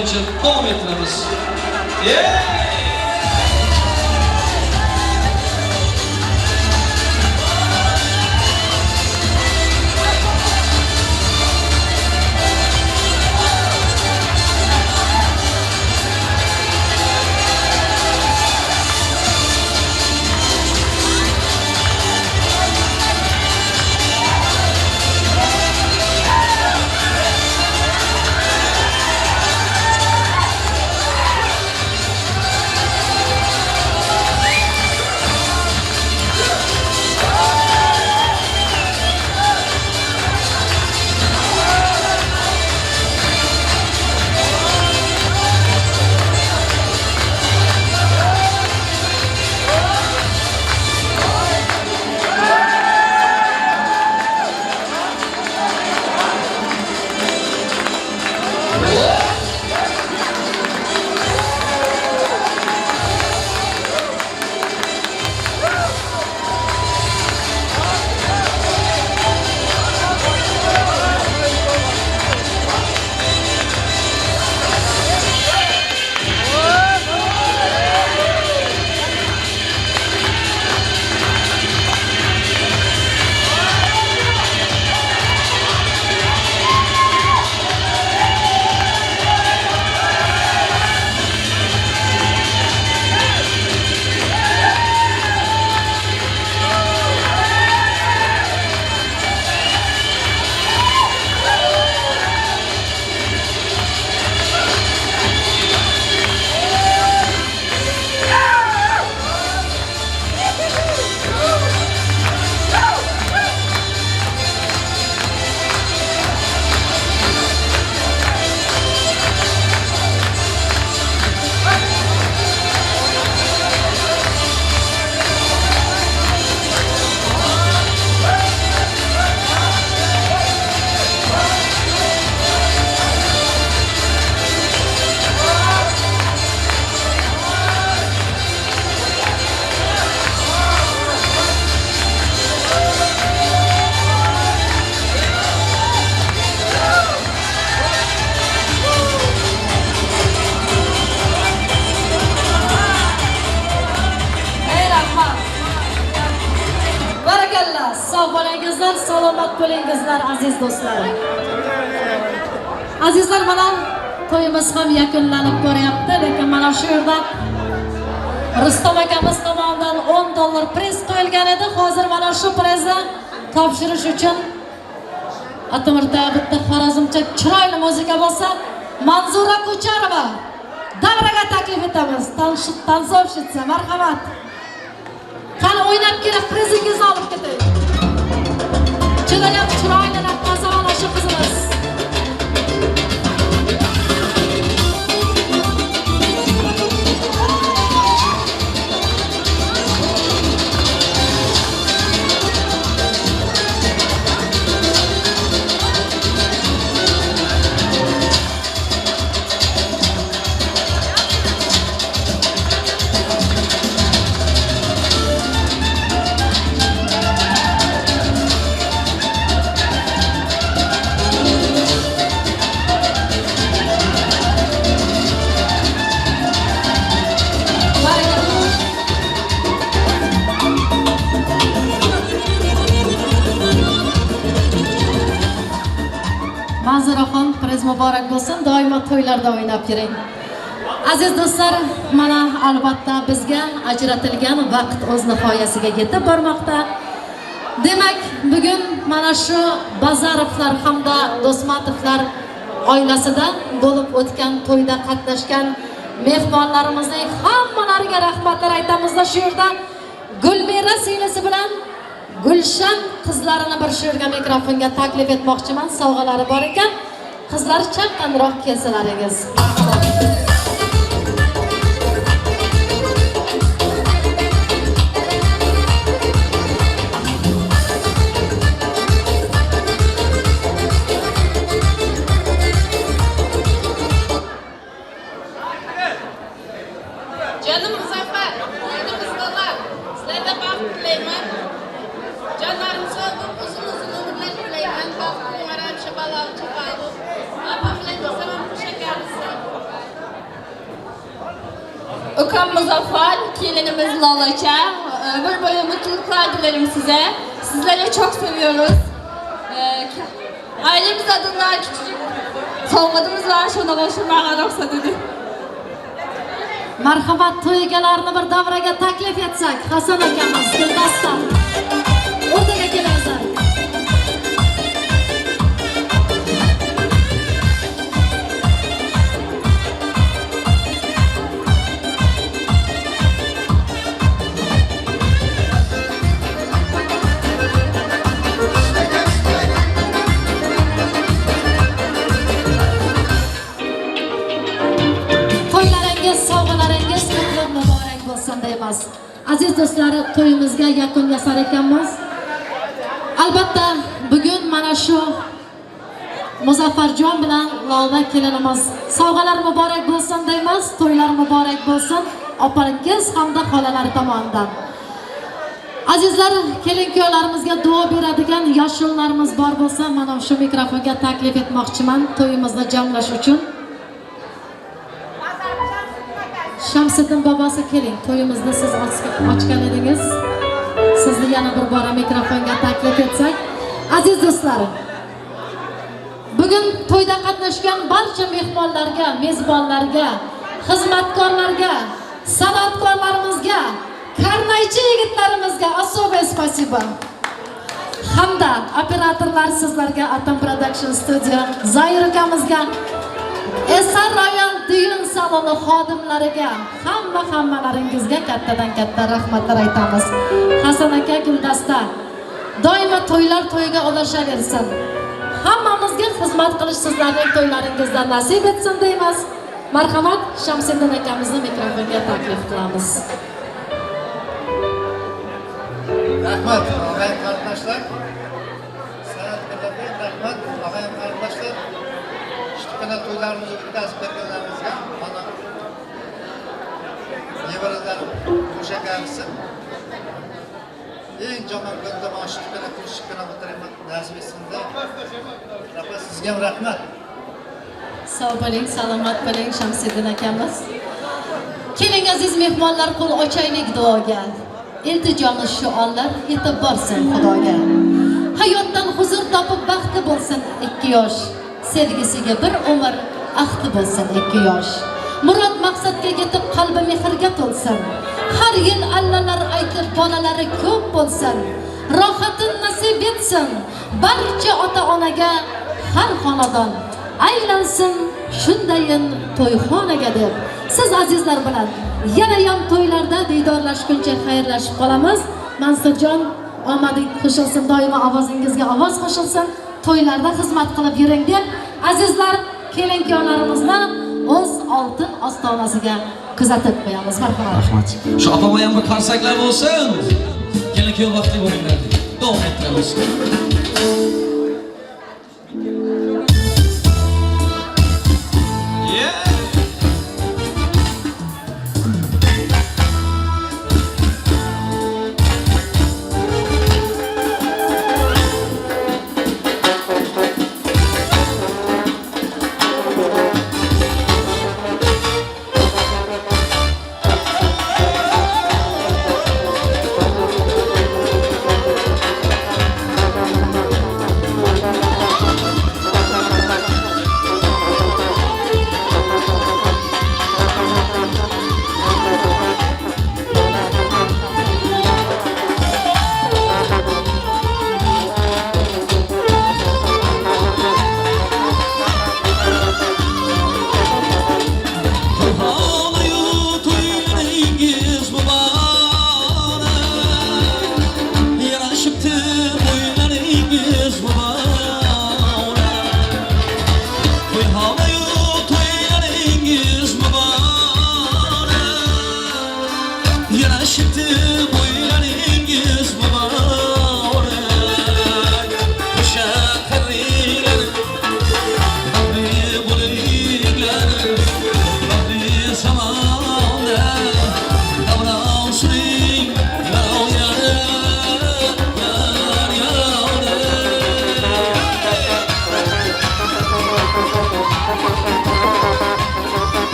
Bo'yicha davom ettiramiz. Yeah! Sog' bo'lingizlar, salomat bo'lingizlar aziz do'stlarim. Azizlar, mana to'yimiz ham yakunlanib boryapti, lekin mana shu yerda Rustam akamiz tomonidan $10 priz qo'yilgan edi. Hozir mana shu prizni topshirish uchun Atamirda bitta Xorazmcha chiroyli muzika bo'lsa, Manzura Ko'charova davraga taklif etamiz. Tanso'vshitsa, marhamat. Qani o'ynab kelib prizingizni olib ketay. Judayam chiroyli raqqosa mana shu qizimiz. Manzuraxon, priz muborak bo'lsin, doimo to'ylarda o'ynab yuring. Aziz do'stlar, mana albatta bizga ajratilgan vaqt o'z nihoyasiga yetib bormoqda. Demak, bugun mana shu Bazarovlar hamda Do'smatovlar oilasida bo'lib o'tgan to'yda qatnashgan mehmonlarimizning hammalariga rahmatlar aytamizda. Shu yerda Gulmira singlisi bilan Gulshan qizlarini bir shu yerga mikrofonga taklif etmoqchiman. Sovg'alari bor ekan. Qizlar chaqqonroq kelsalaringiz. Canım Muzaffer, canım kızlar, sizlere baxt tilayman. Canlarım sağ olup uzun uzun ömürler tilayman. Baxtli, hamisha balali, chaqali. Apam bilan bo'lsam ham xush ekansiz. Ukam Muzaffer, kelinimiz Lolaça. Ömür boyu mutluluklar dilerim size. Sizleri çok seviyoruz. Ailemiz adına küçücük sovg'adimiz var. Şuna qo'shilmaga ruxsat edin. Marhamat, to'y egalarini bir davraga taklif etsak. Hasan akamiz Guldasta. O'rtaga kelinglar. To'ylaringiz, sovg'alaringiz qutlug' muborak bo'lsin deymiz. Aziz do'stlar, to'yimizga yakun yasar ekanmiz. Albatta, bugun mana shu Muzaffarjon bilan Lola kelinimiz sovg'alar muborak bo'lsin deymiz, to'ylar muborak bo'lsin opalingiz hamda xolalari tomonidan. Azizlar, kelin kuyovlarimizga duo beradigan yoshullarimiz bor bo'lsa, mana shu mikrofonga taklif etmoqchiman to'yimizni jamlash uchun. Shamsiddin bobosi keling, to'yimizni siz ochgan edingiz. Sizni yana bir bora mikrofonga taklif etsak. Aziz do'stlar, bugun to'yda qatnashgan barcha mehmonlarga, mezbonlarga, xizmatkorlarga, san'atkorlarimizga, karnaychi yigitlarimizga особое спасибо. Hamda operatorlar sizlarga, Atom Production Studio Zoir akamizga, Eser Royal düğün saloni xodimlariga, hammalaringizga kattadan katta rahmatlar aytamiz. Hasan aka Guldasta doimo to'ylar to'yga ulashaversin. Hammamizga xizmat qilish sizlarning to'ylaringizda nasib etsin deymiz. Marhamat, Shamsiddin akamizni mikrofonga taklif qilamiz. Rahmat, og'ay qarindoshlar. San'atkorlarga rahmat, og'ay qarindoshlar. Kichkina to'ylarimizni o'tkazib berganlaringizga mana nevaralarim qo'sha qarisi. Eng yomon kunda mana shu kichkina kulishibgina o'tiraman nasib etsin-da. Rahmat, sizga ham rahmat. Sog' bo'ling, salomat bo'ling Shamsiddin akamiz. Keling aziz mehmonlar, qo'l ochaylik duoga. Iltijomiz shu onlar yetib borsin Xudoga. Hayotdan huzur topib baxti bo'lsin ikki yosh. Sevgisiga bir umr ahdi bo'lsin ikki yosh. Murod maqsadga yetib qalbi mehrga to'lsin. Har yil allalar aytib bolalari ko'p bo'lsin. Rohatin nasib etsin barcha ota-onaga, har xonadon aylansin shundayin to'yxonaga deb. Siz azizlar bilan yanayam to'ylarda diydorlashguncha xayrlashib qolamiz. Mansurjon, omading qo'shilsin, doimo ovozingizga ovoz qo'shilsin. To'ylarda xizmat qilib yuring deb azizlar kelin kuyovlarimizni o'z oltin ostonasiga kuzatib qo'yamiz. Marhamat. Rahmat. Shu opama ham bir qarsaklar bo'lsin. Kelin kuyov baxtli bo'linglar. Davom ettiramiz.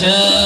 Toylar.